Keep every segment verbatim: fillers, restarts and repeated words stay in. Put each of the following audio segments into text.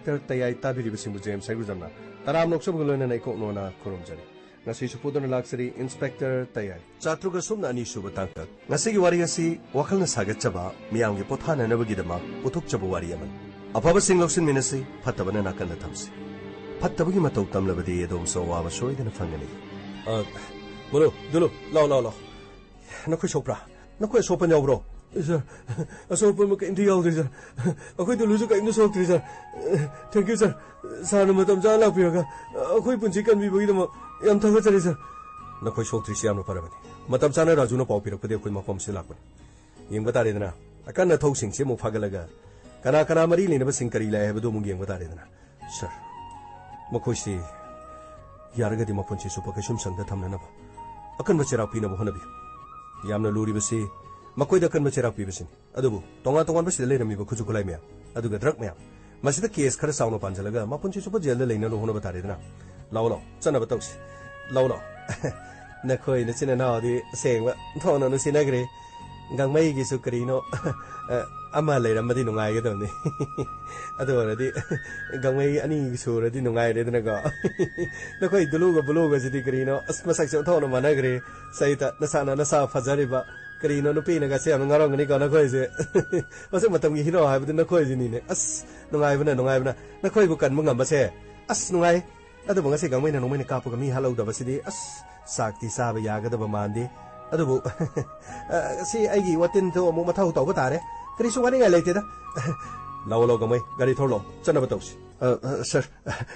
Inspector ꯇꯌꯥꯏ ꯇꯥꯕꯤꯔꯤꯕꯁꯤꯡꯕꯨ James ꯍꯩꯒ꯭ꯔꯨꯖꯝꯅ ꯇꯔꯥꯝꯅ ꯑꯣꯛꯆꯕꯒ ꯂꯣꯏꯅꯅ ꯏꯀꯣꯛ ꯅꯣꯟꯅ ꯈꯨꯔꯨꯝꯖꯔꯤ꯫ ꯉꯁꯤꯁꯨ ꯄꯨꯗꯨꯅ ꯂꯥꯛꯆꯔꯤ ꯏꯟꯁꯄꯦꯛꯇꯔ ꯇꯌꯥꯏ꯫ ꯆꯥꯇ꯭ꯔꯨꯛ ꯑꯁꯨꯝꯅ ꯑꯅꯤ ꯁꯨꯕ ꯇꯥꯡꯀꯛ꯫ ꯉꯁꯤꯒꯤ ꯋꯥꯔꯤ ꯑꯁꯤ ꯋꯥꯈꯜꯅ ꯁꯥꯒꯠꯆꯕ, ꯃꯤꯌꯥꯝꯒꯤ ꯄꯣꯊꯥꯅꯅꯕꯒꯤꯗꯃꯛ ꯄꯨꯊꯣꯛꯆꯕ ꯋꯥꯔꯤ ꯑꯃꯅꯤ꯫ ꯑꯐꯕꯁꯤꯡ ꯂꯧꯁꯤꯟꯃꯤꯟꯅꯁꯤ, ꯐꯠꯇꯕꯅ ꯅꯥꯀꯟꯗ ꯊꯝꯁꯤ꯫ ꯐꯠꯇꯕꯒꯤ ꯃꯇꯧ ꯇꯝꯂꯕꯗꯤ ꯑꯗꯣꯝꯁꯨ ꯑꯋꯥꯕ ꯁꯣꯏꯗꯅ ꯐꯪꯒꯅꯤ꯫ ꯑ, ꯃꯨꯂꯨ, ꯗꯨꯂꯨ, ꯂꯥꯎ, ꯂꯥꯎ, ꯂꯥꯎ꯫ ꯅꯈꯣꯏ ꯁꯣꯛꯄ꯭ꯔꯥ? ꯅꯈꯣꯏ ꯑꯁꯣꯛꯄ ꯌꯥꯎꯕ꯭ꯔꯣ? ꯁꯥꯔ, ꯑꯁꯣꯛꯄ ꯀꯔꯤꯝꯇ ꯌꯥꯎꯗ꯭ꯔꯤ, ꯁꯥꯔ꯫ ꯑꯩꯈꯣꯏ ꯗꯨꯂꯨꯁꯨ ꯀꯔꯤꯝꯇ ꯁꯣꯛꯇ꯭ꯔꯤ, ꯁꯥꯔ꯫ Thank you, ꯁꯥꯔ꯫ ꯁꯥꯔꯅ ꯃꯇꯝ ꯆꯥꯅ ꯂꯥꯛꯄꯤꯔꯒ ꯑꯩꯈꯣꯏ ꯄꯨꯟꯁꯤ ꯀꯟꯕꯤꯕꯒꯤꯗꯃꯛ ꯌꯥꯝ ꯊꯥꯒꯠꯆꯔꯤ, ꯁꯥꯔ꯫ ꯅꯈꯣꯏ ꯁꯣꯛꯇ꯭ꯔꯤꯁꯤ ꯌꯥꯝꯅ ꯐꯔꯕꯅꯤ꯫ ꯃꯇꯝ ꯆꯥꯅ ꯔꯥꯖꯨꯅ ꯄꯥꯎ ꯄꯤꯔꯛꯄꯗꯒꯤ ꯑꯩꯈꯣꯏ ꯃꯐꯝꯁꯤꯗ ꯂꯥꯛꯄꯅꯤ꯫ ꯌꯦꯡꯕ ꯇꯥꯔꯦꯗꯅ, ꯑꯀꯟ ꯑꯊꯧꯁꯤꯡꯁꯤ ꯑꯃꯨꯛ ꯐꯥꯒꯠꯂꯒ ꯀꯅꯥ ꯀꯅꯥ ꯃꯔꯤ ꯂꯩꯅꯕꯁꯤꯡ ꯀꯔꯤ ꯂꯥꯛꯑꯦ ꯍꯥꯏꯕꯗꯨ ꯑꯃꯨꯛ ꯌꯦꯡꯕ ꯇꯥꯔꯦꯗꯅ꯫ ꯁꯥꯔ, ꯃꯈꯣꯏꯁꯤ ꯌꯥꯔꯒꯗꯤ ꯃꯄꯨꯟꯁꯤ ꯆꯨꯞꯄ ꯀꯩꯁꯨꯝꯁꯪꯗ ꯊꯝꯅꯅꯕ ꯑꯀꯟꯕ ꯆꯩꯔꯥꯛ ꯄꯤꯅꯕ ꯍꯣꯠꯅꯕꯤꯌꯨ꯫ ꯌꯥꯝꯅ ꯂꯨꯔꯤꯕꯁꯤ ꯃꯈꯣꯏꯗ ꯑꯀꯟꯕ ꯆꯩꯔꯥꯛ ꯄꯤꯕꯁꯤꯅꯤ꯫ ꯑꯗꯨꯕꯨ ꯇꯣꯉꯥꯟ ꯇꯣꯉꯥꯟꯕ ꯁꯤꯗ ꯂꯩꯔꯝꯃꯤꯕ ꯈꯨꯠꯁꯨ ꯈꯨꯠꯂꯥꯏ ꯃꯌꯥꯝ, ꯑꯗꯨꯒ ꯗ꯭ꯔꯒ ꯃꯌꯥꯝ, ꯃꯁꯤꯗ ꯀꯦꯁ ꯈꯔ ꯆꯥꯎꯅ ꯄꯥꯟꯁꯤꯜꯂꯒ ꯃꯄꯨꯟꯁꯤ ꯆꯨꯞꯄ ꯖꯦꯜꯗ ꯂꯩꯅꯕ ꯍꯣꯠꯅꯕ ꯇꯥꯔꯦꯗꯅ꯫ ꯂꯥꯛꯑꯣ, ꯂꯥꯛꯑꯣ, ꯆꯠꯅꯕ ꯇꯧꯁꯤ꯫ ꯂꯥꯛꯑꯣ, ꯂꯥꯛꯑꯣ꯫ ꯅꯈꯣꯏ ꯅꯆꯤꯟ ꯅꯅꯥꯎꯗꯤ ꯑꯁꯦꯡꯕ ꯊꯣꯛꯅ ꯅꯨꯡꯁꯤꯅꯈ꯭ꯔꯦ꯫ ꯒꯥꯡꯃꯩꯒꯤꯁꯨ ꯀꯔꯤꯅꯣ, ꯑꯃ ꯂꯩꯔꯝꯃꯗꯤ ꯅꯨꯡꯉꯥꯏꯒꯗꯕꯅꯤ꯫ ꯑꯗꯨ ꯑꯣꯏꯔꯗꯤ ꯒꯥꯡꯃꯩ ꯑꯅꯤ ꯁꯨꯔꯗꯤ ꯅꯨꯡꯉꯥꯏꯔꯦꯗꯅꯀꯣ꯫ ꯅꯈꯣꯏ ꯗꯨꯂꯨꯒ ꯕꯨꯂꯨꯒꯁꯤꯗꯤ ꯀꯔꯤꯅꯣ, ꯑꯁ, ꯃꯁꯛꯁꯦ ꯑꯣꯟꯊꯣꯛꯅ ꯃꯥꯟꯅꯈ꯭ꯔꯦ꯫ ꯁꯩꯇ, ꯅꯁꯥꯅ ꯅꯁꯥ ꯐꯖꯔꯤꯕ, ꯀꯔꯤꯅꯣ, ꯅꯨꯄꯤꯅꯒꯁꯦ ꯌꯥꯝꯅ ꯉꯥꯎꯔꯝꯒꯅꯤꯀꯣ ꯅꯈꯣꯏꯁꯦ꯫ ꯃꯁꯛ ꯃꯇꯝꯒꯤ ꯍꯤꯔꯣ ꯍꯥꯏꯕꯗꯨ ꯅꯈꯣꯏꯁꯤꯅꯤꯅꯦ꯫ ꯑꯁ, ꯅꯨꯡꯉꯥꯏꯕꯅ, ꯅꯨꯡꯉꯥꯏꯕꯅ꯫ ꯅꯈꯣꯏꯕꯨ ꯀꯟꯕ ꯉꯝꯕꯁꯦ, ꯑꯁ, ꯅꯨꯡꯉꯥꯏ꯫ ꯑꯗꯨꯕꯨ ꯉꯁꯤ ꯒꯥꯡꯃꯩꯅ ꯅꯣꯡꯃꯩꯅ ꯀꯥꯞꯄꯒ ꯃꯤ ꯍꯥꯠꯍꯧꯗꯕꯁꯤꯗꯤ, ꯑꯁ, ꯆꯥꯛꯇꯤ ꯆꯥꯕ ꯌꯥꯒꯗꯕ ꯃꯥꯟꯗꯦ꯫ ꯑꯗꯨꯕꯨ, ꯑ, ꯁꯤ ꯑꯩꯒꯤ ꯋꯥꯇꯤꯟꯗꯣ ꯑꯃꯨꯛ ꯃꯊꯧ ꯇꯧꯕ ꯇꯥꯔꯦ꯫ ꯀꯔꯤꯁꯨ ꯋꯥꯅꯤꯡꯉꯥꯏ ꯂꯩꯇꯦꯗ꯫ ꯂꯥꯛꯑꯣ, ꯂꯥꯛꯑꯣ, ꯒꯥꯡꯃꯩ, ꯒꯥꯔꯤ ꯊꯧꯔꯣ, ꯆꯠꯅꯕ ꯇꯧꯁꯤ꯫ ꯑ, ꯑ, ꯁꯥꯔ,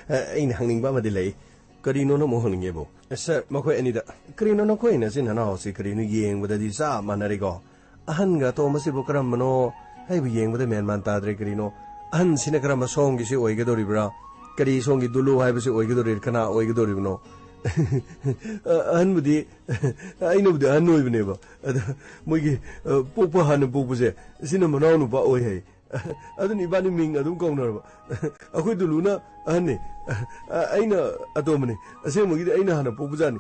ꯑ, ꯑꯩꯅ ꯍꯪꯅꯤꯡꯕ ꯑꯃꯗꯤ ꯂꯩ꯫ ꯀꯔꯤꯅꯣ ꯅꯪ ꯑꯃꯨꯛ ꯍꯪꯅꯤꯡꯉꯦꯕꯣ? ꯁꯥꯔ, ꯃꯈꯣꯏ ꯑꯅꯤꯗ꯫ ꯀꯔꯤꯅꯣ ꯅꯈꯣꯏ ꯅꯆꯤꯟ ꯅꯅꯥꯎꯁꯤ ꯀꯔꯤꯅꯣ ꯌꯦꯡꯕꯗꯗꯤ ꯆꯞ ꯃꯥꯟꯅꯔꯦꯀꯣ? ꯑꯍꯟꯒ ꯑꯇꯣꯝꯕꯁꯤꯕꯨ ꯀꯔꯝꯕꯅꯣ? ꯑꯩꯕꯨ ꯌꯦꯡꯕꯗ ꯃꯦꯟ ꯃꯥꯟ ꯇꯥꯗ꯭ꯔꯦ ꯀꯔꯤꯅꯣ? ꯑꯍꯟꯁꯤꯅ ꯀꯔꯝꯕ ꯁꯣꯝꯒꯤꯁꯤ ꯑꯣꯏꯒꯗꯧꯔꯤꯕ꯭ꯔꯥ? ꯀꯔꯤ ꯁꯣꯝꯒꯤ ꯗꯨꯂꯨ ꯍꯥꯏꯕꯁꯤ ꯑꯣꯏꯒꯗꯧꯔꯤ? ꯀꯅꯥ ꯑꯣꯏꯒꯗꯧꯔꯤꯕꯅꯣ? ꯑ, ꯑꯍꯟꯕꯨꯗꯤ, ꯑꯩꯅꯕꯨꯗꯤ ꯑꯍꯟ ꯑꯣꯏꯕꯅꯦꯕ꯫ ꯑꯗ ꯃꯣꯏꯒꯤ, ꯑ, ꯄꯣꯛꯄ ꯍꯥꯟꯅ ꯄꯣꯛꯄꯁꯦ, ꯁꯤꯅ ꯃꯅꯥꯎ ꯅꯨꯄꯥ ꯑꯣꯏ ꯍꯥꯏ꯫ ꯑꯗꯨꯅ ꯏꯕꯥꯅꯤ ꯃꯤꯡ ꯑꯗꯨꯝ ꯀꯧꯅꯔꯕ꯫ ꯑꯩꯈꯣꯏ ꯗꯨꯂꯨꯅ ꯑꯍꯟꯅꯤ, ꯑꯩꯅ ꯑꯇꯣꯝꯕꯅꯤ꯫ ꯑꯁꯦꯡꯕꯒꯤꯗꯤ ꯑꯩꯅ ꯍꯥꯟꯅ ꯄꯣꯛꯄꯖꯥꯠꯅꯤ꯫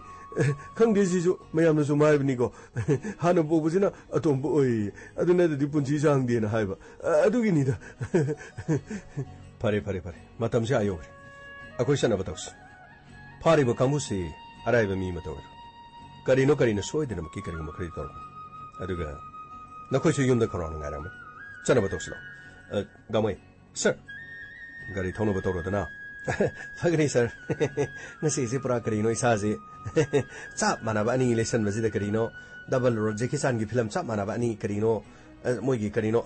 ꯈꯪꯗꯦ, ꯁꯤꯁꯨ ꯃꯌꯥꯝꯅ ꯁꯨꯝ ꯍꯥꯏꯕꯅꯤꯀꯣ꯫ ꯍꯥꯟꯅ ꯄꯣꯛꯄꯁꯤꯅ ꯑꯇꯣꯝꯕ ꯑꯣꯏꯌꯦ, ꯑꯗꯨ ꯅꯠꯇ꯭ꯔꯗꯤ ꯄꯨꯟꯁꯤ ꯁꯥꯡꯗꯦꯅ ꯍꯥꯏꯕ꯫ ꯑꯗꯨꯒꯤꯅꯤꯗ꯫ ꯐꯔꯦ, ꯐꯔꯦ, ꯐꯔꯦ꯫ ꯃꯇꯝꯁꯦ ꯑꯥ ꯌꯧꯈ꯭ꯔꯦ꯫ ꯑꯩꯈꯣꯏ ꯆꯠꯅꯕ ꯇꯧꯁꯤ꯫ ꯐꯥꯔꯤꯕ ꯀꯥꯡꯕꯨꯁꯤ ꯑꯔꯥꯏꯕ ꯃꯤ ꯑꯃꯠꯇ ꯑꯣꯏꯔꯣꯏ꯫ ꯀꯔꯤꯅꯣ ꯀꯔꯤꯅꯣ ꯁꯣꯏꯗꯅꯃꯛꯀꯤ ꯀꯔꯤꯒꯨꯝꯕ ꯈꯔꯗꯤ ꯇꯧꯔꯛꯀꯅꯤ꯫ ꯑꯗꯨꯒ ꯅꯈꯣꯏꯁꯨ ꯌꯨꯝꯗ ꯈꯧꯔꯥꯡꯅ ꯉꯥꯏꯔꯝꯃꯅꯤ꯫ ꯆꯠꯅꯕ ꯇꯧꯁꯤꯜꯂꯣ꯫ ꯑ, ꯒꯥꯃꯩ, ꯁꯔ, ꯒꯥꯔꯤ ꯊꯧꯅꯕ ꯇꯧꯔꯣꯗꯅ꯫ ꯐꯒꯅꯤ, ꯁꯔ꯫ ꯉꯁꯤꯁꯦ ꯄꯨꯔꯥ ꯀꯔꯤꯅꯣ ꯏꯁꯥꯁꯦ꯫ ꯆꯞ ꯃꯥꯟꯅꯕ ꯑꯅꯤ ꯂꯩꯁꯟꯕꯁꯤꯗ ꯀꯔꯤꯅꯣ, ꯗꯕꯜ ꯔꯣ ꯖꯦꯀꯤ ꯆꯥꯟꯒꯤ ꯐꯤꯂꯝ ꯆꯞ ꯃꯥꯟꯅꯕ ꯑꯅꯤ ꯀꯔꯤꯅꯣ, ꯑ, ꯃꯣꯏꯒꯤ ꯀꯔꯤꯅꯣ,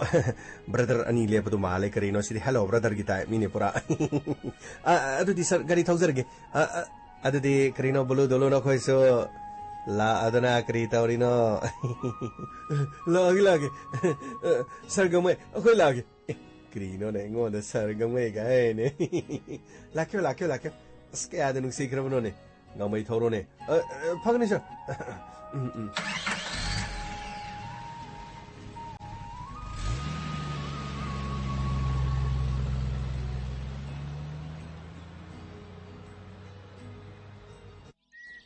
ꯕ꯭ꯔꯗꯔ ꯑꯅꯤ ꯂꯦꯞꯄꯗꯣ ꯃꯥꯜꯂꯦ ꯀꯔꯤꯅꯣ, ꯁꯤꯗꯤ ꯍꯦꯜꯂꯣ ꯕ꯭ꯔꯗꯔꯒꯤ ꯇꯥꯏꯞꯅꯤꯅꯦ ꯄꯨꯔꯥ꯫ ꯑ, ꯑ, ꯑꯗꯨꯗꯤ ꯁꯔ, ꯒꯥꯔꯤ ꯊꯧꯖꯔꯒꯦ꯫ ꯑ, ꯑ, ꯑꯗꯨꯗꯤ ꯀꯔꯤꯅꯣ, ꯕꯨꯂꯨ ꯗꯨꯂꯨ, ꯅꯈꯣꯏꯁꯨ ꯂꯥꯛꯑꯗꯅ ꯀꯔꯤ ꯇꯧꯔꯤꯅꯣ? ꯂꯥꯛꯑꯒꯦ, ꯂꯥꯛꯑꯒꯦ꯫ ꯑ, ꯁꯔ ꯒꯃꯩ, ꯑꯩꯈꯣꯏ ꯂꯥꯛꯑꯒꯦ꯫ ꯑꯦ, ꯀꯔꯤꯅꯣꯅꯦ, ꯑꯩꯉꯣꯟꯗ ꯁꯔ ꯒꯃꯩꯒ ꯍꯥꯏꯅꯦ꯫ ꯂꯥꯛꯀꯦ, ꯂꯥꯛꯀꯦ, ꯂꯥꯛꯀꯦ꯫ ꯑꯁ, ꯀꯌꯥꯗ ꯅꯨꯡꯁꯤꯈ꯭ꯔꯕꯅꯣꯅꯦ꯫ ꯉꯥꯃꯩ ꯊꯧꯔꯣꯅꯦ꯫ ꯑ, ꯑ, ꯐꯒꯅꯤ, ꯁꯔ꯫ ꯎꯝ, ꯎꯝ꯫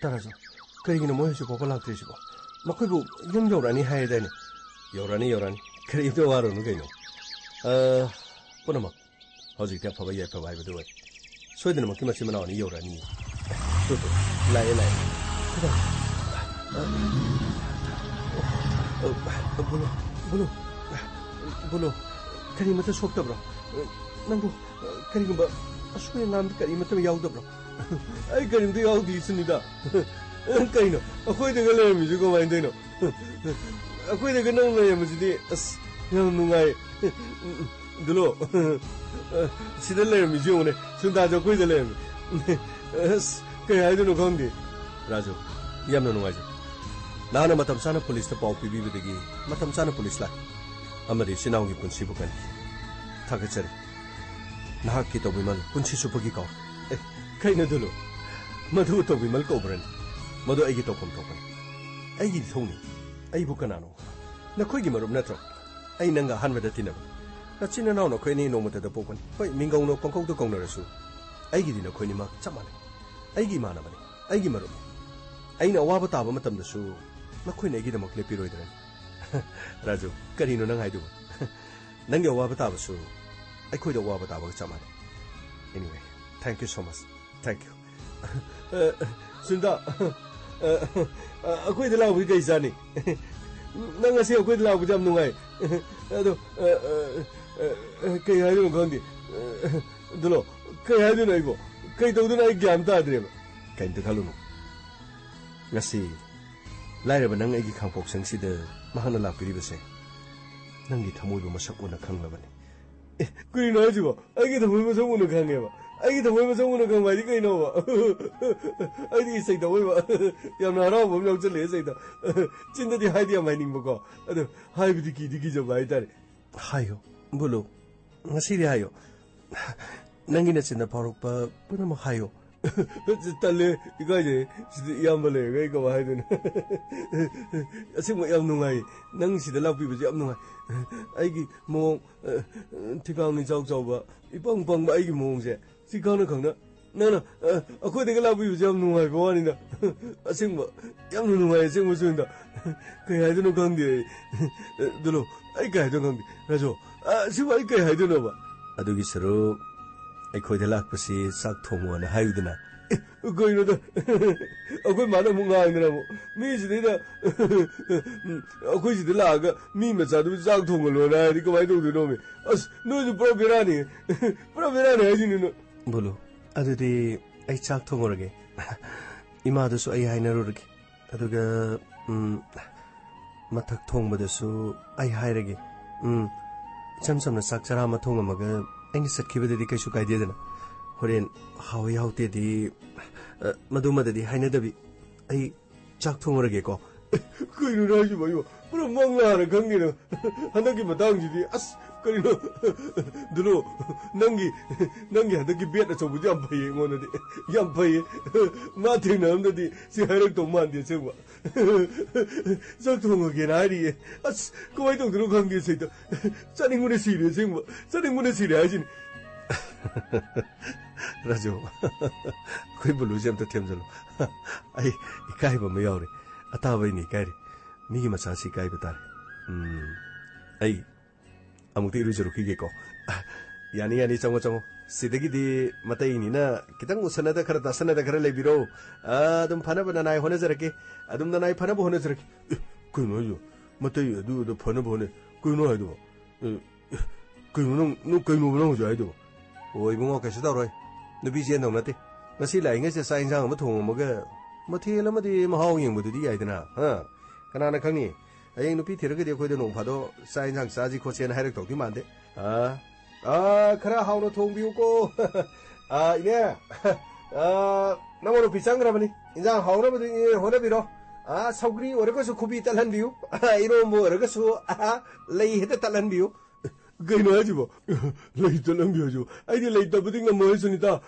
ꯇꯥꯔꯥꯖꯣ, ꯀꯔꯤꯒꯤꯅꯣ ꯃꯣꯏ ꯍꯧꯖꯤꯛ ꯐꯥꯎꯕ ꯂꯥꯛꯇ꯭ꯔꯤꯁꯤꯕꯣ? ꯃꯈꯣꯏꯕꯨ ꯌꯨꯝ ꯌꯧꯔꯛꯑꯅꯤ ꯍꯥꯏꯔꯗꯥꯏꯅꯦ? ꯌꯧꯔꯛꯑꯅꯤ, ꯌꯧꯔꯛꯑꯅꯤ꯫ ꯀꯔꯤꯝꯇ ꯋꯥꯔꯨꯅꯨ ꯀꯩꯅꯣ꯫ ꯑ, ꯄꯨꯝꯅꯃꯛ ꯍꯧꯖꯤꯛꯇꯤ ꯑꯐꯕ ꯌꯥꯏꯐꯕ ꯍꯥꯏꯕꯗꯨ ꯑꯣꯏ꯫ ꯁꯣꯏꯗꯅꯃꯛꯀꯤ ꯃꯆꯤꯟ ꯃꯅꯥꯎ ꯑꯅꯤ ꯌꯧꯔꯛꯑꯅꯤ꯫ ꯂꯥꯛꯑꯦ, ꯂꯥꯛꯑꯦ꯫ ꯕꯨꯂꯨ, ꯕꯨꯂꯨ, ꯕꯨꯂꯨ, ꯀꯔꯤꯃꯇ ꯁꯣꯛꯇꯕ꯭ꯔꯣ? ꯅꯪꯕꯨ ꯀꯔꯤꯒꯨꯝꯕ ꯑꯁꯣꯏ ꯑꯉꯥꯝꯗꯤ ꯀꯔꯤꯃꯠꯇ ꯌꯥꯎꯗꯕ꯭ꯔꯣ? ꯑꯩ ꯀꯔꯤꯝꯇ ꯌꯥꯎꯗꯦ, ꯁꯨꯅꯤꯇꯥ꯫ ꯀꯩꯅꯣ, ꯑꯩꯈꯣꯏꯗꯒ ꯂꯩꯔꯝꯃꯤꯁꯤ ꯀꯃꯥꯏꯅ ꯇꯧꯔꯤꯅꯣ? ꯑꯩꯈꯣꯏꯗꯒ ꯅꯪ ꯂꯩꯔꯝꯕꯁꯤꯗꯤ, ꯑꯁ, ꯌꯥꯝ ꯅꯨꯡꯉꯥꯏ꯫ ꯗꯨꯂꯣ, ꯁꯤꯗ ꯂꯩꯔꯝꯃꯤꯁꯤ ꯌꯦꯡꯉꯨꯅꯦ, ꯁꯨꯅꯤꯇꯥꯁꯨ ꯑꯩꯈꯣꯏꯗ ꯂꯩꯔꯝꯃꯤ꯫ ꯑꯁ, ꯀꯩ ꯍꯥꯏꯗꯣꯏꯅꯣ ꯈꯪꯗꯦ꯫ ꯔꯥꯖꯨ, ꯌꯥꯝꯅ ꯅꯨꯡꯉꯥꯏꯖꯩ꯫ ꯅꯍꯥꯛꯅ ꯃꯇꯝ ꯆꯥꯅ ꯄꯨꯂꯤꯁꯇ ꯄꯥꯎ ꯄꯤꯕꯤꯕꯗꯒꯤ ꯃꯇꯝ ꯆꯥꯅ ꯄꯨꯂꯤꯁ ꯂꯥꯛꯏ꯫ ꯑꯃꯗꯤ ꯏꯆꯤꯟ ꯏꯅꯥꯎꯒꯤ ꯄꯨꯟꯁꯤꯕꯨ ꯀꯟꯈꯤ꯫ ꯊꯥꯒꯠꯆꯔꯤ꯫ ꯅꯍꯥꯛꯀꯤ ꯇꯧꯕꯤꯃꯜ ꯄꯨꯟꯁꯤ ꯆꯨꯞꯄꯒꯤ ꯀꯥꯎ꯫ ꯑꯦ, ꯀꯩꯅꯣ ꯗꯨꯂꯨ? ꯃꯗꯨꯕꯨ ꯇꯧꯕꯤꯃꯜ ꯀꯧꯕ꯭ꯔꯅꯤ? ꯃꯗꯨ ꯑꯩꯒꯤ ꯇꯧꯐꯝ ꯊꯣꯛꯄꯅꯤ꯫ ꯑꯩꯒꯤ ꯏꯊꯧꯅꯤ꯫ ꯑꯩꯕꯨ ꯀꯅꯥꯅꯣ? ꯅꯈꯣꯏꯒꯤ ꯃꯔꯨꯞ ꯅꯠꯇ꯭ꯔꯣ? ꯑꯩ ꯅꯪꯒ ꯑꯍꯥꯟꯕꯗ ꯇꯤꯟꯅꯕꯅꯤ꯫ ꯅꯆꯤꯟ ꯅꯅꯥꯎ ꯅꯈꯣꯏ ꯑꯅꯤ ꯅꯣꯡꯃꯇꯗ ꯄꯣꯛꯄꯅꯤ꯫ ꯍꯣꯏ, ꯃꯤꯡꯒꯧꯅ ꯄꯪꯀꯧꯗ ꯀꯧꯅꯔꯁꯨ, ꯑꯩꯒꯤꯗꯤ ꯅꯈꯣꯏꯅꯤꯃꯛ ꯆꯞ ꯃꯥꯟꯅꯩ꯫ ꯑꯩꯒꯤ ꯏꯃꯥꯟꯅꯕꯅꯤ, ꯑꯩꯒꯤ ꯃꯔꯨꯞꯅꯤ꯫ ꯑꯩꯅ ꯑꯋꯥꯕ ꯇꯥꯕ ꯃꯇꯝꯗꯁꯨ ꯅꯈꯣꯏꯅ ꯑꯩꯒꯤꯗꯃꯛ ꯂꯦꯞꯄꯤꯔꯣꯏꯗ꯭ꯔꯅꯤ? ꯔꯥꯖꯨ, ꯀꯔꯤꯅꯣ ꯅꯪ ꯍꯥꯏꯗꯨꯕꯨ? ꯅꯪꯒꯤ ꯑꯋꯥꯕ ꯇꯥꯕꯁꯨ ꯑꯩꯈꯣꯏꯗ ꯑꯋꯥꯕ ꯇꯥꯕꯒ ꯆꯞ ꯃꯥꯟꯅꯩ꯫ Anyway, thank you so much. Thank you. ꯑ, ꯁꯨꯅꯤꯇꯥ, ꯑ, ꯑ, ꯑꯩꯈꯣꯏꯗ ꯂꯥꯛꯄꯗꯤ ꯀꯩ ꯆꯥꯅꯤ? ꯅꯪ ꯉꯁꯤ ꯑꯩꯈꯣꯏꯗ ꯂꯥꯛꯄꯗꯤ ꯌꯥꯝ ꯅꯨꯡꯉꯥꯏ꯫ ꯑꯗꯣ, ꯑ, ꯑ, ꯑ, ꯑ, ꯀꯩ ꯍꯥꯏꯗꯣꯏꯅꯣ ꯈꯪꯗꯦ꯫ ꯑ, ꯑꯗꯨꯂꯣ, ꯀꯩ ꯍꯥꯏꯗꯣꯏꯅꯣ ꯑꯩꯕꯣ? ꯀꯩ ꯇꯧꯗꯣꯏꯅꯣ ꯑꯩ ꯒ꯭ꯌꯥꯟ ꯇꯥꯗ꯭ꯔꯦꯕ꯫ ꯀꯩꯝꯇ ꯈꯜꯂꯨꯅꯨ꯫ ꯉꯁꯤ ꯂꯥꯏꯔꯕ ꯅꯪ ꯑꯩꯒꯤ ꯈꯥꯡꯄꯣꯛꯁꯪꯁꯤꯗ ꯃꯍꯥꯛꯅ ꯂꯥꯛꯄꯤꯔꯤꯕꯁꯦ ꯅꯪꯒꯤ ꯊꯃꯣꯏꯕꯨ ꯃꯁꯛ ꯃꯨꯟꯅ ꯈꯪꯂꯕꯅꯤ꯫ ꯑꯦ, ꯀꯔꯤꯅꯣ ꯍꯥꯏꯁꯤꯕꯣ? ꯑꯩꯒꯤ ꯊꯃꯣꯏ ꯃꯁꯛ ꯃꯨꯟꯅ ꯈꯪꯉꯦꯕ? ꯑꯩꯒꯤ ꯊꯃꯣꯏ ꯃꯁꯛ ꯃꯨꯟꯅ ꯈꯪꯕ ꯍꯥꯏꯗꯤ ꯀꯩꯅꯣꯕ? ꯑꯩꯗꯤ ꯏꯁꯩ ꯇꯧꯕꯩꯕ ꯌꯥꯝꯅ ꯍꯔꯥꯎꯕ ꯑꯃ ꯌꯥꯎꯁꯜꯂꯛꯑꯦ ꯏꯁꯩꯗ꯫ ꯆꯤꯟꯗꯗꯤ ꯍꯥꯏꯗꯤ ꯌꯥꯝ ꯍꯥꯏꯅꯤꯡꯕꯀꯣ, ꯑꯗꯣ ꯍꯥꯏꯕꯗꯤ ꯀꯤꯗꯤ ꯀꯤꯖꯕ ꯍꯥꯏꯇꯥꯔꯦ꯫ ꯍꯥꯏꯌꯣ, ꯕꯨꯂꯨ, ꯉꯁꯤꯗꯤ ꯍꯥꯏꯌꯣ꯫ ꯅꯪꯒꯤ ꯅꯆꯤꯟꯗ ꯐꯥꯎꯔꯛꯄ ꯄꯨꯝꯅꯃꯛ ꯍꯥꯏꯌꯣ꯫ ꯇꯜꯂꯦ, ꯏꯀꯥꯏꯖꯩ꯫ ꯁꯤꯗ ꯏꯌꯥꯝꯕ ꯂꯩꯔꯒ ꯑꯩ ꯀꯃꯥꯏ ꯍꯥꯏꯗꯣꯏꯅꯣ? ꯑꯁꯦꯡꯕ ꯌꯥꯝ ꯅꯨꯡꯉꯥꯏ꯫ ꯅꯪ ꯁꯤꯗ ꯂꯥꯛꯄꯤꯕꯁꯦ ꯌꯥꯝ ꯅꯨꯡꯉꯥꯏ꯫ ꯑꯩꯒꯤ ꯃꯑꯣꯡ, ꯑ, ꯊꯤꯀꯥꯡ ꯏꯆꯥꯎ ꯆꯥꯎꯕ, ꯏꯄꯪ ꯄꯪꯕ ꯑꯩꯒꯤ ꯃꯑꯣꯡꯁꯦ ꯁꯤ ꯈꯪꯅ ꯈꯪꯅ ꯅꯪꯅ, ꯑ, ꯑꯩꯈꯣꯏꯗꯒ ꯂꯥꯛꯄꯤꯕꯁꯦ ꯌꯥꯝ ꯅꯨꯡꯉꯥꯏꯕ ꯋꯥꯅꯤꯗ꯫ ꯑꯁꯦꯡꯕ ꯌꯥꯝꯅ ꯅꯨꯡꯉꯥꯏ, ꯑꯁꯦꯡꯕ ꯁꯨꯅꯤꯇꯥ꯫ ꯀꯩ ꯍꯥꯏꯗꯣꯏꯅꯣ ꯈꯪꯗꯦ ꯑꯩ꯫ ꯑꯗꯨꯂꯣ, ꯑꯩ ꯀꯩ ꯍꯥꯏꯗꯣꯏꯅꯣ ꯈꯪꯗꯦ꯫ ꯔꯥꯖꯨ, ꯑ, ꯁꯤꯕꯨ ꯑꯩ ꯀꯩ ꯍꯥꯏꯗꯣꯏꯅꯣꯕ? ꯑꯗꯨꯒꯤ ꯁꯔꯨꯛ ꯑꯩꯈꯣꯏꯗ ꯂꯥꯛꯄꯁꯤ ꯆꯥꯛ ꯊꯣꯡꯉꯣꯅ ꯍꯥꯏꯌꯨꯗꯅ꯫ ꯑꯦ, ꯀꯩꯅꯣꯗ? ꯑꯩꯈꯣꯏ ꯃꯥꯅ ꯑꯃꯨꯛ ꯉꯥꯡꯗꯅ ꯑꯃꯨꯛ꯫ ꯃꯤꯁꯤꯗꯩꯗ, ꯑꯩꯈꯣꯏ ꯁꯤꯗ ꯂꯥꯛꯑꯒ ꯃꯤ ꯃꯆꯥꯗꯨꯕꯨ ꯆꯥꯛ ꯊꯣꯡꯍꯜꯂꯣꯅ ꯍꯥꯏꯔꯗꯤ ꯀꯃꯥꯏꯅ ꯇꯧꯗꯣꯏꯅꯣꯃꯤ? ꯑꯁ, ꯅꯣꯏꯁꯨ ꯄꯨꯔꯥ ꯕꯦꯔꯥꯅꯤ꯫ ꯄꯨꯔꯥ ꯕꯦꯔꯥꯅꯤ ꯍꯥꯏꯁꯤꯅꯤ ꯅꯣꯏ꯫ ꯕꯨꯂꯨ, ꯑꯗꯨꯗꯤ ꯑꯩ ꯆꯥꯛ ꯊꯣꯡꯉꯨꯔꯒꯦ꯫ ꯏꯃꯥꯗꯨꯁꯨ ꯑꯩ ꯍꯥꯏꯅꯔꯨꯔꯒꯦ꯫ ꯑꯗꯨꯒ, ꯎꯝ, ꯃꯊꯛ ꯊꯣꯡꯕꯗꯁꯨ ꯑꯩ ꯍꯥꯏꯔꯒꯦ꯫ ꯎꯝ, ꯏꯆꯝ ꯆꯝꯅ ꯆꯥꯛ ꯆꯔꯥ ꯑꯃ ꯊꯣꯡꯉꯝꯃꯒ ꯑꯩꯅ ꯆꯠꯈꯤꯕꯗꯗꯤ ꯀꯩꯁꯨ ꯀꯥꯏꯗꯦꯗꯅ꯫ ꯍꯣꯔꯦꯟ ꯍꯥꯎꯏ ꯍꯥꯎꯇꯦꯗꯤ, ꯑ, ꯃꯗꯨꯃꯗꯗꯤ ꯍꯥꯏꯅꯗꯕꯤ ꯑꯩ ꯆꯥꯛ ꯊꯣꯡꯉꯨꯔꯒꯦꯀꯣ꯫ ꯀꯩꯅꯣ ꯍꯥꯏꯁꯤꯕꯣ? ꯑꯩꯕꯣ ꯄꯨꯔꯥ ꯃꯪꯂꯥꯔ ꯈꯪꯗꯦꯅ꯫ ꯍꯟꯗꯛꯀꯤ ꯃꯇꯥꯡꯁꯤꯗꯤ ꯑꯁ ꯀꯔꯤꯅꯣ? ꯗꯨꯂꯣ, ꯅꯪꯒꯤ, ꯅꯪꯒꯤ ꯍꯟꯗꯛꯀꯤ ꯕꯦꯠ ꯑꯆꯧꯕꯗꯤ ꯌꯥꯝ ꯐꯩꯌꯦ ꯑꯩꯉꯣꯟꯗꯗꯤ꯫ ꯌꯥꯝ ꯐꯩꯌꯦ꯫ ꯃꯥ ꯊꯦꯡꯅꯔꯝꯗꯗꯤ ꯁꯤ ꯍꯥꯏꯔꯛꯇꯧ ꯃꯥꯟꯗꯦ ꯑꯁꯦꯡꯕ꯫ ꯆꯥꯛ ꯊꯣꯡꯉꯒꯦꯅ ꯍꯥꯏꯔꯤꯌꯦ꯫ ꯑꯁ, ꯀꯃꯥꯏꯅ ꯇꯧꯗꯣꯏꯅꯣ ꯈꯪꯗꯦ ꯁꯤꯗ꯫ ꯆꯥꯅꯤꯡꯕꯅ ꯁꯤꯔꯦ ꯑꯁꯦꯡꯕ꯫ ꯆꯥꯅꯤꯡꯕꯅ ꯁꯤꯔꯦ ꯍꯥꯏꯁꯤꯅꯤ꯫ ꯔꯥꯖꯨ, ꯑꯩꯈꯣꯏ ꯕꯨꯂꯨꯁꯦ ꯑꯝꯇ ꯊꯦꯝꯖꯤꯜꯂꯨ꯫ ꯑꯩ ꯏꯀꯥꯏꯕ ꯑꯃ ꯌꯥꯎꯔꯦ꯫ ꯑꯇꯥꯕ ꯑꯩꯅ ꯏꯀꯥꯏꯔꯦ꯫ ꯃꯤꯒꯤ ꯃꯆꯥꯁꯤ ꯏꯀꯥꯏꯕ ꯇꯥꯔꯦ꯫ ꯎꯝ, ꯑꯩ ꯑꯃꯨꯛꯇ ꯏꯔꯨꯖꯔꯨꯈꯤꯒꯦꯀꯣ꯫ ꯌꯥꯅꯤ, ꯌꯥꯅꯤ, ꯆꯪꯉꯣ, ꯆꯪꯉꯣ꯫ ꯁꯤꯗꯒꯤꯗꯤ ꯃꯇꯩꯅꯤꯅ ꯈꯤꯇꯪ ꯎꯁꯟꯅꯗ ꯈꯔ ꯇꯥꯁꯟꯅꯗ ꯈꯔ ꯂꯩꯕꯤꯔꯣ꯫ ꯑ, ꯑꯗꯨꯝ ꯐꯅꯕ ꯅꯅꯥꯏ ꯍꯣꯠꯅꯖꯔꯛꯀꯦ꯫ ꯑꯗꯨꯝ ꯅꯅꯥꯏ ꯐꯅꯕ ꯍꯣꯠꯅꯖꯔꯛꯀꯦ꯫ ꯑꯦ, ꯀꯩꯅꯣ ꯍꯥꯏꯁꯤꯕꯣ? ꯃꯇꯩ ꯑꯗꯨ ꯑꯗ ꯐꯅꯕ ꯍꯣꯠꯅꯩ꯫ ꯀꯩꯅꯣ ꯍꯥꯏꯗꯨꯕꯣ? ꯑꯦ, ꯑꯦ, ꯀꯩꯅꯣ ꯅꯪ, ꯅꯪ ꯀꯩꯅꯣꯕ ꯅꯪ ꯍꯧꯖꯤꯛ ꯍꯥꯏꯗꯨꯕꯣ? ꯑꯣ, ꯏꯕꯨꯡꯉꯣ, ꯀꯩꯁꯨ ꯇꯧꯔꯣꯏ꯫ ꯅꯨꯄꯤ ꯆꯦꯟꯗꯧ ꯅꯠꯇꯦ꯫ ꯉꯁꯤ ꯂꯥꯛꯏꯉꯩꯁꯤꯗ ꯆꯥꯛ ꯏꯟꯁꯥꯡ ꯑꯃ ꯊꯣꯡꯉꯝꯃꯒ ꯃꯊꯦꯜ ꯑꯃꯗꯤ ꯃꯍꯥꯎ ꯌꯦꯡꯕꯗꯨꯗꯤ ꯌꯥꯏꯗꯅ, ꯍꯥ? ꯀꯅꯥꯅ ꯈꯪꯅꯤ? ꯍꯌꯦꯡ ꯅꯨꯄꯤ ꯊꯤꯔꯒꯗꯤ ꯑꯩꯈꯣꯏꯗ ꯅꯣꯡ ꯐꯥꯗꯣꯛ ꯆꯥꯛ ꯏꯟꯁꯥꯡ ꯆꯥꯁꯤ ꯈꯣꯠꯁꯦꯅ ꯍꯥꯏꯔꯛꯇꯧꯗꯤ ꯃꯥꯟꯗꯦ꯫ ꯑꯥ, ꯑꯥ, ꯈꯔ ꯍꯥꯎꯅ ꯊꯣꯡꯕꯤꯌꯨꯀꯣ꯫ ꯑꯥ, ꯏꯅꯦ, ꯑꯥ, ꯅꯃꯧ ꯅꯨꯄꯤ ꯆꯪꯈ꯭ꯔꯕꯅꯤ꯫ ꯏꯟꯖꯥꯡ ꯍꯥꯎꯅꯕꯗꯨ ꯏꯅꯦ ꯍꯣꯠꯅꯕꯤꯔꯣ꯫ ꯑꯥ, ꯁꯧꯒ꯭ꯔꯤ ꯑꯣꯏꯔꯒꯁꯨ ꯈꯨꯕꯤ ꯇꯠꯍꯟꯕꯤꯌꯨ꯫ ꯑꯥ, ꯏꯔꯣꯝꯕ ꯑꯣꯏꯔꯒꯁꯨ, ꯑꯥ, ꯂꯩ ꯍꯦꯛꯇ ꯇꯠꯍꯟꯕꯤꯌꯨ꯫ ꯀꯩꯅꯣ ꯍꯥꯏꯁꯤꯕꯣ? ꯂꯩ ꯇꯠꯍꯟꯕꯤꯌꯨ ꯍꯥꯏꯁꯤꯕꯣ? ꯑꯩꯗꯤ ꯂꯩꯇꯕꯗꯤ ꯉꯝꯃꯣꯏ, ꯁꯨꯅꯤꯇꯥ꯫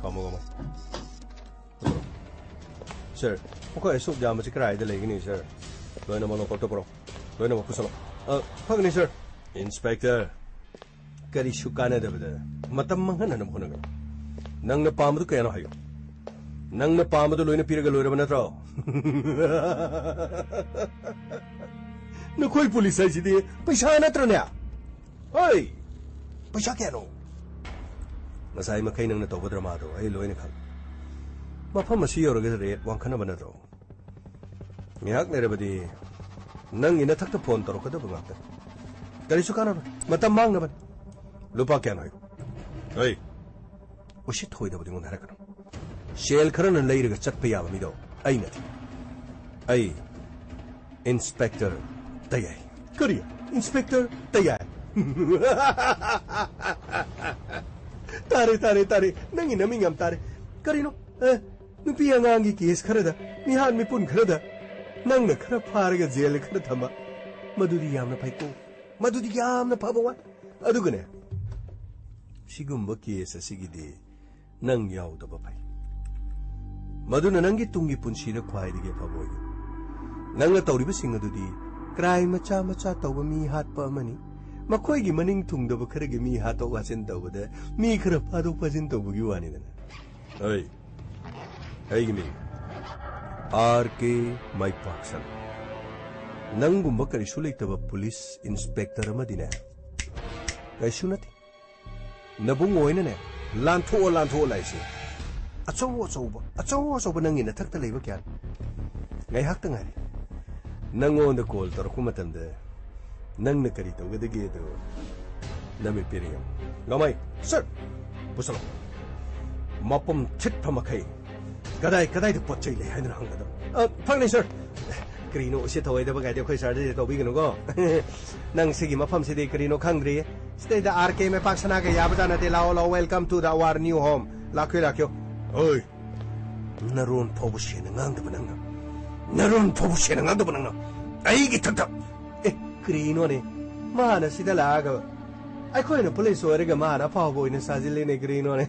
ꯈꯥꯝꯃꯣ, ꯈꯥꯝꯃꯣ꯫ ꯁꯥꯔ, ꯃꯈꯣꯏ ꯑꯁꯨꯛ ꯌꯥꯝꯕꯁꯤ ꯀꯗꯥꯏꯗ ꯂꯩꯒꯅꯤ, ꯁꯥꯔ? ꯂꯣꯏꯅꯃꯛ ꯂꯧꯊꯣꯛꯇ ꯄꯨꯔꯛꯑꯣ꯫ ꯂꯣꯏꯅꯃꯛ ꯄꯨꯁꯜꯂꯣ꯫ ꯑ, ꯐꯒꯅꯤ, ꯁꯥꯔ꯫ ꯏꯟꯁꯄꯦꯛꯇꯔ, ꯀꯔꯤꯁꯨ ꯀꯥꯟꯅꯗꯕꯗ ꯃꯇꯝ ꯃꯥꯡꯍꯟꯅꯅꯕ ꯍꯣꯠꯅꯒꯅꯨ꯫ ꯅꯪꯅ ꯄꯥꯝꯕꯗꯨ ꯀꯌꯥꯅꯣ ꯍꯥꯏꯌꯨ꯫ ꯅꯪꯅ ꯄꯥꯝꯕꯗꯨ ꯂꯣꯏꯅ ꯄꯤꯔꯒ ꯂꯣꯏꯔꯕ ꯅꯠꯇ꯭ꯔꯣ? ꯅꯈꯣꯏ ꯄꯨꯂꯤꯁ ꯍꯥꯏꯁꯤꯗꯤ ꯄꯩꯁꯥ ꯅꯠꯇ꯭ꯔꯅꯦ? ꯍꯣꯏ! ꯄꯩꯁꯥ ꯀꯌꯥꯅꯣ? ꯉꯁꯥꯏ ꯃꯈꯩ ꯅꯪꯅ ꯇꯧꯕ ꯗ꯭ꯔꯃꯥꯗꯣ ꯑꯩ ꯂꯣꯏꯅ ꯈꯪꯉꯤ꯫ ꯃꯐꯝ ꯑꯁꯤ ꯌꯧꯔꯒ ꯔꯦꯠ ꯋꯥꯡꯈꯠꯅꯕ ꯅꯠꯇ꯭ꯔꯣ? ꯉꯥꯏꯍꯥꯛ ꯂꯩꯔꯕꯗꯤ ꯅꯪꯒꯤ ꯅꯊꯛꯇ ꯐꯣꯟ ꯇꯧꯔꯛꯀꯗꯕ ꯉꯥꯛꯇꯅꯤ꯫ ꯀꯔꯤꯁꯨ ꯀꯥꯟꯅꯔꯣꯏ꯫ ꯃꯇꯝ ꯃꯥꯡꯅꯕꯅꯤ꯫ ꯂꯨꯄꯥ ꯀꯌꯥꯅꯣ ꯍꯥꯏꯌꯨ? ꯍꯣꯏ! ꯎꯁꯤꯠ ꯊꯑꯣꯏꯗꯕꯗꯤ ꯑꯩꯉꯣꯟꯗ ꯍꯥꯏꯔꯛꯀꯅꯨ꯫ ꯁꯦꯜ ꯈꯔꯅ ꯂꯩꯔꯒ ꯆꯠꯄ ꯌꯥꯕ ꯃꯤꯗꯣ ꯑꯩ ꯅꯠꯇꯦ꯫ ꯑꯩ ꯏꯟꯁꯄꯦꯛꯇꯔ ꯇꯌꯥꯏ꯫ ꯀꯔꯤ? ꯏꯟꯁꯄꯦꯛꯇꯔ ꯇꯌꯥꯏ? ꯇꯥꯔꯦ, ꯇꯥꯔꯦ, ꯇꯥꯔꯦ꯫ ꯅꯪꯒꯤ ꯅꯃꯤꯡ ꯌꯥꯝ ꯇꯥꯔꯦ꯫ ꯀꯔꯤꯅꯣ? ꯑꯦ, ꯅꯨꯄꯤ ꯑꯉꯥꯡꯒꯤ ꯀꯦꯁ ꯈꯔꯗ, ꯃꯤꯍꯥꯠ ꯃꯤꯄꯨꯟ ꯈꯔꯗ ꯅꯪꯅ ꯈꯔ ꯐꯥꯔꯒ ꯖꯦꯜꯗ ꯈꯔ ꯊꯝꯕ, ꯃꯗꯨꯗꯤ ꯌꯥꯝꯅ ꯐꯩꯀꯣ꯫ ꯃꯗꯨꯗꯤ ꯌꯥꯝꯅ ꯐꯕ ꯋꯥ꯫ ꯑꯗꯨꯒꯅꯦ, ꯁꯤꯒꯨꯝꯕ ꯀꯦꯁ ꯑꯁꯤꯒꯤꯗꯤ ꯅꯪ ꯌꯥꯎꯗꯕ ꯐꯩ꯫ ꯃꯗꯨꯅ ꯅꯪꯒꯤ ꯇꯨꯡꯒꯤ ꯄꯨꯟꯁꯤꯗ ꯈ꯭ꯋꯥꯏꯗꯒꯤ ꯑꯐꯕ ꯑꯣꯏꯒꯅꯤ꯫ ꯅꯪꯅ ꯇꯧꯔꯤꯕꯁꯤꯡ ꯑꯗꯨꯗꯤ ꯀ꯭ꯔꯥꯏꯝ ꯃꯆꯥ ꯃꯆꯥ ꯇꯧꯕ, ꯃꯤ ꯍꯥꯠꯄ ꯑꯃꯅꯤ꯫ ꯃꯈꯣꯏꯒꯤ ꯃꯅꯤꯡ ꯊꯨꯡꯗꯕ ꯈꯔꯒꯤ ꯃꯤ ꯍꯥꯠꯇꯣꯛ ꯍꯥꯠꯆꯤꯟ ꯇꯧꯕꯗ ꯃꯤ ꯈꯔ ꯐꯥꯗꯣꯛ ꯐꯥꯖꯤꯟ ꯇꯧꯕꯒꯤ ꯋꯥꯅꯤꯗꯅ꯫ ꯑꯩ, ꯑꯩꯒꯤ ꯃꯤꯡ ꯑꯥꯔ ꯀꯦ ꯃꯥꯏꯄꯥꯛꯁꯟ꯫ ꯅꯪꯒꯨꯝꯕ ꯀꯔꯤꯁꯨ ꯂꯩꯇꯕ ꯄꯨꯂꯤꯁ ꯏꯟꯁꯄꯦꯛꯇꯔ ꯑꯃꯗꯤꯅꯦ, ꯀꯩꯁꯨ ꯅꯠꯇꯦ꯫ ꯅꯕꯨꯡ ꯑꯣꯏꯅꯅꯦ, "ꯂꯥꯟꯊꯣꯛꯑꯣ, ꯂꯥꯟꯊꯣꯛꯑꯣ" ꯂꯥꯛꯏꯁꯦ꯫ ꯑꯆꯧ ꯑꯆꯧꯕ, ꯑꯆꯧ ꯑꯆꯧꯕ ꯅꯪꯒꯤ ꯅꯊꯛꯇ ꯂꯩꯕ ꯀꯌꯥꯅꯤ꯫ ꯉꯥꯏꯍꯥꯛꯇ ꯉꯥꯏꯔꯦ꯫ ꯅꯪꯉꯣꯟꯗ ꯀꯣꯜ ꯇꯧꯔꯛꯄ ꯃꯇꯝꯗ ꯅꯪꯅ ꯀꯔꯤ ꯇꯧꯒꯗꯒꯦꯗꯣ ꯅꯃꯤꯠ ꯄꯤꯔ ꯌꯦꯡꯉꯨ꯫ ꯒꯃꯩ, ꯁꯔ, ꯄꯨꯁꯜꯂꯣ꯫ ꯃꯄꯨꯝ ꯊꯤꯠꯄ ꯃꯈꯩ ꯀꯗꯥꯏ ꯀꯗꯥꯏꯗ ꯄꯣꯠ ꯆꯩ ꯂꯩ ꯍꯥꯏꯗꯨꯅ ꯍꯪꯒꯗꯕ꯫ ꯑ, ꯐꯪꯅꯤ, ꯁꯔ꯫ ꯀꯔꯤꯅꯣ, ꯎꯁꯤꯠ ꯊꯑꯣꯏꯗꯕ ꯀꯥꯏꯗꯤ ꯑꯩꯈꯣꯏ ꯁꯔꯗꯗꯤ ꯇꯧꯕꯤꯒꯅꯨꯀꯣ꯫ ꯅꯪ ꯁꯤꯒꯤ ꯃꯐꯝꯁꯤꯗꯤ ꯀꯔꯤꯅꯣ ꯈꯪꯗ꯭ꯔꯤ꯫ ꯁꯤꯗꯩꯗ ꯑꯥꯔ ꯀꯦ ꯃꯩꯄꯥꯛ ꯁꯅꯥꯒ ꯌꯥꯕꯖꯥꯠ ꯅꯠꯇꯦ꯫ ꯂꯥꯛꯑꯣ, ꯂꯥꯛꯑꯣ, welcome to the our new home. ꯂꯥꯛꯄꯤꯌꯨ, ꯂꯥꯛꯄꯤꯌꯨ꯫ ꯑꯣꯏ, ꯅꯔꯣꯟ ꯐꯥꯎꯕ ꯁꯦꯡꯅ ꯉꯥꯡꯗꯕ ꯅꯪꯅ, ꯅꯔꯣꯟ ꯐꯥꯎꯕ ꯁꯦꯡꯅ ꯉꯥꯡꯗꯕ ꯅꯪꯅ ꯑꯩꯒꯤ ꯊꯛꯇ꯫ ꯑꯦ, ꯀꯔꯤꯅꯣꯅꯦ? ꯃꯥꯅ ꯁꯤꯗ ꯂꯥꯛꯑꯒ ꯑꯩꯈꯣꯏꯅ ꯄꯨꯂꯤꯁ ꯑꯣꯏꯔꯒ ꯃꯥꯅ ꯑꯐꯥꯎꯕ ꯑꯣꯏꯅ ꯁꯥꯖꯤꯜꯂꯤꯅꯦ, ꯀꯔꯤꯅꯣꯅꯦ?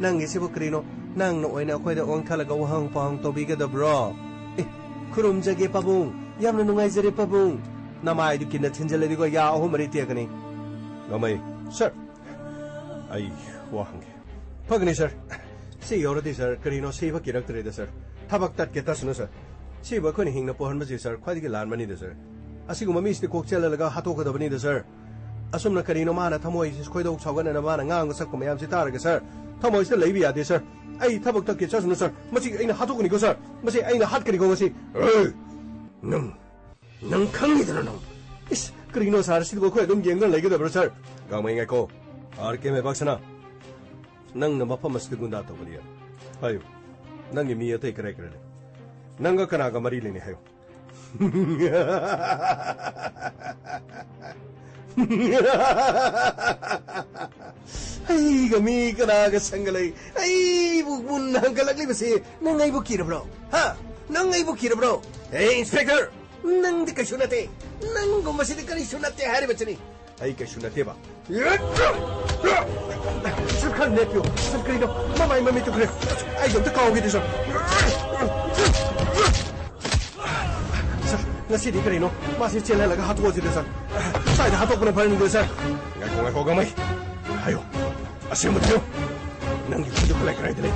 ꯅꯪꯒꯤꯁꯤꯕꯨ ꯀꯔꯤꯅꯣ? ꯅꯪꯅ ꯑꯣꯏꯅ ꯑꯩꯈꯣꯏꯗ ꯑꯣꯟꯈꯠꯂꯒ ꯋꯥꯍꯪ ꯄꯥꯎꯍꯪ ꯇꯧꯕꯤꯒꯗꯕ꯭ꯔꯣ? ꯑꯦ, ꯈꯨꯔꯨꯝꯖꯒꯦ ꯄꯥꯕꯨꯡ, ꯌꯥꯝꯅ ꯅꯨꯡꯉꯥꯏꯖꯔꯦ ꯄꯥꯕꯨꯡ꯫ ꯅꯃꯥꯏꯗꯨ ꯀꯤꯟꯅ ꯊꯤꯟꯖꯜꯂꯗꯤꯀꯣ, ꯌꯥ ꯑꯍꯨꯝ ꯃꯔꯤ ꯇꯦꯛꯀꯅꯤ꯫ ꯒꯃꯩ, ꯁꯔ, ꯑꯩ ꯋꯥ ꯍꯪꯒꯦ꯫ ꯐꯒꯅꯤ ꯁꯔ꯫ ꯁꯤ ꯌꯧꯔꯗꯤ ꯁꯔ, ꯀꯔꯤꯅꯣ ꯁꯤꯕ ꯀꯤꯔꯛꯇ꯭ꯔꯦꯗ ꯁꯔ꯫ ꯊꯕꯛ ꯇꯠꯀꯦ ꯇꯠꯁꯅꯨ ꯁꯔ꯫ ꯁꯤꯕꯨ ꯑꯩꯈꯣꯏꯅ ꯍꯤꯡꯅ ꯄꯣꯛꯍꯟꯕꯁꯤ ꯁꯔ, ꯈ꯭ꯋꯥꯏꯗꯒꯤ ꯂꯥꯟꯕꯅꯤꯗ ꯁꯔ꯫ ꯑꯁꯤꯒꯨꯝꯕ ꯃꯤꯁꯤꯗꯤ ꯀꯣꯛ ꯆꯦꯜꯍꯜꯂꯒ ꯍꯥꯠꯇꯣꯛꯀꯗꯕꯅꯤꯗ ꯁꯔ꯫ ꯑꯁꯨꯝꯅ ꯀꯔꯤꯅꯣ ꯃꯥꯅ ꯊꯃꯣꯏꯁꯤ ꯈꯣꯏꯗꯧ ꯁꯥꯎꯒꯠꯅꯅ ꯃꯥꯅ ꯉꯥꯡꯕ ꯁꯛꯄ ꯃꯌꯥꯝꯁꯤ ꯇꯥꯔꯒ ꯁꯔ, ꯊꯃꯣꯏꯁꯤꯗ ꯂꯩꯕ ꯌꯥꯗꯦ ꯁꯔ꯫ ꯑꯩ ꯊꯕꯛ ꯇꯠꯀꯦ ꯆꯠꯁꯅꯨ ꯁꯔ꯫ ꯃꯁꯤ ꯑꯩꯅ ꯍꯥꯠꯇꯣꯛꯀꯅꯤꯀꯣ ꯁꯔ꯫ ꯃꯁꯤ ꯑꯩꯅ ꯍꯥꯠꯀꯅꯤꯀꯣ ꯉꯁꯤ꯫ ꯑꯦ! ꯅꯪ, ꯅꯪ ꯈꯪꯉꯤꯗꯅ ꯅꯪ꯫ ꯏꯁ, ꯀꯔꯤꯅꯣ ꯁꯔ, ꯁꯤꯕꯨ ꯑꯩꯈꯣꯏ ꯑꯗꯨꯝ ꯌꯦꯡꯗꯨꯅ ꯂꯩꯒꯗꯕ꯭ꯔꯣ ꯁꯔ? ꯒꯃꯩ ꯉꯥꯏꯈꯣ꯫ ꯑꯥꯔ ꯀꯦ ꯃꯩꯄꯥꯛꯁꯅꯥ, ꯅꯪꯅ ꯃꯐꯝ ꯑꯁꯤꯗ ꯒꯨꯟꯗꯥ ꯇꯧꯕꯅꯤ꯫ ꯍꯥꯏꯌꯨ, ꯅꯪꯒꯤ ꯃꯤ ꯑꯇꯩ ꯀꯔꯥꯏ ꯀꯔꯥꯏ ꯂꯩ? ꯅꯪꯒ ꯀꯅꯥꯒ ꯃꯔꯤ ꯂꯩꯅꯩ ꯍꯥꯏꯌꯨ꯫ ꯑꯩꯒ ꯃꯤ ꯀꯅꯥꯒ ꯁꯪꯒ ꯂꯩ? ꯑꯩꯕꯨ ꯃꯨꯟꯅ ꯍꯪꯒꯠꯂꯛꯂꯤꯕꯁꯤ ꯅꯪ ꯑꯩꯕꯨ ꯀꯤꯔꯕ꯭ꯔꯣ? ꯍꯥ? ꯅꯪ ꯑꯩꯕꯨ ꯀꯤꯔꯕ꯭ꯔꯣ? ꯍꯦ, ꯏꯟꯁꯄꯦꯛꯇꯔ! ꯅꯪꯗꯤ ꯀꯩꯁꯨ ꯅꯠꯇꯦ꯫ ꯅꯪꯒꯨꯝꯕꯁꯤꯗꯤ ꯀꯔꯤꯁꯨ ꯅꯠꯇꯦ ꯍꯥꯏꯔꯤꯕꯁꯤꯅꯤ꯫ ꯑꯩ ꯀꯩꯁꯨ ꯅꯠꯇꯦꯕ꯫ ꯁꯔ, ꯈꯔ ꯂꯦꯞꯄꯤꯌꯨ꯫ ꯁꯔ, ꯀꯔꯤꯅꯣ? ꯃꯃꯥꯏ ꯃꯃꯤꯠꯇꯨ ꯈꯔ꯫ ꯑꯩꯁꯨ ꯑꯝꯇ ꯀꯥꯎꯈꯤꯗꯦ, ꯁꯔ꯫ ꯁꯔ, ꯉꯁꯤꯗꯤ ꯀꯔꯤꯅꯣ? ꯃꯥꯁꯤ ꯆꯦꯜꯍꯜꯂꯒ ꯍꯥꯠꯇꯣꯛꯑꯁꯤꯗ, ꯁꯔ꯫ ꯁ꯭ꯋꯥꯏꯗ ꯍꯥꯠꯇꯣꯛꯄꯅ ꯐꯔꯅꯤꯗ, ꯁꯔ꯫ ꯉꯥꯏꯈꯣ, ꯉꯥꯏꯈꯣ, ꯒꯃꯩ꯫ ꯍꯥꯏꯌꯣ꯫ ꯑꯁꯦꯡꯕꯗ ꯍꯥꯏꯌꯣ꯫ ꯅꯪꯒꯤ ꯃꯤꯗꯨ ꯀꯗꯥꯏ ꯀꯗꯥꯏꯗ ꯂꯩ?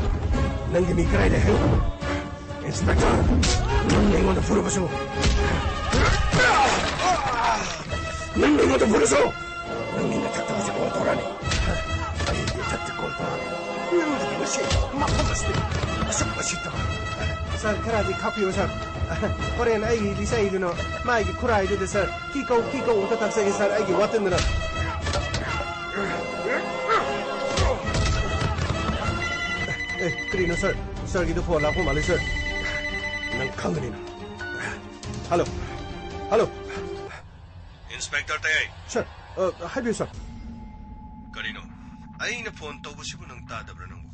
ꯅꯪꯒꯤ ꯃꯤ ꯀꯗꯥꯏꯗ ꯂꯩ ꯍꯥꯏꯌꯣ? ꯏꯟꯁꯄꯦꯛꯇꯔ, ꯅꯪꯅ ꯑꯩꯉꯣꯟꯗ ꯐꯨꯔꯨꯕꯁꯨ ꯅꯪ ꯑꯩꯉꯣꯟꯗ ꯐꯨꯔꯁꯨ, ꯅꯪꯒꯤ ꯅꯊꯛꯇ ꯍꯧꯖꯤꯛ ꯀꯣꯜ ꯇꯧꯔꯛꯑꯅꯤ꯫ ꯑꯩꯒꯤ ꯏꯊꯛꯇ ꯀꯣꯜ ꯇꯧꯔꯛꯑꯅꯤ꯫ ꯅꯪꯗꯤ ꯉꯁꯤ ꯃꯐꯝ ꯑꯁꯤꯗ ꯑꯁꯨꯛ ꯎꯁꯤꯠꯇꯕ꯫ ꯁꯥꯔ, ꯈꯔꯗꯤ ꯈꯥꯛꯄꯤꯌꯨ, ꯁꯥꯔ꯫ ꯍꯣꯔꯦꯟ ꯑꯩꯒꯤ ꯂꯤꯆꯩꯗꯨꯅ ꯃꯥꯒꯤ ꯈꯨꯔꯥꯏꯗꯨꯗ, ꯁꯥꯔ, ꯀꯤ ꯀꯧ, ꯀꯤ ꯀꯧ ꯑꯝꯇ ꯇꯥꯛꯆꯒꯦ, ꯁꯥꯔ, ꯑꯩꯒꯤ ꯋꯥꯇꯟꯗꯨꯅ꯫ ꯑꯦ, ꯀꯔꯤꯅꯣ, ꯁꯥꯔ? ꯁꯥꯔꯒꯤꯗ ꯐꯣꯟ ꯂꯥꯛꯄ ꯃꯥꯜꯂꯦ, ꯁꯥꯔ꯫ ꯅꯪ ꯈꯪꯒꯅꯤ, ꯅꯪ꯫ ꯍꯜꯂꯣ꯫ ꯍꯜꯂꯣ꯫ ꯏꯟꯁꯄꯦꯛꯇꯔ ꯇꯌꯥꯏ꯫ ꯁꯥꯔ, ꯑ, ꯍꯥꯏꯕꯤꯌꯨ, ꯁꯥꯔ꯫ ꯀꯔꯤꯅꯣ? ꯑꯩꯅ ꯐꯣꯟ ꯇꯧꯕꯁꯤꯕꯨ ꯅꯪ ꯇꯥꯗꯕ꯭ꯔꯥ ꯅꯪꯕꯨ?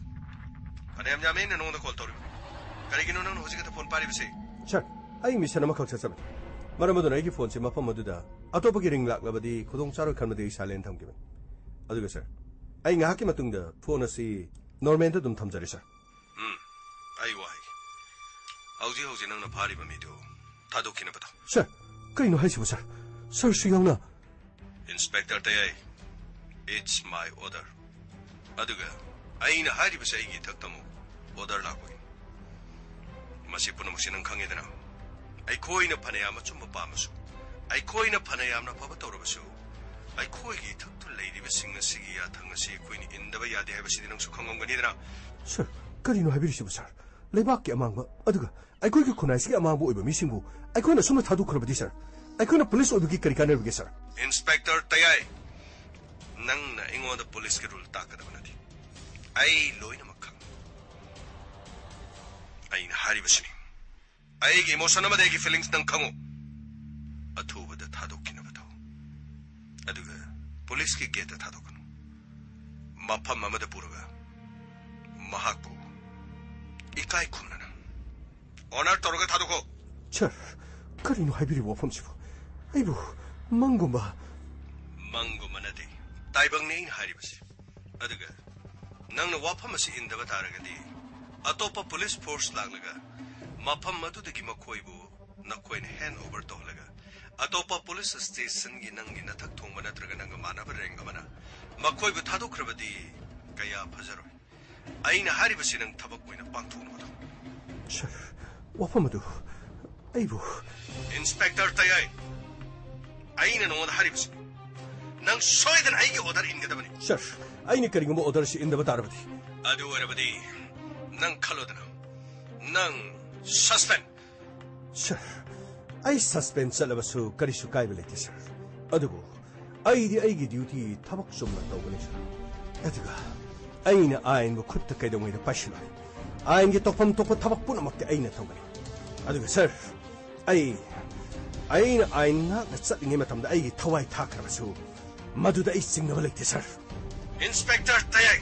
ꯐꯅꯌꯥꯝ ꯌꯥꯝꯃꯦ ꯑꯩꯅ ꯅꯉꯣꯟꯗ ꯀꯣꯜ ꯇꯧꯔꯤꯕ꯫ ꯀꯔꯤꯒꯤꯅꯣ ꯅꯪꯅ ꯍꯧꯖꯤꯛ ꯈꯛꯇ ꯐꯣꯟ ꯄꯥꯏꯔꯤꯕꯁꯤ? ꯁꯥꯔ, ꯑꯩ ꯃꯤꯁꯟ ꯑꯃꯈꯛ ꯆꯠꯆꯕꯅꯤ꯫ ꯃꯔꯝ ꯑꯗꯨꯅ ꯑꯩꯒꯤ ꯐꯣꯟꯁꯤ ꯃꯐꯝ ꯑꯗꯨꯗ ꯑꯇꯣꯞꯄꯒꯤ ꯔꯤꯡ ꯂꯥꯛꯂꯕꯗꯤ ꯈꯨꯗꯣꯡ ꯆꯥꯔꯣꯏ ꯈꯟꯕꯗꯒꯤ ꯑꯩ ꯁꯥꯏꯂꯦꯟ ꯊꯝꯈꯤꯕꯅꯤ꯫ ꯑꯗꯨꯒ ꯁꯥꯔ, ꯑꯩ ꯉꯥꯏꯍꯥꯛꯀꯤ ꯃꯇꯨꯡꯗ ꯐꯣꯟ ꯑꯁꯤ ꯅꯣꯔꯃꯦꯜꯗ ꯑꯗꯨꯝ ꯊꯝꯖꯔꯦ, ꯁꯥꯔ꯫ ꯎꯝ, ꯑꯩ ꯋꯥꯍꯩ꯫ ꯍꯧꯖꯤꯛ ꯍꯧꯖꯤꯛ ꯅꯪꯅ ꯐꯥꯔꯤꯕ ꯃꯤꯗꯨ ꯊꯥꯗꯣꯛꯈꯤꯅꯕ ꯇꯧ꯫ ꯁꯥꯔ, ꯀꯔꯤꯅꯣ ꯍꯥꯏꯁꯤꯕꯨ, ꯁꯥꯔ? ꯁꯥꯔꯁꯨ ꯌꯥꯎꯅ? ꯏꯟꯁꯄꯦꯛꯇꯔ ꯇꯌꯥꯏ, it's my order꯫ ꯑꯗꯨꯒ ꯑꯩꯅ ꯍꯥꯏꯔꯤꯕꯁꯤ ꯑꯩꯒꯤ ꯏꯊꯛꯇ ꯑꯃꯨꯛ ꯑꯣꯔꯗꯔ ꯂꯥꯛꯄꯒꯤꯅꯤ꯫ ꯃꯁꯤ ꯄꯨꯝꯅꯃꯛꯁꯤ ꯅꯪ ꯈꯪꯉꯦꯗꯅ? ꯑꯩꯈꯣꯏꯅ ꯐꯅꯌꯥꯝ ꯑꯆꯨꯝꯕ ꯄꯥꯝꯃꯁꯨ, ꯑꯩꯈꯣꯏꯅ ꯐꯅꯌꯥꯝꯅ ꯑꯐꯕ ꯇꯧꯔꯕꯁꯨ, ꯑꯩꯈꯣꯏꯒꯤ ꯏꯊꯛꯇ ꯂꯩꯔꯤꯕꯁꯤꯡ ꯑꯁꯤꯒꯤ ꯌꯥꯊꯪ ꯑꯁꯤ ꯑꯩꯈꯣꯏꯅ ꯏꯟꯗꯕ ꯌꯥꯗꯦ ꯍꯥꯏꯕꯁꯤꯗꯤ ꯅꯪꯁꯨ ꯈꯪꯉꯝꯒꯅꯤꯗꯅ? ꯁꯥꯔ, ꯀꯔꯤꯅꯣ ꯍꯥꯏꯕꯤꯔꯤꯁꯤꯕꯨ, ꯁꯥꯔ? ꯂꯩꯕꯥꯛꯀꯤ ꯑꯃꯥꯡꯕ, ꯑꯗꯨꯒ ꯑꯩꯈꯣꯏꯒꯤ ꯈꯨꯟꯅꯥꯏꯁꯤꯒꯤ ꯑꯃꯥꯡꯕ ꯑꯣꯏꯕ ꯃꯤꯁꯤꯡꯕꯨ ꯑꯩꯈꯣꯏꯅ ꯑꯁꯨꯝꯅ ꯊꯥꯗꯣꯛꯈ꯭ꯔꯕꯗꯤ, ꯁꯥꯔ, ꯑꯩꯈꯣꯏꯅ ꯄꯨꯂꯤꯁ ꯑꯣꯏꯕꯒꯤ ꯀꯔꯤ ꯀꯥꯟꯅꯔꯤꯕꯒꯦ, ꯁꯥꯔ? ꯏꯟꯁꯄꯦꯛꯇꯔ ꯇꯌꯥꯏ, ꯅꯪꯅ ꯑꯩꯉꯣꯟꯗ ꯄꯨꯂꯤꯁꯀꯤ ꯔꯨꯜ ꯇꯥꯛꯀꯗꯕ ꯅꯠꯇꯦ꯫ ꯑꯩ ꯂꯣꯏꯅꯃꯛ ꯈꯪꯏ꯫ ꯑꯩꯅ ꯍꯥꯏꯔꯤꯕꯁꯤꯅꯤ, ꯑꯩꯒꯤ ꯏꯃꯣꯁꯟ ꯑꯃꯗꯤ ꯑꯩꯒꯤ ꯐꯤꯂꯤꯡꯁ ꯅꯪ ꯈꯪꯉꯨ꯫ ꯑꯊꯨꯕꯗ ꯊꯥꯗꯣꯛꯈꯤꯅꯕ ꯇꯧ꯫ ꯑꯗꯨꯒ ꯄꯨꯂꯤꯁꯀꯤ ꯒꯦꯠꯇ ꯊꯥꯗꯣꯛꯀꯅꯨ꯫ ꯃꯐꯝ ꯑꯃꯗ ꯄꯨꯔꯒ ꯃꯍꯥꯛꯄꯨ ꯏꯀꯥꯏ ꯈꯨꯝꯅꯅ ꯑꯣꯅꯔ ꯇꯧꯔꯒ ꯊꯥꯗꯣꯛꯈꯣ꯫ ꯁꯥꯔ, ꯀꯔꯤꯅꯣ ꯍꯥꯏꯕꯤꯔꯤꯕ ꯋꯥꯐꯝꯁꯤꯕꯨ? ꯑꯩꯕꯨ ꯃꯪꯒꯨꯝꯕ? ꯃꯪꯒꯨꯝꯕ ꯅꯠꯇꯦ, ꯇꯥꯏꯕꯪꯅꯤ ꯑꯩꯅ ꯍꯥꯏꯔꯤꯕꯁꯤ꯫ ꯑꯗꯨꯒ ꯅꯪꯅ ꯋꯥꯐꯝ ꯑꯁꯤ ꯏꯟꯗꯕ ꯇꯥꯔꯒꯗꯤ, ꯑꯇꯣꯞꯄ ꯄꯨꯂꯤꯁ ꯐꯣꯔꯁ ꯂꯥꯛꯂꯒ ꯃꯐꯝ ꯑꯗꯨꯗꯒꯤ ꯃꯈꯣꯏꯕꯨ ꯅꯈꯣꯏꯅ ꯍꯦꯟ ꯑꯣꯚꯔ ꯇꯧꯍꯜꯂꯒ, ꯑꯇꯣꯞꯄ ꯄꯨꯂꯤꯁ ꯁ꯭ꯇꯦꯁꯟꯒꯤ ꯅꯪꯒꯤ ꯅꯊꯛ ꯊꯣꯡꯕ ꯅꯠꯇ꯭ꯔꯒ ꯅꯪꯒ ꯃꯥꯟꯅꯕ ꯔꯦꯡ ꯑꯃꯅ ꯃꯈꯣꯏꯕꯨ ꯊꯥꯗꯣꯛꯈ꯭ꯔꯕꯗꯤ ꯀꯌꯥ ꯐꯖꯔꯣꯏ꯫ ꯑꯩꯅ ꯍꯥꯏꯔꯤꯕꯁꯤ ꯅꯪ ꯊꯕꯛ ꯑꯣꯏꯅ ꯄꯥꯡꯊꯣꯛꯅꯕ ꯇꯧ꯫ ꯁꯥꯔ, ꯋꯥꯐꯝ ꯑꯗꯨ ꯑꯩꯕꯨ ꯏꯟꯁꯄꯦꯛꯇꯔ ꯇꯌꯥꯏ, ꯑꯩꯅ ꯅꯉꯣꯟꯗ ꯍꯥꯏꯔꯤꯕꯁꯤ, ꯅꯪ ꯁꯣꯏꯗꯅ ꯑꯩꯒꯤ ꯑꯣꯔꯗꯔ ꯏꯟꯒꯗꯕꯅꯤ꯫ ꯁꯔ, ꯑꯩꯅ ꯀꯔꯤꯒꯨꯝꯕ ꯑꯣꯔꯗꯔꯁꯤ ꯏꯟꯗꯕ ꯇꯥꯔꯕꯗꯤ? ꯑꯗꯨ ꯑꯣꯏꯔꯕꯗꯤ ꯅꯪ ꯈꯜꯂꯣꯗꯅ, ꯅꯪ ꯁꯁꯄꯦꯟ꯫ ꯁꯔ, ꯑꯩ ꯁꯁꯄꯦꯟ ꯆꯠꯂꯕꯁꯨ ꯀꯔꯤꯁꯨ ꯀꯥꯏꯕ ꯂꯩꯇꯦ, ꯁꯔ꯫ ꯑꯗꯨꯕꯨ ꯑꯩꯗꯤ ꯑꯩꯒꯤ ꯗ꯭ꯌꯨꯇꯤ ꯊꯕꯛ ꯆꯨꯝꯅ ꯇꯧꯒꯅꯤ, ꯁꯔ꯫ ꯑꯗꯨꯒ ꯑꯩꯅ ꯑꯥꯏꯟꯕꯨ ꯈꯨꯠꯇ ꯀꯩꯗꯧꯉꯩꯗ ꯄꯥꯏꯁꯤꯜꯂꯣꯏ꯫ ꯑꯥꯏꯟꯒꯤ ꯇꯧꯐꯝ ꯊꯣꯛꯄ ꯊꯕꯛ ꯄꯨꯝꯅꯃꯛꯇꯤ ꯑꯩꯅ ꯇꯧꯒꯅꯤ꯫ ꯑꯗꯨꯒ ꯁꯔ, ꯑꯩ, ꯑꯩꯅ ꯑꯥꯏꯟ ꯉꯥꯛꯅ ꯆꯠꯂꯤꯉꯩ ꯃꯇꯝꯗ ꯑꯩꯒꯤ ꯊꯋꯥꯏ ꯊꯥꯈ꯭ꯔꯕꯁꯨ ꯃꯗꯨꯗ ꯑꯩ ꯆꯤꯡꯅꯕ ꯂꯩꯇꯦ, ꯁꯔ꯫ ꯏꯟꯁꯄꯦꯛꯇꯔ ꯇꯌꯥꯏ,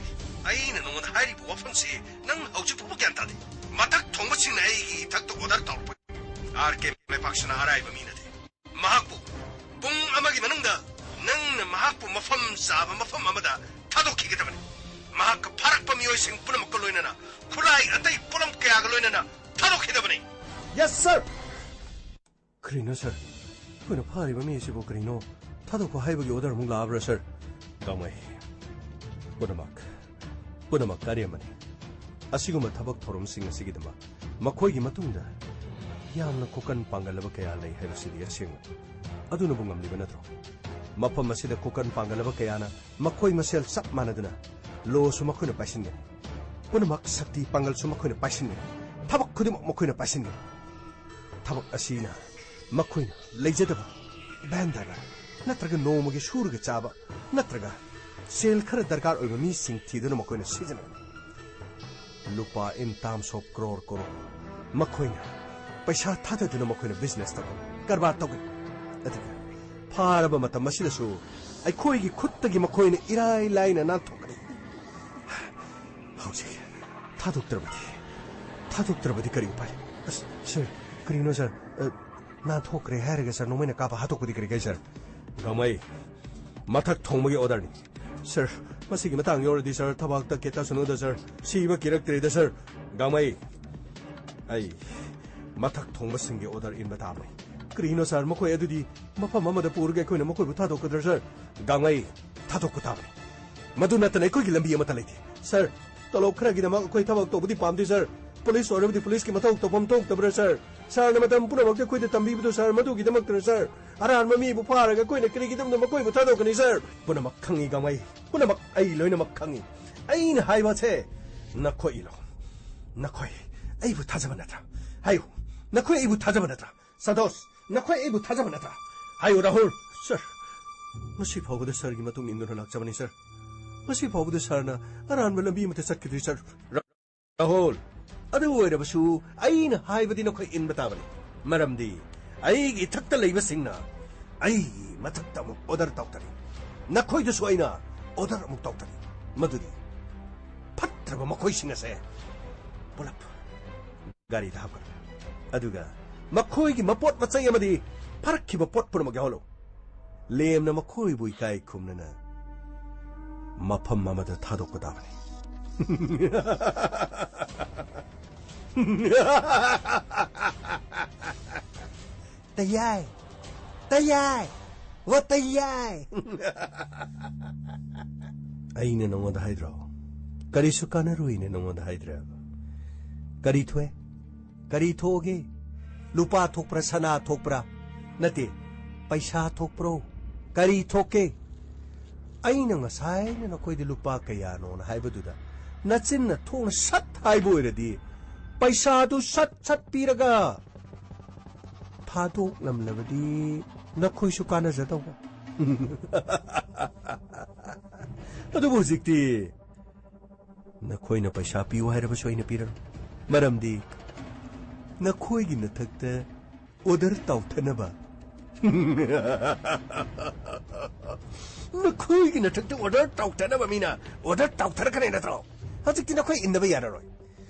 ꯑꯩꯅ ꯅꯉꯣꯟꯗ ꯍꯥꯏꯔꯤꯕ ꯋꯥꯐꯝꯁꯤ ꯅꯪ ꯍꯧꯖꯤꯛ ꯐꯥꯎꯕ ꯒ꯭ꯌꯥꯟ ꯇꯥꯗꯦ꯫ ꯃꯊꯛ ꯊꯣꯡꯕꯁꯤꯡꯅ ꯑꯩꯒꯤ ꯏꯊꯛꯇ ꯑꯣꯔꯗꯔ ꯇꯧꯔꯛꯄ꯫ ꯑꯥꯔ ꯀꯦ ꯃꯥꯏꯄꯥꯛꯁꯤꯅ ꯑꯔꯥꯏꯕ ꯃꯤ ꯅꯠꯇꯦ꯫ ꯃꯍꯥꯛꯄꯨ ꯄꯨꯡ ꯑꯃꯒꯤ ꯃꯅꯨꯡꯗ ꯅꯪꯅ ꯃꯍꯥꯛꯄꯨ ꯃꯐꯝ ꯆꯥꯕ ꯃꯐꯝ ꯑꯃꯗ ꯊꯥꯗꯣꯛꯈꯤꯒꯗꯕꯅꯤ꯫ ꯃꯍꯥꯛꯀ ꯐꯥꯔꯛꯄ ꯃꯤꯑꯣꯏꯁꯤꯡ ꯄꯨꯝꯅꯃꯛꯀ ꯂꯣꯏꯅꯅ ꯈꯨꯠꯂꯥꯏ ꯑꯇꯩ ꯄꯣꯠꯂꯝ ꯀꯌꯥꯒ ꯂꯣꯏꯅꯅ ꯊꯥꯗꯣꯛꯈꯤꯗꯕꯅꯤ꯫ Yes, sir! ꯀꯔꯤꯅꯣ, ꯁꯔ? ꯑꯩꯈꯣꯏꯅ ꯐꯥꯔꯤꯕ ꯃꯤ ꯑꯁꯤꯕꯨ ꯀꯔꯤꯅꯣ? ꯊꯥꯗꯣꯛꯄ ꯍꯥꯏꯕꯒꯤ ꯑꯣꯔꯗꯔ ꯑꯃꯨꯛ ꯂꯥꯛꯑꯕ꯭ꯔꯥ, ꯁꯔ? ꯒꯥꯡꯃꯩ, ꯄꯨꯝꯅꯃꯛ, ꯄꯨꯝꯅꯃꯛ ꯑꯔꯦꯝꯕꯅꯤ꯫ ꯑꯁꯤꯒꯨꯝꯕ ꯊꯕꯛ ꯊꯧꯔꯝꯁꯤꯡ ꯑꯁꯤꯒꯤꯗꯃꯛ ꯃꯈꯣꯏꯒꯤ ꯃꯇꯨꯡꯗ ꯌꯥꯝꯅ ꯀꯣꯀꯟ ꯄꯥꯡꯒꯜꯂꯕ ꯀꯌꯥ ꯂꯩ ꯍꯥꯏꯕꯁꯤꯗꯤ ꯑꯁꯦꯡꯕꯅꯤ꯫ ꯑꯗꯨꯅꯕꯨ ꯉꯝꯂꯤꯕ ꯅꯠꯇ꯭ꯔꯣ? ꯃꯐꯝ ꯑꯁꯤꯗ ꯀꯣꯀꯟ ꯄꯥꯡꯒꯜꯂꯕ ꯀꯌꯥꯅ ꯃꯈꯣꯏ ꯃꯁꯦꯜ ꯆꯞ ꯃꯥꯟꯅꯗꯨꯅ ꯂꯣꯁꯨ ꯃꯈꯣꯏꯅ ꯄꯥꯏꯁꯤꯟꯒꯅꯤ꯫ ꯄꯨꯝꯅꯃꯛ ꯁꯛꯇꯤ ꯄꯥꯡꯒꯜꯁꯨ ꯃꯈꯣꯏꯅ ꯄꯥꯏꯁꯤꯟꯒꯅꯤ꯫ ꯊꯕꯛ ꯈꯨꯗꯤꯡꯃꯛ ꯃꯈꯣꯏꯅ ꯄꯥꯏꯁꯤꯟꯒꯅꯤ꯫ ꯊꯕꯛ ꯑꯁꯤꯅ ꯃꯈꯣꯏꯅ ꯂꯩꯖꯗꯕ ꯚꯦꯟꯗꯔ ꯅꯠꯇ꯭ꯔꯒ ꯅꯣꯡꯃꯒꯤ ꯁꯨꯔꯒ ꯆꯥꯕ ꯅꯠꯇ꯭ꯔꯒ ꯁꯦꯜ ꯈꯔ ꯗꯔꯀꯥꯔ ꯑꯣꯏꯕ ꯃꯤꯁꯤꯡ ꯊꯤꯗꯨꯅ ꯃꯈꯣꯏꯅ ꯁꯤꯖꯤꯟꯅꯒꯅꯤ꯫ ꯂꯨꯄꯥ in terms of crore crore ꯃꯈꯣꯏꯅ ꯄꯩꯁꯥ ꯊꯥꯗꯗꯨꯅ ꯃꯈꯣꯏꯅ ꯕꯤꯖꯤꯅꯦꯁ ꯇꯧꯒꯅꯤ, ꯀꯔꯕꯥꯔ ꯇꯧꯒꯅꯤ꯫ ꯑꯗꯨꯒ ꯐꯥꯔꯕ ꯃꯇꯝ ꯑꯁꯤꯗꯁꯨ ꯑꯩꯈꯣꯏꯒꯤ ꯈꯨꯠꯇꯒꯤ ꯃꯈꯣꯏꯅ ꯏꯔꯥꯏ ꯂꯥꯏꯅ ꯅꯥꯟꯊꯣꯛꯀꯅꯤ꯫ ꯍꯧꯖꯤꯛ ꯊꯥꯗꯣꯛꯇ꯭ꯔꯕꯗꯤ, ꯊꯥꯗꯣꯛꯇ꯭ꯔꯕꯗꯤ ꯀꯔꯤ ꯎꯄꯥꯏ? ꯑꯁ, ꯁꯔ, ꯀꯔꯤꯅꯣ, ꯁꯔ? ꯑ, ꯅꯥꯟꯊꯣꯛꯈ꯭ꯔꯦ ꯍꯥꯏꯔꯒ, ꯁꯔ, ꯅꯣꯡꯃꯩꯅ ꯀꯥꯞꯄ ꯍꯥꯠꯇꯣꯛꯄꯗꯤ ꯀꯔꯤ ꯀꯥꯏ, ꯁꯔ? ꯒꯥꯡꯃꯩ, ꯃꯊꯛ ꯊꯣꯡꯕꯒꯤ ꯑꯣꯔꯗꯔꯅꯤ꯫ ꯁꯔ, ꯃꯁꯤꯒꯤ ꯃꯇꯥꯡ ꯌꯧꯔꯗꯤ, ꯁꯔ, ꯊꯕꯥꯛꯇ ꯀꯦꯠꯇꯁꯅꯨꯗ, ꯁꯔ, ꯁꯤꯕ ꯀꯤꯔꯛꯇ꯭ꯔꯦꯗ, ꯁꯔ꯫ ꯒꯥꯡꯃꯩ, ꯑꯩ ꯃꯊꯛ ꯊꯣꯡꯕꯁꯤꯡꯒꯤ ꯑꯣꯔꯗꯔ ꯏꯟꯕ ꯇꯥꯕꯅꯤ꯫ ꯀꯔꯤꯅꯣ, ꯁꯔ? ꯃꯈꯣꯏ ꯑꯗꯨꯗꯤ ꯃꯐꯝ ꯑꯃꯗ ꯄꯨꯔꯒ ꯑꯩꯈꯣꯏꯅ ꯃꯈꯣꯏꯕꯨ ꯊꯥꯗꯣꯛꯀꯗ꯭ꯔꯥ, ꯁꯔ? ꯒꯥꯡꯃꯩ, ꯊꯥꯗꯣꯛꯄ ꯇꯥꯕꯅꯤ꯫ ꯃꯗꯨ ꯅꯠꯇꯅ ꯑꯩꯈꯣꯏꯒꯤ ꯂꯝꯕꯤ ꯑꯃꯠꯇ ꯂꯩꯇꯦ꯫ ꯁꯔ, ꯇꯣꯂꯣꯞ ꯈꯔꯒꯤꯗꯃꯛ ꯑꯩꯈꯣꯏ ꯊꯕꯛ ꯇꯧꯕꯗꯤ ꯄꯥꯝꯗꯦ, ꯁꯔ꯫ ꯄꯨꯂꯤꯁ ꯑꯣꯏꯔꯕꯗꯤ ꯄꯨꯂꯤꯁꯀꯤ ꯃꯊꯧ ꯇꯧꯐꯝ ꯊꯣꯛꯇꯕ꯭ꯔꯥ, ꯁꯥꯔ? ꯁꯥꯔꯅ ꯃꯇꯝ ꯄꯨꯝꯅꯃꯛꯇ ꯑꯩꯈꯣꯏꯗ ꯇꯝꯕꯤꯕꯗꯨ, ꯁꯥꯔ, ꯃꯗꯨꯒꯤꯗꯃꯛꯇꯔ, ꯁꯥꯔ? ꯑꯔꯥꯟꯕ ꯃꯤꯕꯨ ꯐꯥꯔꯒ ꯑꯩꯈꯣꯏꯅ ꯀꯔꯤꯒꯤꯗꯃꯛꯇ ꯃꯈꯣꯏꯕꯨ ꯊꯥꯗꯣꯛꯀꯅꯤ, ꯁꯥꯔ? ꯄꯨꯝꯅꯃꯛ ꯈꯪꯏ, ꯒꯥꯡꯃꯩ꯫ ꯄꯨꯝꯅꯃꯛ ꯑꯩ ꯂꯣꯏꯅꯃꯛ ꯈꯪꯏ꯫ ꯑꯩꯅ ꯍꯥꯏꯕꯁꯦ ꯅꯈꯣꯏ ꯏꯜꯂꯣ꯫ ꯅꯈꯣꯏ ꯑꯩꯕꯨ ꯊꯥꯖꯕ ꯅꯠꯇ꯭ꯔꯥ? ꯍꯥꯏꯌꯨ, ꯅꯈꯣꯏ ꯑꯩꯕꯨ ꯊꯥꯖꯕ ꯅꯠꯇ꯭ꯔꯥ? ꯁꯟꯇꯣꯁ, ꯅꯈꯣꯏ ꯑꯩꯕꯨ ꯊꯥꯖꯕ ꯅꯠꯇ꯭ꯔꯥ? ꯍꯥꯏꯌꯨ, ꯔꯥꯍꯨꯜ꯫ ꯁꯥꯔ, ꯉꯁꯤ ꯐꯥꯎꯕꯗ ꯁꯥꯔꯒꯤ ꯃꯇꯨꯡ ꯏꯟꯗꯨꯅ ꯂꯥꯛꯆꯕꯅꯤ, ꯁꯥꯔ꯫ ꯉꯁꯤ ꯐꯥꯎꯕꯗ ꯁꯥꯔꯅ ꯑꯔꯥꯟꯕ ꯂꯝꯕꯤ ꯑꯃꯠꯇ ꯆꯠꯈꯤꯗ꯭ꯔꯤ, ꯁꯥꯔ꯫ ꯔꯥꯍꯨꯜ, ꯑꯗꯨ ꯑꯣꯏꯔꯕꯁꯨ ꯑꯩꯅ ꯍꯥꯏꯕꯗꯤ ꯅꯈꯣꯏ ꯏꯟꯕ ꯇꯥꯕꯅꯤ꯫ ꯃꯔꯝꯗꯤ ꯑꯩꯒꯤ ꯏꯊꯛꯇ ꯂꯩꯕꯁꯤꯡꯅ ꯑꯩꯒꯤ ꯃꯊꯛꯇ ꯑꯃꯨꯛ ꯑꯣꯔꯗꯔ ꯇꯧꯊꯔꯤ꯫ ꯅꯈꯣꯏꯗꯁꯨ ꯑꯩꯅ ꯑꯣꯔꯗꯔ ꯑꯃꯨꯛ ꯇꯧꯊꯔꯤ꯫ ꯃꯗꯨꯗꯤ ꯐꯠꯇ꯭ꯔꯕ ꯃꯈꯣꯏꯁꯤꯡ ꯑꯁꯦ ꯄꯨꯂꯞ ꯒꯥꯔꯤꯗ ꯍꯥꯞꯀꯠꯂꯨ꯫ ꯑꯗꯨꯒ ꯃꯈꯣꯏꯒꯤ ꯃꯄꯣꯠ ꯃꯆꯩ ꯑꯃꯗꯤ ꯐꯥꯔꯛꯈꯤꯕ ꯄꯣꯠ ꯄꯨꯝꯅꯃꯛ ꯌꯥꯎꯍꯜꯂꯨ꯫ ꯂꯦꯝꯅ ꯃꯈꯣꯏꯕꯨ ꯏꯀꯥꯏ ꯈꯨꯝꯅꯅ ꯃꯐꯝ ꯑꯃꯗ ꯊꯥꯗꯣꯛꯄ ꯇꯥꯕꯅꯤ꯫ ꯇꯌꯥꯏ! ꯇꯌꯥꯏ! ꯋꯥ ꯇꯌꯥꯏ! ꯑꯩꯅ ꯅꯉꯣꯟꯗ ꯍꯥꯏꯗ꯭ꯔꯣ? ꯀꯔꯤꯁꯨ ꯀꯥꯟꯅꯔꯣꯏꯅ ꯅꯉꯣꯟꯗ ꯍꯥꯏꯗ꯭ꯔꯦ? ꯀꯔꯤ ꯊꯣꯛꯑꯦ? ꯀꯔꯤ ꯊꯣꯛꯑꯒꯦ? ꯂꯨꯄꯥ ꯊꯣꯛꯄ꯭ꯔꯥ, ꯁꯅꯥ ꯊꯣꯛꯄ꯭ꯔꯥ? ꯅꯠꯇꯦ, ꯄꯩꯁꯥ ꯊꯣꯛꯄ꯭ꯔꯣ? ꯀꯔꯤ ꯊꯣꯛꯀꯦ? ꯑꯩꯅ ꯉꯁꯥꯏꯅ ꯅꯈꯣꯏꯗ ꯂꯨꯄꯥ ꯀꯌꯥꯅꯣꯅ ꯍꯥꯏꯕꯗꯨꯗ ꯅꯆꯤꯟꯅ ꯊꯣꯛꯅ ꯁꯠ ꯍꯥꯏꯕ ꯑꯣꯏꯔꯗꯤ, ꯄꯩꯁꯥꯗꯨ ꯁꯠ ꯁꯠ ꯄꯤꯔꯒ ꯊꯥꯗꯣꯛꯂꯝꯂꯕꯗꯤ ꯅꯈꯣꯏꯁꯨ ꯀꯥꯟꯅꯖꯗꯧꯕ꯫ ꯑꯗꯨꯕꯨ ꯍꯧꯖꯤꯛꯇꯤ ꯅꯈꯣꯏꯅ ꯄꯩꯁꯥ ꯄꯤꯌꯨ ꯍꯥꯏꯔꯕꯁꯨ ꯑꯩꯅ ꯄꯤꯔꯔꯣꯏ꯫ ꯃꯔꯝꯗꯤ ꯅꯈꯣꯏꯒꯤ ꯅꯊꯛꯇ ꯑꯣꯔꯗꯔ ꯇꯧꯊꯅꯕ, ꯅꯈꯣꯏꯒꯤ ꯅꯊꯛꯇ ꯑꯣꯔꯗꯔ ꯇꯧꯊꯅꯕ ꯃꯤꯅ ꯑꯣꯔꯗꯔ ꯇꯧꯊꯔꯛꯀꯅꯤ ꯅꯠꯇ꯭ꯔꯣ? ꯍꯧꯖꯤꯛꯇꯤ ꯅꯈꯣꯏ ꯏꯟꯗꯕ ꯌꯥꯔꯔꯣꯏ꯫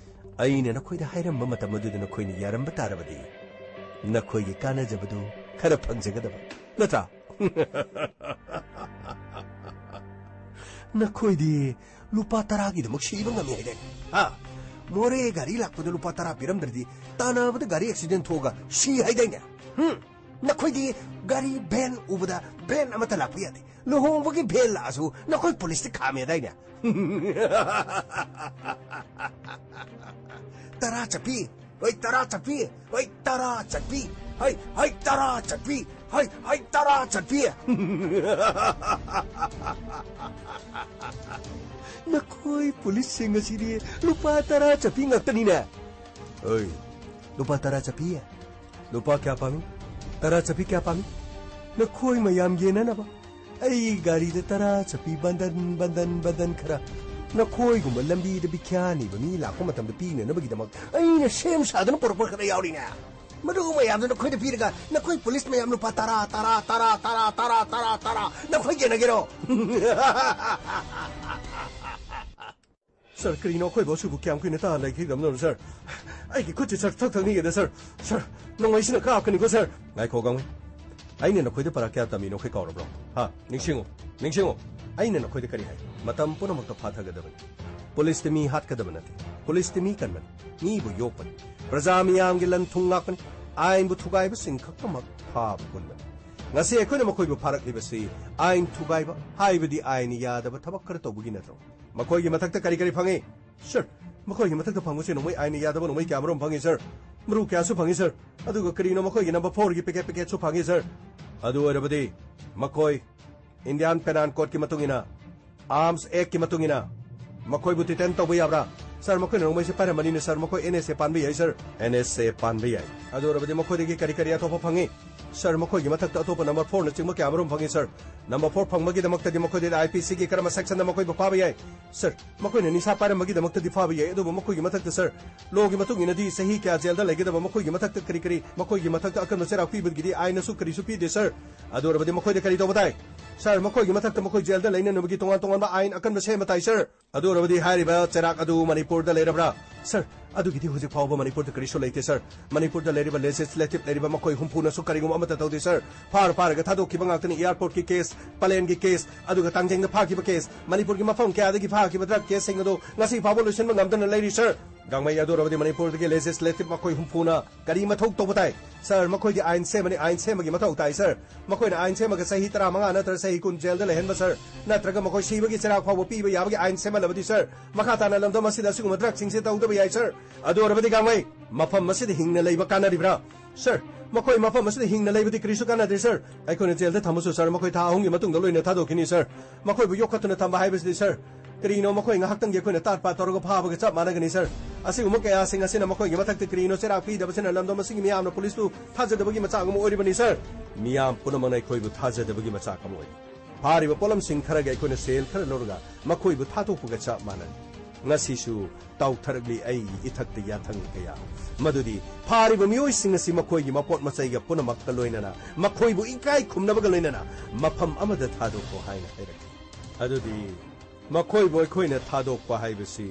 ꯑꯩꯅ ꯅꯈꯣꯏꯗ ꯍꯥꯏꯔꯝꯕ ꯃꯇꯝ ꯑꯗꯨꯗ ꯅꯈꯣꯏꯅ ꯌꯥꯔꯝꯕ ꯇꯥꯔꯕꯗꯤ ꯅꯈꯣꯏꯒꯤ ꯀꯥꯟꯅꯖꯕꯗꯨ ꯈꯔ ꯐꯪꯖꯒꯗꯕ ꯅꯠꯇ꯭ꯔꯥ? ꯅꯈꯣꯏꯗꯤ ꯂꯨꯄꯥ ꯇꯔꯥꯒꯤꯗꯃꯛ ꯁꯤꯕ ꯉꯝꯃꯤ ꯍꯥꯏꯗꯥꯏꯅꯦ? ꯍꯥ? ꯃꯣꯔꯦ ꯒꯥꯔꯤ ꯂꯥꯛꯄꯗ ꯂꯨꯄꯥ ꯇꯔꯥ ꯄꯤꯔꯝꯗ꯭ꯔꯗꯤ ꯇꯥꯟꯅꯕꯗ ꯒꯥꯔꯤ ꯑꯦꯛꯁꯤꯗꯦꯟ ꯊꯣꯛꯑꯒ ꯁꯤ ꯍꯥꯏꯗꯥꯏꯅꯦ? ꯍꯨꯝ? ꯅꯈꯣꯏꯗꯤ ꯒꯥꯔꯤ ꯚꯦꯟ ꯎꯕꯗ ꯚꯦꯟ ꯑꯃꯠꯇ ꯂꯥꯛꯄ ꯌꯥꯗꯦ꯫ ꯂꯨꯍꯣꯡꯕꯒꯤ ꯚꯦꯟ ꯂꯥꯛꯑꯁꯨ ꯅꯈꯣꯏ ꯄꯨꯂꯤꯁꯇꯤ ꯈꯥꯝꯃꯦꯗꯥꯏꯅꯦ? ꯇꯔꯥ ꯆꯠꯄꯤ, ꯍꯣꯏ, ꯇꯔꯥ ꯆꯠꯄꯤ, ꯍꯣꯏ, ꯇꯔꯥ ꯆꯠꯄꯤ, ꯍꯣꯏ, ꯍꯣꯏ, ꯇꯔꯥ ꯆꯠꯄꯤ, ꯍꯣꯏ, ꯍꯣꯏ, ꯇꯔꯥ ꯆꯠꯄꯤ꯫ ꯅꯈꯣꯏ ꯄꯨꯂꯤꯁꯁꯤꯡ ꯑꯁꯤꯗꯤ ꯂꯨꯄꯥ ꯇꯔꯥ ꯆꯠꯄꯤ ꯉꯥꯛꯇꯅꯤꯅꯦ꯫ ꯑꯣꯏ, ꯂꯨꯄꯥ ꯇꯔꯥ ꯆꯠꯄꯤ? ꯂꯨꯄꯥ ꯀꯌꯥ ꯄꯥꯝꯃꯤ? ꯇꯔꯥ ꯆꯠꯄꯤ ꯀꯌꯥ ꯄꯥꯝꯃꯤ? ꯅꯈꯣꯏ ꯃꯌꯥꯝ ꯌꯦꯟꯅꯅꯕ ꯑꯩ ꯒꯥꯔꯤꯗ ꯇꯔꯥ ꯆꯠꯄꯤ ꯕꯟꯗꯟ, ꯕꯟꯗꯟ, ꯕꯟꯗꯟ ꯈꯔ ꯅꯈꯣꯏꯒꯨꯝꯕ ꯂꯝꯕꯤꯗ ꯚꯤꯈ꯭ꯌꯥ ꯅꯤꯕ ꯃꯤ ꯂꯥꯛꯄ ꯃꯇꯝꯗ ꯄꯤꯅꯅꯕꯒꯤꯗꯃꯛ ꯑꯩꯅ ꯁꯦꯝ ꯁꯥꯗꯨꯅ ꯄꯨꯔꯛꯄ ꯈꯔ ꯌꯥꯎꯔꯤꯅꯦ꯫ ꯃꯗꯨ ꯃꯌꯥꯝꯗꯨ ꯅꯈꯣꯏꯗ ꯄꯤꯔꯒ ꯅꯈꯣꯏ ꯄꯨꯂꯤꯁ ꯃꯌꯥꯝ ꯂꯨꯄꯥ ꯇꯔꯥ, ꯇꯔꯥ, ꯇꯔꯥ, ꯇꯔꯥ, ꯇꯔꯥ, ꯇꯔꯥ ꯅꯈꯣꯏ ꯌꯦꯟꯅꯒꯦꯔꯣ? ꯁꯥꯔ, ꯀꯔꯤꯅꯣ ꯑꯩꯈꯣꯏꯕꯨ ꯑꯁꯤꯕꯨ ꯀꯌꯥꯝ ꯀꯨꯏꯅ ꯇꯥ ꯂꯩꯈꯤꯒꯗꯕꯅꯣ, ꯁꯥꯔ? ꯑꯩꯒꯤ ꯈꯨꯠꯁꯤ, ꯁꯥꯔ, ꯊꯛ ꯊꯛ ꯅꯤꯛꯑꯦꯗ, ꯁꯥꯔ꯫ ꯁꯥꯔ, ꯅꯣꯡꯃꯩꯁꯤꯅ ꯀꯥꯞꯀꯅꯤꯀꯣ, ꯁꯥꯔ꯫ ꯉꯥꯏꯈꯣ, ꯒꯥꯡꯃꯩ꯫ ꯑꯩꯅ ꯅꯈꯣꯏꯗ ꯄꯔꯥ ꯀꯌꯥ ꯇꯝꯃꯤꯅꯣ ꯑꯩꯈꯣꯏ ꯀꯥꯎꯔꯕ꯭ꯔꯣ? ꯍꯥ? ꯅꯤꯡꯁꯤꯡꯉꯨ, ꯅꯤꯡꯁꯤꯡꯉꯨ꯫ ꯑꯩꯅ ꯅꯈꯣꯏꯗ ꯀꯔꯤ ꯍꯥꯏ? ꯃꯇꯝ ꯄꯨꯝꯅꯃꯛꯇ ꯐꯥꯊꯒꯗꯕꯅꯤ꯫ ꯄꯨꯂꯤꯁꯇꯤ ꯃꯤ ꯍꯥꯠꯀꯗꯕ ꯅꯠꯇꯦ꯫ ꯄꯨꯂꯤꯁꯇꯤ ꯃꯤ ꯀꯟꯕꯅꯤ꯫ ꯃꯤꯕꯨ ꯌꯣꯛꯄꯅꯤ꯫ ꯄ꯭ꯔꯖꯥ ꯃꯤꯌꯥꯝꯒꯤ ꯂꯟ ꯊꯨꯝ ꯉꯥꯛꯄꯅꯤ꯫ ꯑꯥꯏꯟꯕꯨ ꯊꯨꯒꯥꯏꯕꯁꯤꯡ ꯈꯛꯇꯃꯛ ꯐꯥꯕ ꯄꯨꯟꯕꯅꯤ꯫ ꯉꯁꯤ ꯑꯩꯈꯣꯏꯅ ꯃꯈꯣꯏꯕꯨ ꯐꯥꯔꯛꯂꯤꯕꯁꯤ ꯑꯥꯏꯟ ꯊꯨꯒꯥꯏꯕ, ꯍꯥꯏꯕꯗꯤ ꯑꯥꯏꯟ ꯌꯥꯗꯕ ꯊꯕꯛ ꯈꯔ ꯇꯧꯕꯒꯤ ꯅꯠꯇ꯭ꯔꯣ? ꯃꯈꯣꯏꯒꯤ ꯃꯊꯛꯇ ꯀꯔꯤ ꯀꯔꯤ ꯐꯪꯉꯤ? ꯁꯥꯔ, ꯃꯈꯣꯏꯒꯤ ꯃꯊꯛꯇ ꯐꯪꯕꯁꯤ ꯅꯣꯡꯃꯩ ꯑꯥꯏꯟ ꯌꯥꯗꯕ ꯅꯣꯡꯃꯩ ꯀꯌꯥꯃꯔꯨꯝ ꯐꯪꯉꯤ, ꯁꯥꯔ꯫ ꯃꯔꯨ ꯀꯌꯥꯁꯨ ꯐꯪꯉꯤ, ꯁꯥꯔ꯫ ꯑꯗꯨꯒ ꯀꯔꯤꯅꯣ ꯃꯈꯣꯏꯒꯤ ꯅꯝꯕꯔ ꯐꯣꯔꯒꯤ ꯄꯦꯀꯦꯠ ꯄꯦꯀꯦꯠꯁꯨ ꯐꯪꯉꯤ, ꯁꯥꯔ꯫ ꯑꯗꯨ ꯑꯣꯏꯔꯕꯗꯤ ꯃꯈꯣꯏ ꯏꯟꯗꯤꯌꯥꯟ ꯄꯦꯅꯥꯜ ꯀꯣꯗꯀꯤ ꯃꯇꯨꯡ ꯏꯟꯅ, ꯑꯥꯔꯝꯁ ꯑꯦꯛꯀꯤ ꯃꯇꯨꯡ ꯏꯟꯅ ꯃꯈꯣꯏꯕꯨ ꯗꯤꯇꯦꯟ ꯇꯧꯕ ꯌꯥꯕ꯭ꯔꯥ? ꯁꯥꯔ, ꯃꯈꯣꯏꯅ ꯅꯣꯡꯃꯩꯁꯦ ꯄꯥꯏꯔꯝꯕꯅꯤꯅ, ꯁꯥꯔ, ꯃꯈꯣꯏ ꯑꯦꯟ ꯑꯦꯁ ꯑꯦ ꯄꯥꯟꯕ ꯌꯥꯏ, ꯁꯥꯔ꯫ ꯑꯦꯟ ꯑꯦꯁ ꯑꯦ ꯄꯥꯟꯕ ꯌꯥꯏ꯫ ꯑꯗꯨ ꯑꯣꯏꯔꯕꯗꯤ ꯃꯈꯣꯏꯗꯒꯤ ꯀꯔꯤ ꯀꯔꯤ ꯑꯇꯣꯞꯄ ꯐꯪꯉꯤ? ꯁꯥꯔ, ꯃꯈꯣꯏꯒꯤ ꯃꯊꯛꯇ ꯑꯇꯣꯞꯄ ꯅꯝꯕꯔ ꯐꯣꯔꯅꯆꯤꯡꯕ ꯀꯌꯥ ꯑꯃꯔꯣꯝ ꯐꯪꯉꯤ, ꯁꯥꯔ꯫ ꯅꯝꯕꯔ ꯐꯣꯔ ꯐꯪꯕꯒꯤꯗꯃꯛꯇꯗꯤ ꯃꯈꯣꯏꯗꯗꯤ ꯑꯥꯏ ꯄꯤ ꯁꯤꯒꯤ ꯀꯔꯝꯕ ꯁꯦꯛꯁꯟꯗ ꯃꯈꯣꯏꯕꯨ ꯐꯥꯕ ꯌꯥꯏ? ꯁꯥꯔ, ꯃꯈꯣꯏꯅ ꯅꯤꯁꯥ ꯄꯥꯏꯔꯝꯕꯒꯤꯗꯃꯛꯇꯗꯤ ꯐꯥꯕ ꯌꯥꯏ, ꯑꯗꯨꯕꯨ ꯃꯈꯣꯏꯒꯤ ꯃꯊꯛꯇ, ꯁꯥꯔ, ꯂꯣꯒꯤ ꯃꯇꯨꯡ ꯏꯟꯅꯗꯤ ꯆꯍꯤ ꯀꯌꯥ ꯖꯦꯜꯗ ꯂꯩꯒꯗꯕ, ꯃꯈꯣꯏꯒꯤ ꯃꯊꯛꯇ ꯀꯔꯤ ꯀꯔꯤ, ꯃꯈꯣꯏꯒꯤ ꯃꯊꯛꯇ ꯑꯀꯟꯕ ꯆꯩꯔꯥꯛ ꯄꯤꯕꯒꯤꯗꯤ ꯑꯥꯏꯟꯅꯁꯨ ꯀꯔꯤꯁꯨ ꯄꯤꯗꯦ, ꯁꯥꯔ꯫ ꯑꯗꯨ ꯑꯣꯏꯔꯕꯗꯤ ꯃꯈꯣꯏꯗ ꯀꯔꯤ ꯇꯧꯕ ꯇꯥꯏ? ꯁꯥꯔ, ꯃꯈꯣꯏꯒꯤ ꯃꯊꯛꯇ ꯃꯈꯣꯏ ꯖꯦꯜꯗ ꯂꯩꯅꯅꯕꯒꯤ ꯇꯣꯉꯥꯟ ꯇꯣꯉꯥꯟꯕ ꯑꯥꯏꯟ ꯑꯀꯟꯕ ꯁꯦꯝꯕ ꯇꯥꯏ, ꯁꯥꯔ꯫ ꯑꯗꯨ ꯑꯣꯏꯔꯕꯗꯤ ꯍꯥꯏꯔꯤꯕ ꯆꯩꯔꯥꯛ ꯑꯗꯨ ꯃꯅꯤꯄꯨꯔꯗ ꯂꯩꯔꯕ꯭ꯔꯥ? ꯁꯥꯔ, ꯑꯗꯨꯒꯤꯗꯤ ꯍꯧꯖꯤꯛ ꯐꯥꯎꯕ ꯃꯅꯤꯄꯨꯔꯗ ꯀꯔꯤꯁꯨ ꯂꯩꯇꯦ, ꯁꯥꯔ꯫ ꯃꯅꯤꯄꯨꯔꯗ ꯂꯩꯔꯤꯕ ꯂꯦꯖꯤꯁꯂꯦꯇꯤꯚ ꯂꯩꯔꯤꯕ ꯃꯈꯣꯏ ꯍꯨꯝꯐꯨꯅꯁꯨ ꯀꯔꯤꯒꯨꯝꯕ ꯑꯃꯠꯇ ꯇꯧꯗꯦ, ꯁꯥꯔ꯫ ꯐꯥꯔ ꯐꯥꯔꯒ ꯊꯥꯗꯣꯛꯈꯤꯕ ꯉꯥꯛꯇꯅꯤ꯫ ꯑꯦꯌꯥꯔꯄꯣꯔꯠꯀꯤ ꯀꯦꯁ, ꯄꯂꯦꯟꯒꯤ ꯀꯦꯁ, ꯑꯗꯨꯒ ꯇꯥꯡꯖꯦꯡꯗ ꯐꯥꯈꯤꯕ ꯀꯦꯁ, ꯃꯅꯤꯄꯨꯔꯒꯤ ꯃꯐꯝ ꯀꯌꯥꯗꯒꯤ ꯐꯥꯈꯤꯕ ꯗ꯭ꯔꯒ ꯀꯦꯁꯁꯤꯡ ꯑꯗꯨ ꯉꯁꯤ ꯐꯥꯎꯕ ꯂꯣꯏꯁꯤꯟꯕ ꯉꯝꯗꯅ ꯂꯩꯔꯤ, ꯁꯥꯔ꯫ ꯒꯥꯡꯃꯩ, ꯑꯗꯨ ꯑꯣꯏꯔꯕꯗꯤ ꯃꯅꯤꯄꯨꯔꯗꯒꯤ ꯂꯦꯖꯤꯁꯂꯦꯇꯤꯚ ꯃꯈꯣꯏ ꯍꯨꯝꯐꯨꯅ ꯀꯔꯤ ꯃꯊꯧ ꯇꯧꯕ ꯇꯥꯏ? ꯁꯥꯔ, ꯃꯈꯣꯏꯗꯤ ꯑꯥꯏꯟ ꯁꯦꯝꯕꯅꯤ, ꯑꯥꯏꯟ ꯁꯦꯝꯕꯒꯤ ꯃꯊꯧ ꯇꯥꯏ, ꯁꯥꯔ꯫ ꯃꯈꯣꯏꯅ ꯑꯥꯏꯟ ꯁꯦꯝꯃꯒ ꯆꯍꯤ ꯇꯔꯥꯃꯉꯥ ꯅꯠꯇ꯭ꯔꯒ ꯆꯍꯤ ꯀꯨꯟ ꯖꯦꯜꯗ ꯂꯩꯍꯟꯕ, ꯁꯥꯔ, ꯅꯠꯇ꯭ꯔꯒ ꯃꯈꯣꯏ ꯁꯤꯕꯒꯤ ꯆꯩꯔꯥꯛ ꯐꯥꯎꯕ ꯄꯤꯕ ꯌꯥꯕꯒꯤ ꯑꯥꯏꯟ ꯁꯦꯝꯍꯜꯂꯕꯗꯤ, ꯁꯥꯔ, ꯃꯈꯥ ꯇꯥꯅ ꯂꯝꯗꯝ ꯑꯁꯤꯗ ꯑꯁꯤꯒꯨꯝꯕ ꯗ꯭ꯔꯒꯁꯤꯡꯁꯦ ꯇꯧꯗꯕ ꯌꯥꯏ, ꯁꯥꯔ꯫ ꯑꯗꯨ ꯑꯣꯏꯔꯕꯗꯤ ꯒꯥꯡꯃꯩ, ꯃꯐꯝ ꯑꯁꯤꯗ ꯍꯤꯡꯅ ꯂꯩꯕ ꯀꯥꯟꯅꯔꯤꯕ꯭ꯔꯥ? ꯁꯥꯔ, ꯃꯈꯣꯏ ꯃꯐꯝ ꯑꯁꯤꯗ ꯍꯤꯡꯅ ꯂꯩꯕꯗꯤ ꯀꯔꯤꯁꯨ ꯀꯥꯟꯅꯗꯦ, ꯁꯥꯔ꯫ ꯑꯩꯈꯣꯏꯅ ꯖꯦꯜꯗ ꯊꯝꯃꯁꯨ, ꯁꯥꯔ, ꯃꯈꯣꯏ ꯊꯥ ꯑꯍꯨꯝꯒꯤ ꯃꯇꯨꯡꯗ ꯂꯣꯏꯅ ꯊꯥꯗꯣꯛꯈꯤꯅꯤ, ꯁꯥꯔ꯫ ꯃꯈꯣꯏꯕꯨ ꯌꯣꯛꯈꯠꯇꯨꯅ ꯊꯝꯕ ꯍꯥꯏꯕꯁꯤꯗꯤ, ꯁꯥꯔ, ꯀꯔꯤꯅꯣ, ꯃꯈꯣꯏ ꯉꯥꯏꯍꯥꯛꯇꯪꯒꯤ ꯑꯩꯈꯣꯏꯅ ꯇꯥꯠ ꯄꯥꯠ ꯇꯧꯔꯒ ꯐꯥꯕꯒ ꯆꯞ ꯃꯥꯟꯅꯒꯅꯤ, ꯁꯥꯔ꯫ ꯑꯁꯤꯒꯨꯝꯕ ꯀꯌꯥꯁꯤꯡ ꯑꯁꯤꯅ ꯃꯈꯣꯏꯒꯤ ꯃꯊꯛꯇ ꯀꯔꯤꯅꯣ ꯆꯩꯔꯥꯛ ꯄꯤꯗꯕꯁꯤꯅ ꯂꯝꯗꯝ ꯑꯁꯤꯒꯤ ꯃꯤꯌꯥꯝꯅ ꯄꯨꯂꯤꯁꯇꯨ ꯊꯥꯖꯗꯕꯒꯤ ꯃꯆꯥꯛ ꯑꯃ ꯑꯣꯏꯔꯤꯕꯅꯤ, ꯁꯥꯔ꯫ ꯃꯤꯌꯥꯝ ꯄꯨꯝꯅꯃꯛꯅ ꯑꯩꯈꯣꯏꯕꯨ ꯊꯥꯖꯗꯕꯒꯤ ꯃꯆꯥꯛ ꯑꯃ ꯑꯣꯏꯔꯤ꯫ ꯐꯥꯔꯤꯕ ꯄꯣꯠꯂꯝꯁꯤꯡ ꯈꯔꯒ ꯑꯩꯈꯣꯏꯅ ꯁꯦꯜ ꯈꯔ ꯂꯧꯔꯒ ꯃꯈꯣꯏꯕꯨ ꯊꯥꯗꯣꯛꯄꯒ ꯆꯞ ꯃꯥꯟꯅꯩ꯫ ꯉꯁꯤꯁꯨ ꯇꯥꯎꯊꯔꯛꯂꯤ ꯑꯩꯒꯤ ꯏꯊꯛꯇ ꯌꯥꯊꯪ ꯀꯌꯥ, ꯃꯗꯨꯗꯤ ꯐꯥꯔꯤꯕ ꯃꯤꯑꯣꯏꯁꯤꯡ ꯑꯁꯤ ꯃꯈꯣꯏꯒꯤ ꯃꯄꯣꯠ ꯃꯆꯩꯒ ꯄꯨꯝꯅꯃꯛꯀ ꯂꯣꯏꯅꯅ ꯃꯈꯣꯏꯕꯨ ꯏꯀꯥꯏ ꯈꯨꯝꯅꯕꯒ ꯂꯣꯏꯅꯅ ꯃꯐꯝ ꯑꯃꯗ ꯊꯥꯗꯣꯛꯈꯣ ꯍꯥꯏꯅ ꯍꯥꯏꯔꯛꯈꯤ꯫ ꯑꯗꯨꯗꯤ ꯃꯈꯣꯏꯕꯨ ꯑꯩꯈꯣꯏꯅ ꯊꯥꯗꯣꯛꯄ ꯍꯥꯏꯕꯁꯤ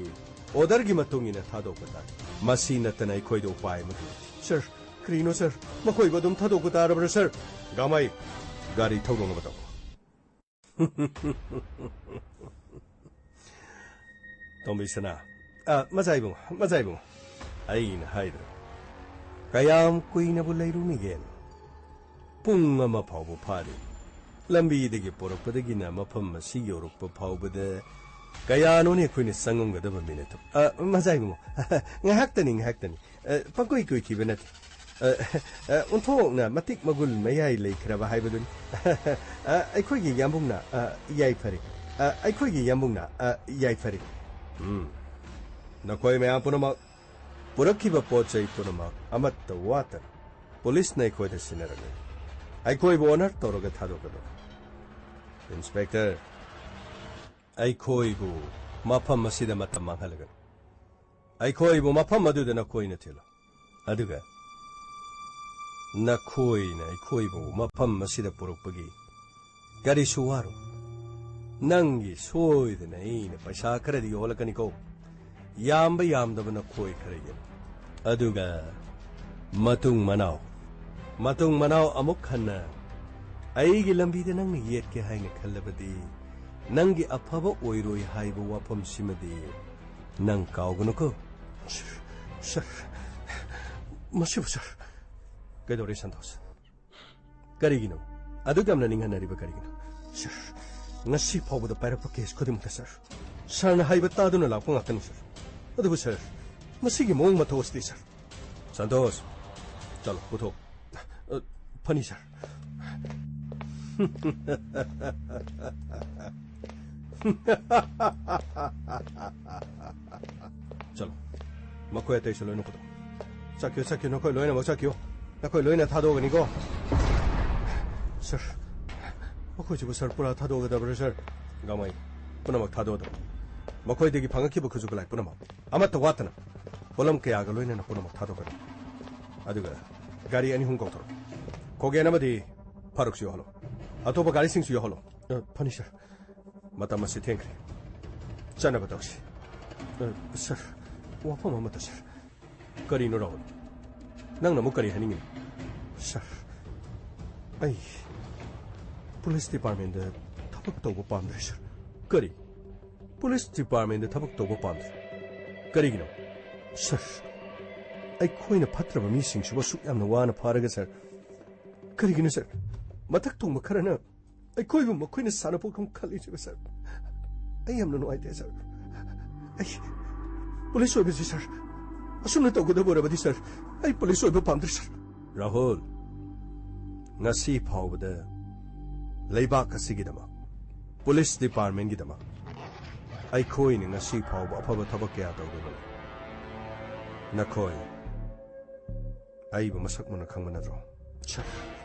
ꯑꯣꯔꯗꯔꯒꯤ ꯃꯇꯨꯡ ꯏꯟꯅ ꯊꯥꯗꯣꯛꯄ ꯇꯥꯏ꯫ ꯃꯁꯤ ꯅꯠꯇꯅ ꯑꯩꯈꯣꯏꯗ ꯎꯄꯥꯏ ꯑꯃꯠꯇ ꯂꯩꯇꯦ꯫ ꯁꯥꯔ, ꯀꯔꯤꯅꯣ ꯁꯥꯔ? ꯃꯈꯣꯏꯕꯨ ꯑꯗꯨꯝ ꯊꯥꯗꯣꯛꯄ ꯇꯥꯔꯕ꯭ꯔꯥ ꯁꯥꯔ? ꯒꯥꯡꯃꯩ, ꯒꯥꯔꯤ ꯊꯧꯗꯣꯛꯅꯕ ꯇꯧ꯫ ꯇꯣꯝꯕꯤꯁꯅꯥ, ꯑ, ꯃꯖꯥ ꯏꯕꯨꯡꯉꯣ, ꯃꯖꯥ ꯏꯕꯨꯡꯉꯣ, ꯑꯩꯅ ꯍꯥꯏꯗ꯭ꯔꯣ? ꯀꯌꯥꯝ ꯀꯨꯏꯅꯕꯨ ꯂꯩꯔꯨꯅꯤꯒꯦ? ꯄꯨꯡ ꯑꯃ ꯐꯥꯎꯕ ꯐꯥꯔꯦ꯫ ꯂꯝꯕꯤꯗꯒꯤ ꯄꯣꯔꯛꯄꯗꯒꯤꯅ ꯃꯐꯝ ꯑꯁꯤ ꯌꯧꯔꯛꯄ ꯐꯥꯎꯕꯗ ꯀꯌꯥꯅꯣꯅꯦ ꯑꯩꯈꯣꯏꯅ ꯆꯪꯉꯝꯒꯗꯕ ꯃꯤꯅꯠꯇꯣ? ꯑ, ꯃꯖꯥ ꯏꯕꯨꯡꯉꯣ, ꯉꯥꯏꯍꯥꯛꯇꯅꯤ, ꯉꯥꯏꯍꯥꯛꯇꯅꯤ꯫ ꯑ, ꯄꯪꯀꯨꯏ ꯀꯨꯏꯈꯤꯕ ꯅꯠꯇꯦ꯫ ꯑ, ꯑ, ꯑꯣꯟꯊꯣꯛꯅ ꯃꯇꯤꯛ ꯃꯒꯨꯟ ꯃꯌꯥꯏ ꯂꯩꯈ꯭ꯔꯕ ꯍꯥꯏꯕꯗꯨꯅꯤ꯫ ꯑ, ꯑꯩꯈꯣꯏꯒꯤ ꯌꯥꯝꯕꯨꯡꯅ, ꯑ, ꯌꯥꯏꯐꯔꯦ꯫ ꯑ, ꯑꯩꯈꯣꯏꯒꯤ ꯌꯥꯝꯕꯨꯡꯅ, ꯑ, ꯌꯥꯏꯐꯔꯦ꯫ ꯎꯝ꯫ ꯅꯈꯣꯏ ꯃꯌꯥꯝ ꯄꯨꯝꯅꯃꯛ ꯄꯨꯔꯛꯈꯤꯕ ꯄꯣꯠ ꯆꯩ ꯄꯨꯝꯅꯃꯛ ꯑꯃꯠꯇ ꯋꯥꯠꯇꯅ ꯄꯨꯂꯤꯁꯅ ꯑꯩꯈꯣꯏꯗ ꯁꯤꯟꯅꯔꯝꯃꯤ꯫ ꯑꯩꯈꯣꯏꯕꯨ ꯑꯣꯅꯔ ꯇꯧꯔꯒ ꯊꯥꯗꯣꯛꯀꯗꯧꯔꯤ꯫ ꯏꯟꯁꯄꯦꯛꯇꯔ, ꯑꯩꯈꯣꯏꯕꯨ ꯃꯐꯝ ꯑꯁꯤꯗ ꯃꯇꯝ ꯃꯥꯡꯍꯜꯂꯒꯅꯨ꯫ ꯑꯩꯈꯣꯏꯕꯨ ꯃꯐꯝ ꯑꯗꯨꯗ ꯅꯈꯣꯏꯅ ꯊꯤꯜꯂꯨ꯫ ꯑꯗꯨꯒ ꯅꯈꯣꯏꯅ ꯑꯩꯈꯣꯏꯕꯨ ꯃꯐꯝ ꯑꯁꯤꯗ ꯄꯨꯔꯛꯄꯒꯤ ꯀꯔꯤꯁꯨ ꯋꯥꯔꯨ꯫ ꯅꯪꯒꯤ ꯁꯣꯏꯗꯅ ꯑꯩꯅ ꯄꯩꯁꯥ ꯈꯔꯗꯤ ꯌꯣꯜꯂꯛꯀꯅꯤꯀꯣ꯫ ꯌꯥꯝꯕ ꯌꯥꯝꯗꯕ ꯅꯈꯣꯏ ꯈꯔ ꯌꯦꯡꯉꯨ꯫ ꯑꯗꯨꯒ ꯃꯇꯨꯡ ꯃꯅꯥꯎ, ꯃꯇꯨꯡ ꯃꯅꯥꯎ ꯑꯃꯨꯛ ꯍꯟꯅ ꯑꯩꯒꯤ ꯂꯝꯕꯤꯗ ꯅꯪꯅ ꯌꯦꯠꯀꯦ ꯍꯥꯏꯅ ꯈꯜꯂꯕꯗꯤ, ꯅꯪꯒꯤ ꯑꯐꯕ ꯑꯣꯏꯔꯣꯏ ꯍꯥꯏꯕ ꯋꯥꯐꯝꯁꯤꯃꯗꯤ ꯅꯪ ꯀꯥꯎꯒꯅꯨꯀꯣ꯫ ꯁꯥꯔ, ꯃꯁꯤꯕꯨ ꯁꯥꯔ꯫ ꯀꯩꯗꯧꯔꯦ ꯁꯟꯇꯣꯁ? ꯀꯔꯤꯒꯤꯅꯣ ꯑꯗꯨꯛ ꯌꯥꯝꯅ ꯅꯤꯡꯍꯟꯅꯔꯤꯕ ꯀꯔꯤꯒꯤꯅꯣ? ꯁꯥꯔ, ꯉꯁꯤ ꯐꯥꯎꯕꯗ ꯄꯥꯏꯔꯛꯄ ꯀꯦꯁ ꯈꯨꯗꯤꯡꯃꯛꯇ ꯁꯥꯔ, ꯁꯥꯔꯅ ꯍꯥꯏꯕ ꯇꯥꯗꯨꯅ ꯂꯥꯛꯄ ꯉꯥꯛꯇꯅꯤ ꯁꯥꯔ꯫ ꯑꯗꯨꯕꯨ ꯁꯥꯔ, ꯃꯁꯤꯒꯤ ꯃꯑꯣꯡ ꯃꯇꯧ ꯑꯁꯤꯗꯤ ꯁꯥꯔ꯫ ꯁꯟꯇꯣꯁ, ꯆꯠꯂꯣ, ꯄꯨꯊꯣꯛ꯫ ꯑ, ꯐꯅꯤ ꯁꯥꯔ꯫ ꯆꯠꯂꯣ, ꯃꯈꯣꯏ ꯑꯇꯩꯁꯨ ꯂꯣꯏꯅ ꯄꯨꯊꯣꯛ꯫ ꯆꯠꯈꯤꯌꯨ, ꯆꯠꯈꯤꯌꯨ, ꯅꯈꯣꯏ ꯂꯣꯏꯅꯃꯛ ꯆꯠꯈꯤꯌꯨ꯫ ꯅꯈꯣꯏ ꯂꯣꯏꯅ ꯊꯥꯗꯣꯛꯑꯒꯅꯤꯀꯣ꯫ ꯁꯥꯔ, ꯃꯈꯣꯏꯁꯤꯕꯨ ꯁꯥꯔ ꯄꯨꯔꯥ ꯊꯥꯗꯣꯛꯑꯒꯗꯕ꯭ꯔꯥ ꯁꯥꯔ? ꯒꯥꯡꯃꯩ, ꯄꯨꯝꯅꯃꯛ ꯊꯥꯗꯣꯛꯑꯗꯕ꯫ ꯃꯈꯣꯏꯗꯒꯤ ꯐꯪꯉꯛꯈꯤꯕ ꯈꯨꯠꯁꯨ ꯈꯨꯠꯂꯥꯏ ꯄꯨꯝꯅꯃꯛ ꯑꯃꯠꯇ ꯋꯥꯠꯇꯅ ꯄꯣꯠꯂꯝ ꯀꯌꯥꯒ ꯂꯣꯏꯅꯅ ꯄꯨꯝꯅꯃꯛ ꯊꯥꯗꯣꯛꯀꯅꯤ꯫ ꯑꯗꯨꯒ ꯒꯥꯔꯤ ꯑꯅꯤ ꯑꯍꯨꯝ ꯀꯧꯊꯣꯔꯛꯎ꯫ ꯀꯣꯒꯦꯟ ꯑꯃꯗꯤ ꯐꯥꯔꯨꯛꯁꯨ ꯌꯥꯎꯍꯜꯂꯣ꯫ ꯑꯇꯣꯞꯄ ꯒꯥꯔꯤꯁꯤꯡꯁꯨ ꯌꯥꯎꯍꯜꯂꯣ꯫ ꯑ, ꯐꯅꯤ ꯁꯥꯔ꯫ ꯃꯇꯝ ꯑꯁꯤ ꯊꯦꯡꯈ꯭ꯔꯦ꯫ ꯆꯠꯅꯕ ꯇꯧꯁꯤ꯫ ꯑ, ꯁꯥꯔ, ꯋꯥꯐꯝ ꯑꯃꯇ ꯁꯥꯔ꯫ ꯀꯔꯤꯅꯣ ꯔꯥꯍꯨꯜ? ꯅꯪꯅ ꯑꯃꯨꯛ ꯀꯔꯤ ꯍꯥꯏꯅꯤꯡꯉꯤꯅꯣ? ꯁꯥꯔ, ꯑꯩ ꯄꯨꯂꯤꯁ ꯗꯤꯄꯥꯔꯠꯃꯦꯟꯗ ꯊꯕꯛ ꯇꯧꯕ ꯄꯥꯝꯗ꯭ꯔꯦ ꯁꯥꯔ꯫ ꯀꯔꯤ? ꯄꯨꯂꯤꯁ ꯗꯤꯄꯥꯔꯠꯃꯦꯟꯗ ꯊꯕꯛ ꯇꯧꯕ ꯄꯥꯝꯗ꯭ꯔꯦ? ꯀꯔꯤꯒꯤꯅꯣ? ꯁꯥꯔ, ꯑꯩꯈꯣꯏꯅ ꯐꯠꯇ꯭ꯔꯕ ꯃꯤꯁꯤꯡꯁꯤꯕꯨ ꯑꯁꯨꯛ ꯌꯥꯝꯅ ꯋꯥꯅ ꯐꯥꯔꯒ ꯁꯥꯔ, ꯀꯔꯤꯒꯤꯅꯣ ꯁꯥꯔ? ꯃꯊꯛ ꯊꯣꯡꯕ ꯈꯔꯅ ꯑꯩꯈꯣꯏꯕꯨ ꯃꯈꯣꯏꯅ ꯁꯥꯟꯅꯄꯣꯠꯀꯨꯝ ꯈꯜꯂꯤꯁꯤꯕꯨ ꯁꯥꯔ, ꯑꯩ ꯌꯥꯝꯅ ꯅꯨꯡꯉꯥꯏꯇꯦ ꯁꯥꯔ꯫ ꯑꯩ ꯄꯨꯂꯤꯁ ꯑꯣꯏꯕꯁꯤ ꯁꯥꯔ, ꯑꯁꯨꯝꯅ ꯇꯧꯒꯗꯕ ꯑꯣꯏꯔꯕꯗꯤ ꯁꯥꯔ, ꯑꯩ ꯄꯨꯂꯤꯁ ꯑꯣꯏꯕ ꯄꯥꯝꯗ꯭ꯔꯦ ꯁꯥꯔ꯫ ꯔꯥꯍꯨꯜ, ꯉꯁꯤ ꯐꯥꯎꯕꯗ ꯂꯩꯕꯥꯛ ꯑꯁꯤꯒꯤꯗꯃꯛ, ꯄꯨꯂꯤꯁ ꯗꯤꯄꯥꯔꯠꯃꯦꯟꯒꯤꯗꯃꯛ ꯑꯩꯈꯣꯏꯅ ꯉꯁꯤ ꯐꯥꯎꯕ ꯑꯐꯕ ꯊꯕꯛ ꯀꯌꯥ ꯇꯧꯗꯨꯅ ꯂꯩ꯫ ꯅꯈꯣꯏ ꯑꯩꯕꯨ ꯃꯁꯛ ꯃꯨꯟꯅ ꯈꯪꯕ ꯅꯠꯇ꯭ꯔꯣ? ꯁꯥꯔ,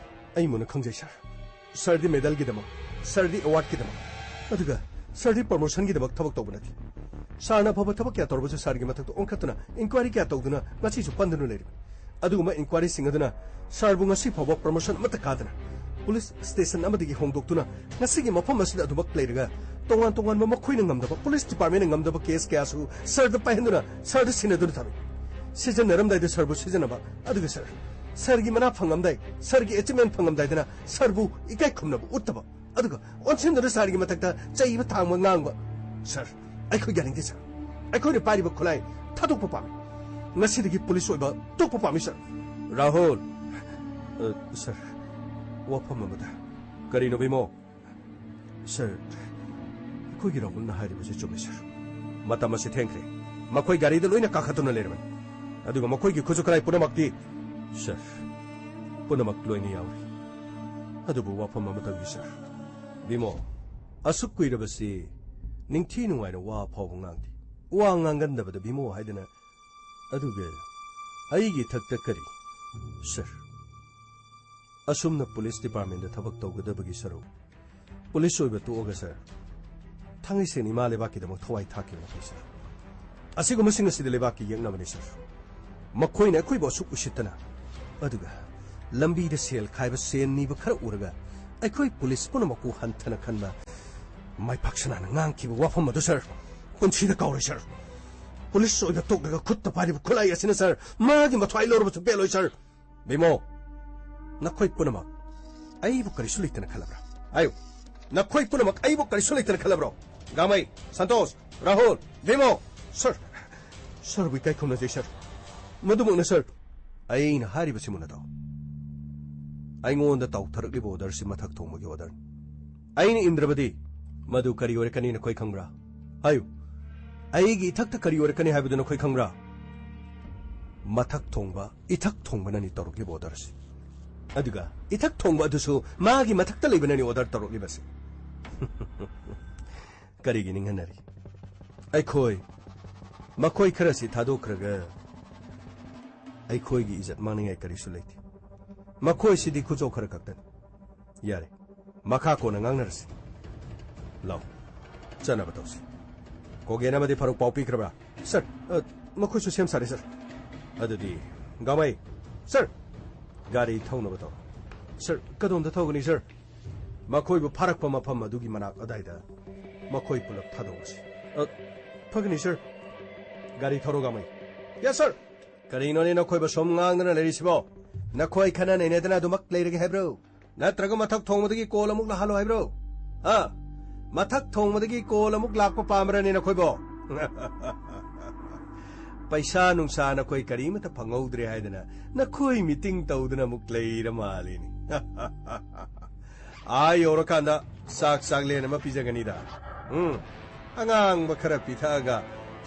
ꯑꯩ ꯃꯨꯟꯅ ꯈꯪꯖꯩ ꯁꯥꯔ꯫ ꯁꯥꯔꯗꯤ ꯃꯦꯗꯜꯒꯤꯗꯃꯛ, ꯁꯥꯔꯗꯤ ꯑꯦꯋꯥꯔꯗꯀꯤꯗꯃꯛ, ꯑꯗꯨꯒ ꯁꯥꯔꯗꯤ ꯄ꯭ꯔꯃꯣꯁꯟꯒꯤꯗꯃꯛ ꯊꯕꯛ ꯇꯧꯕ ꯅꯠꯇꯦ꯫ ꯁꯥꯔꯅ ꯑꯐꯕ ꯊꯕꯛ ꯀꯌꯥ ꯇꯧꯔꯕꯁꯨ ꯁꯥꯔꯒꯤ ꯃꯊꯛꯇ ꯑꯣꯟꯈꯠꯇꯨꯅ ꯏꯟꯀ꯭ꯋꯥꯏꯔꯤ ꯀꯌꯥ ꯇꯧꯗꯨꯅ ꯉꯁꯤꯁꯨ ꯄꯟꯗꯨꯅ ꯂꯩꯔꯤꯕꯅꯤ꯫ ꯑꯗꯨꯒꯨꯝꯕ ꯏꯟꯀ꯭ꯋꯥꯏꯔꯤꯁꯤꯡ ꯑꯗꯨꯅ ꯁꯥꯔꯕꯨ ꯉꯁꯤ ꯐꯥꯎꯕ ꯄ꯭ꯔꯃꯣꯁꯟ ꯑꯃꯠꯇ ꯀꯥꯗꯅ ꯄꯨꯂꯤꯁ ꯁ꯭ꯇꯦꯁꯟ ꯑꯃꯗꯒꯤ ꯍꯣꯡꯗꯣꯛꯇꯨꯅ ꯉꯁꯤꯒꯤ ꯃꯐꯝ ꯑꯁꯤꯗ ꯑꯗꯨꯃꯛ ꯂꯩꯔꯒ ꯇꯣꯉꯥꯟ ꯇꯣꯉꯥꯟꯕ ꯃꯈꯣꯏꯅ ꯉꯝꯗꯕ, ꯄꯨꯂꯤꯁ ꯗꯤꯄꯥꯔꯠꯃꯦꯟꯅ ꯉꯝꯗꯕ ꯀꯦꯁ ꯀꯌꯥꯁꯨ ꯁꯥꯔꯗ ꯄꯥꯏꯍꯟꯗꯨꯅ ꯁꯥꯔꯗ ꯁꯤꯟꯅꯗꯨꯅ ꯊꯝꯃꯤ꯫ ꯁꯤꯖꯤꯟꯅꯔꯝꯗꯥꯏꯗ ꯁꯥꯔꯕꯨ ꯁꯤꯖꯤꯟꯅꯕ, ꯑꯗꯨꯒ ꯁꯥꯔ, ꯁꯥꯔꯒꯤ ꯃꯅꯥ ꯐꯪꯉꯝꯗꯥꯏ ꯁꯥꯔꯒꯤ ꯑꯦꯆꯤꯞꯃꯦꯟ ꯐꯪꯉꯝꯗꯥꯏꯗꯅ ꯁꯥꯔꯕꯨ ꯏꯀꯥꯏ ꯈꯨꯝꯅꯕ ꯎꯠꯇꯕ, ꯑꯗꯨꯒ ꯑꯣꯟꯁꯤꯟꯗꯨꯅ ꯁꯥꯔꯒꯤ ꯃꯊꯛꯇ ꯆꯩꯕ ꯊꯥꯡꯕ ꯉꯥꯡꯕ꯫ ꯁꯥꯔ, ꯑꯩꯈꯣꯏ ꯌꯥꯅꯤꯡꯗꯦ ꯁꯥꯔ꯫ ꯑꯩꯈꯣꯏꯅ ꯄꯥꯏꯔꯤꯕ ꯈꯨꯠꯂꯥꯏ ꯊꯥꯗꯣꯛꯄ ꯄꯥꯝꯃꯤ꯫ ꯉꯁꯤꯗꯒꯤ ꯄꯨꯂꯤꯁ ꯑꯣꯏꯕ ꯇꯣꯛꯄ ꯄꯥꯝꯃꯤ, ꯁꯥꯔ꯫ ꯔꯥꯍꯨꯜ! ꯑ, ꯁꯥꯔ, ꯋꯥꯐꯝ ꯑꯃꯗ꯫ ꯀꯔꯤꯅꯣ, ꯕꯤꯃꯣ? ꯁꯥꯔ, ꯑꯩꯈꯣꯏꯒꯤ ꯔꯥꯍꯨꯜꯅ ꯍꯥꯏꯔꯤꯕꯁꯤ ꯆꯨꯝꯃꯤ, ꯁꯥꯔ꯫ ꯃꯇꯝ ꯑꯁꯤ ꯊꯦꯡꯈ꯭ꯔꯦ꯫ ꯃꯈꯣꯏ ꯒꯥꯔꯤꯗ ꯂꯣꯏꯅ ꯀꯥꯈꯠꯇꯨꯅ ꯂꯩꯔꯕꯅꯤ꯫ ꯑꯗꯨꯒ ꯃꯈꯣꯏꯒꯤ ꯈꯨꯠꯁꯨ ꯈꯨꯠꯂꯥꯏ ꯄꯨꯝꯅꯃꯛꯇꯤ, ꯁꯥꯔ, ꯄꯨꯝꯅꯃꯛ ꯂꯣꯏꯅ ꯌꯥꯎꯔꯤ꯫ ꯑꯗꯨꯕꯨ ꯋꯥꯐꯝ ꯑꯃꯇꯪꯗꯤ, ꯁꯥꯔ꯫ ꯕꯤꯃꯣ, ꯑꯁꯨꯛ ꯀꯨꯏꯔꯕꯁꯤ ꯅꯤꯡꯊꯤ ꯅꯨꯡꯉꯥꯏꯅ ꯋꯥ ꯐꯥꯎꯕ ꯉꯥꯡꯗꯦ꯫ ꯋꯥ ꯉꯥꯡꯒꯟꯗꯕꯗ ꯕꯤꯃꯣ ꯍꯥꯏꯗꯅ꯫ ꯑꯗꯨꯒ ꯑꯩꯒꯤ ꯏꯊꯛꯇ ꯀꯔꯤ? ꯁꯥꯔ, ꯑꯁꯨꯝꯅ ꯄꯨꯂꯤꯁ ꯗꯤꯄꯥꯔꯠꯃꯦꯟꯗ ꯊꯕꯛ ꯇꯧꯒꯗꯕꯒꯤ ꯁꯔꯨꯛ, ꯄꯨꯂꯤꯁ ꯑꯣꯏꯕ ꯇꯣꯛꯑꯒ, ꯁꯥꯔ, ꯊꯥꯡꯉꯩ ꯁꯦꯡꯅ ꯏꯃꯥ ꯂꯩꯕꯥꯛꯀꯤꯗꯃꯛ ꯊꯋꯥꯏ ꯊꯥꯛꯈꯤꯕ ꯃꯈꯣꯏ, ꯁꯥꯔ꯫ ꯑꯁꯤꯒꯨꯝꯕꯁꯤꯡ ꯑꯁꯤꯗꯤ ꯂꯩꯕꯥꯛꯀꯤ ꯌꯦꯛꯅꯕꯅꯤ, ꯁꯥꯔ꯫ ꯃꯈꯣꯏꯅ ꯑꯩꯈꯣꯏꯕꯨ ꯑꯁꯨꯛ ꯎꯁꯤꯠꯇꯅ, ꯑꯗꯨꯒ ꯂꯝꯕꯤꯗ ꯁꯦꯜ ꯈꯥꯏꯕ, ꯁꯦꯟ ꯅꯤꯕ ꯈꯔ ꯎꯔꯒ ꯑꯩꯈꯣꯏ ꯄꯨꯂꯤꯁ ꯄꯨꯝꯅꯃꯛꯄꯨ ꯍꯟꯊꯅ ꯈꯟꯕ ꯃꯥꯏꯄꯥꯛꯁꯅꯥꯅ ꯉꯥꯡꯈꯤꯕ ꯋꯥꯐꯝ ꯑꯗꯨ, ꯁꯥꯔ, ꯄꯨꯟꯁꯤꯗ ꯀꯥꯎꯔꯣꯏ, ꯁꯥꯔ꯫ ꯄꯨꯂꯤꯁ ꯑꯣꯏꯕ ꯇꯣꯛꯂꯒ ꯈꯨꯠꯇ ꯄꯥꯏꯔꯤꯕ ꯈꯨꯠꯂꯥꯏ ꯑꯁꯤꯅ, ꯁꯥꯔ, ꯃꯥꯒꯤ ꯃꯊ꯭ꯋꯥꯏ ꯂꯧꯔꯕꯁꯨ ꯄꯦꯜꯂꯣꯏ, ꯁꯥꯔ꯫ ꯕꯤꯃꯣ, ꯅꯈꯣꯏ ꯄꯨꯝꯅꯃꯛ ꯑꯩꯕꯨ ꯀꯔꯤꯁꯨ ꯂꯩꯇꯅ ꯈꯜꯂꯕ꯭ꯔꯥ? ꯍꯥꯏꯌꯨ, ꯅꯈꯣꯏ ꯄꯨꯝꯅꯃꯛ ꯑꯩꯕꯨ ꯀꯔꯤꯁꯨ ꯂꯩꯇꯅ ꯈꯜꯂꯕ꯭ꯔꯣ? ꯒꯥꯃꯩ, ꯁꯟꯇꯣꯁ, ꯔꯥꯍꯨꯜ, ꯕꯤꯃꯣ! ꯁꯥꯔ, ꯁꯥꯔꯕꯨ ꯏꯀꯥꯏ ꯈꯨꯝꯅꯖꯩ, ꯁꯥꯔ꯫ ꯃꯗꯨꯃꯛꯅ, ꯁꯥꯔ꯫ ꯑꯩꯅ ꯍꯥꯏꯔꯤꯕꯁꯤ ꯃꯨꯟꯅ ꯇꯥꯎ꯫ ꯑꯩꯉꯣꯟꯗ ꯇꯥꯎꯊꯔꯛꯂꯤꯕ ꯑꯣꯔꯗꯔꯁꯤ ꯃꯊꯛ ꯊꯣꯡꯕꯒꯤ ꯑꯣꯔꯗꯔꯅꯤ꯫ ꯑꯩꯅ ꯏꯟꯗ꯭ꯔꯕꯗꯤ ꯃꯗꯨ ꯀꯔꯤ ꯑꯣꯏꯔꯛꯀꯅꯤ ꯅꯈꯣꯏ ꯈꯪꯕ꯭ꯔꯥ? ꯍꯥꯏꯌꯨ꯫ ꯑꯩꯒꯤ ꯏꯊꯛꯇ ꯀꯔꯤ ꯑꯣꯏꯔꯛꯀꯅꯤ ꯍꯥꯏꯕꯗꯨ ꯅꯈꯣꯏ ꯈꯪꯕ꯭ꯔꯥ? ꯃꯊꯛ ꯊꯣꯡꯕ, ꯏꯊꯛ ꯊꯣꯡꯕꯅꯅꯤ ꯇꯧꯔꯛꯂꯤꯕ ꯑꯣꯔꯗꯔꯁꯤ꯫ ꯑꯗꯨꯒ ꯏꯊꯛ ꯊꯣꯡꯕ ꯑꯗꯨꯁꯨ ꯃꯥꯒꯤ ꯃꯊꯛꯇ ꯂꯩꯕꯅꯅꯤ ꯑꯣꯔꯗꯔ ꯇꯧꯔꯛꯂꯤꯕꯁꯤ꯫ ꯀꯔꯤꯒꯤ ꯅꯤꯡꯍꯟꯅꯔꯤ? ꯑꯩꯈꯣꯏ ꯃꯈꯣꯏ ꯈꯔꯁꯤ ꯊꯥꯗꯣꯛꯈ꯭ꯔꯒ ꯑꯩꯈꯣꯏꯒꯤ ꯏꯖꯠ ꯃꯥꯡꯅꯤꯡꯉꯥꯏ ꯀꯔꯤꯁꯨ ꯂꯩꯇꯦ꯫ ꯃꯈꯣꯏꯁꯤꯗꯤ ꯈꯨꯖꯧ ꯈꯔ ꯈꯛꯇꯅꯤ꯫ ꯌꯥꯔꯦ, ꯃꯈꯥ ꯀꯣꯟꯅ ꯉꯥꯡꯅꯔꯁꯤ꯫ ꯂꯥꯎ, ꯆꯠꯅꯕ ꯇꯧꯁꯤ꯫ ꯀꯣꯒꯦꯟ ꯑꯃꯗꯤ ꯐꯥꯔꯨꯛ ꯄꯥꯎ ꯄꯤꯈ꯭ꯔꯕ꯭ꯔꯥ? ꯁꯥꯔ, ꯑ, ꯃꯈꯣꯏꯁꯨ ꯁꯦꯝ ꯁꯥꯔꯦ, ꯁꯥꯔ꯫ ꯑꯗꯨꯗꯤ, ꯒꯥꯃꯩ, ꯁꯥꯔ, ꯒꯥꯔꯤ ꯊꯧꯅꯕ ꯇꯧꯔꯣ꯫ ꯁꯥꯔ, ꯀꯗꯣꯝꯗ ꯊꯧꯒꯅꯤ, ꯁꯥꯔ? ꯃꯈꯣꯏꯕꯨ ꯐꯥꯔꯛꯄ ꯃꯐꯝ ꯑꯗꯨꯒꯤ ꯃꯅꯥꯛ ꯑꯗꯥꯏꯗ ꯃꯈꯣꯏ ꯄꯨꯂꯞ ꯊꯥꯗꯣꯛꯂꯁꯤ꯫ ꯑ, ꯐꯒꯅꯤ, ꯁꯥꯔ꯫ ꯒꯥꯔꯤ ꯊꯧꯔꯣ, ꯒꯥꯃꯩ꯫ ꯌꯦꯁ, ꯁꯥꯔ꯫ ꯀꯔꯤꯅꯣꯅꯦ ꯅꯈꯣꯏꯕꯨ ꯁꯨꯝ ꯉꯥꯡꯗꯨꯅ ꯂꯩꯔꯤꯁꯤꯕꯣ? ꯅꯈꯣꯏ ꯈꯟꯅ ꯅꯩꯅꯗꯅ ꯑꯗꯨꯃꯛ ꯂꯩꯔꯒꯦ ꯍꯥꯏꯕ꯭ꯔꯣ? ꯅꯠꯇ꯭ꯔꯒ ꯃꯊꯛ ꯊꯣꯡꯕꯗꯒꯤ ꯀꯣꯜ ꯑꯃꯨꯛ ꯂꯥꯛꯍꯜꯂꯣ ꯍꯥꯏꯕ꯭ꯔꯣ? ꯍꯥ? ꯃꯊꯛ ꯊꯣꯡꯕꯗꯒꯤ ꯀꯣꯜ ꯑꯃꯨꯛ ꯂꯥꯛꯄ ꯄꯥꯝꯕ꯭ꯔꯅꯦ ꯅꯈꯣꯏꯕꯣ? ꯄꯩꯁꯥ ꯅꯨꯡꯁꯥ ꯅꯈꯣꯏ ꯀꯔꯤꯃꯠꯇ ꯐꯪꯍꯧꯗ꯭ꯔꯦ ꯍꯥꯏꯗꯅ ꯅꯈꯣꯏ ꯃꯤꯇꯤꯡ ꯇꯧꯗꯨꯅ ꯑꯃꯨꯛ ꯂꯩꯔ ꯃꯥꯜꯂꯤꯅꯤ꯫ ꯑꯥ ꯌꯧꯔꯀꯥꯟꯗ ꯆꯥꯛ ꯆꯥꯛꯂꯦꯟ ꯑꯃ ꯄꯤꯖꯒꯅꯤꯗ꯫ ꯎꯝ, ꯑꯉꯥꯡꯕ ꯈꯔ ꯄꯤꯊꯛꯑꯒ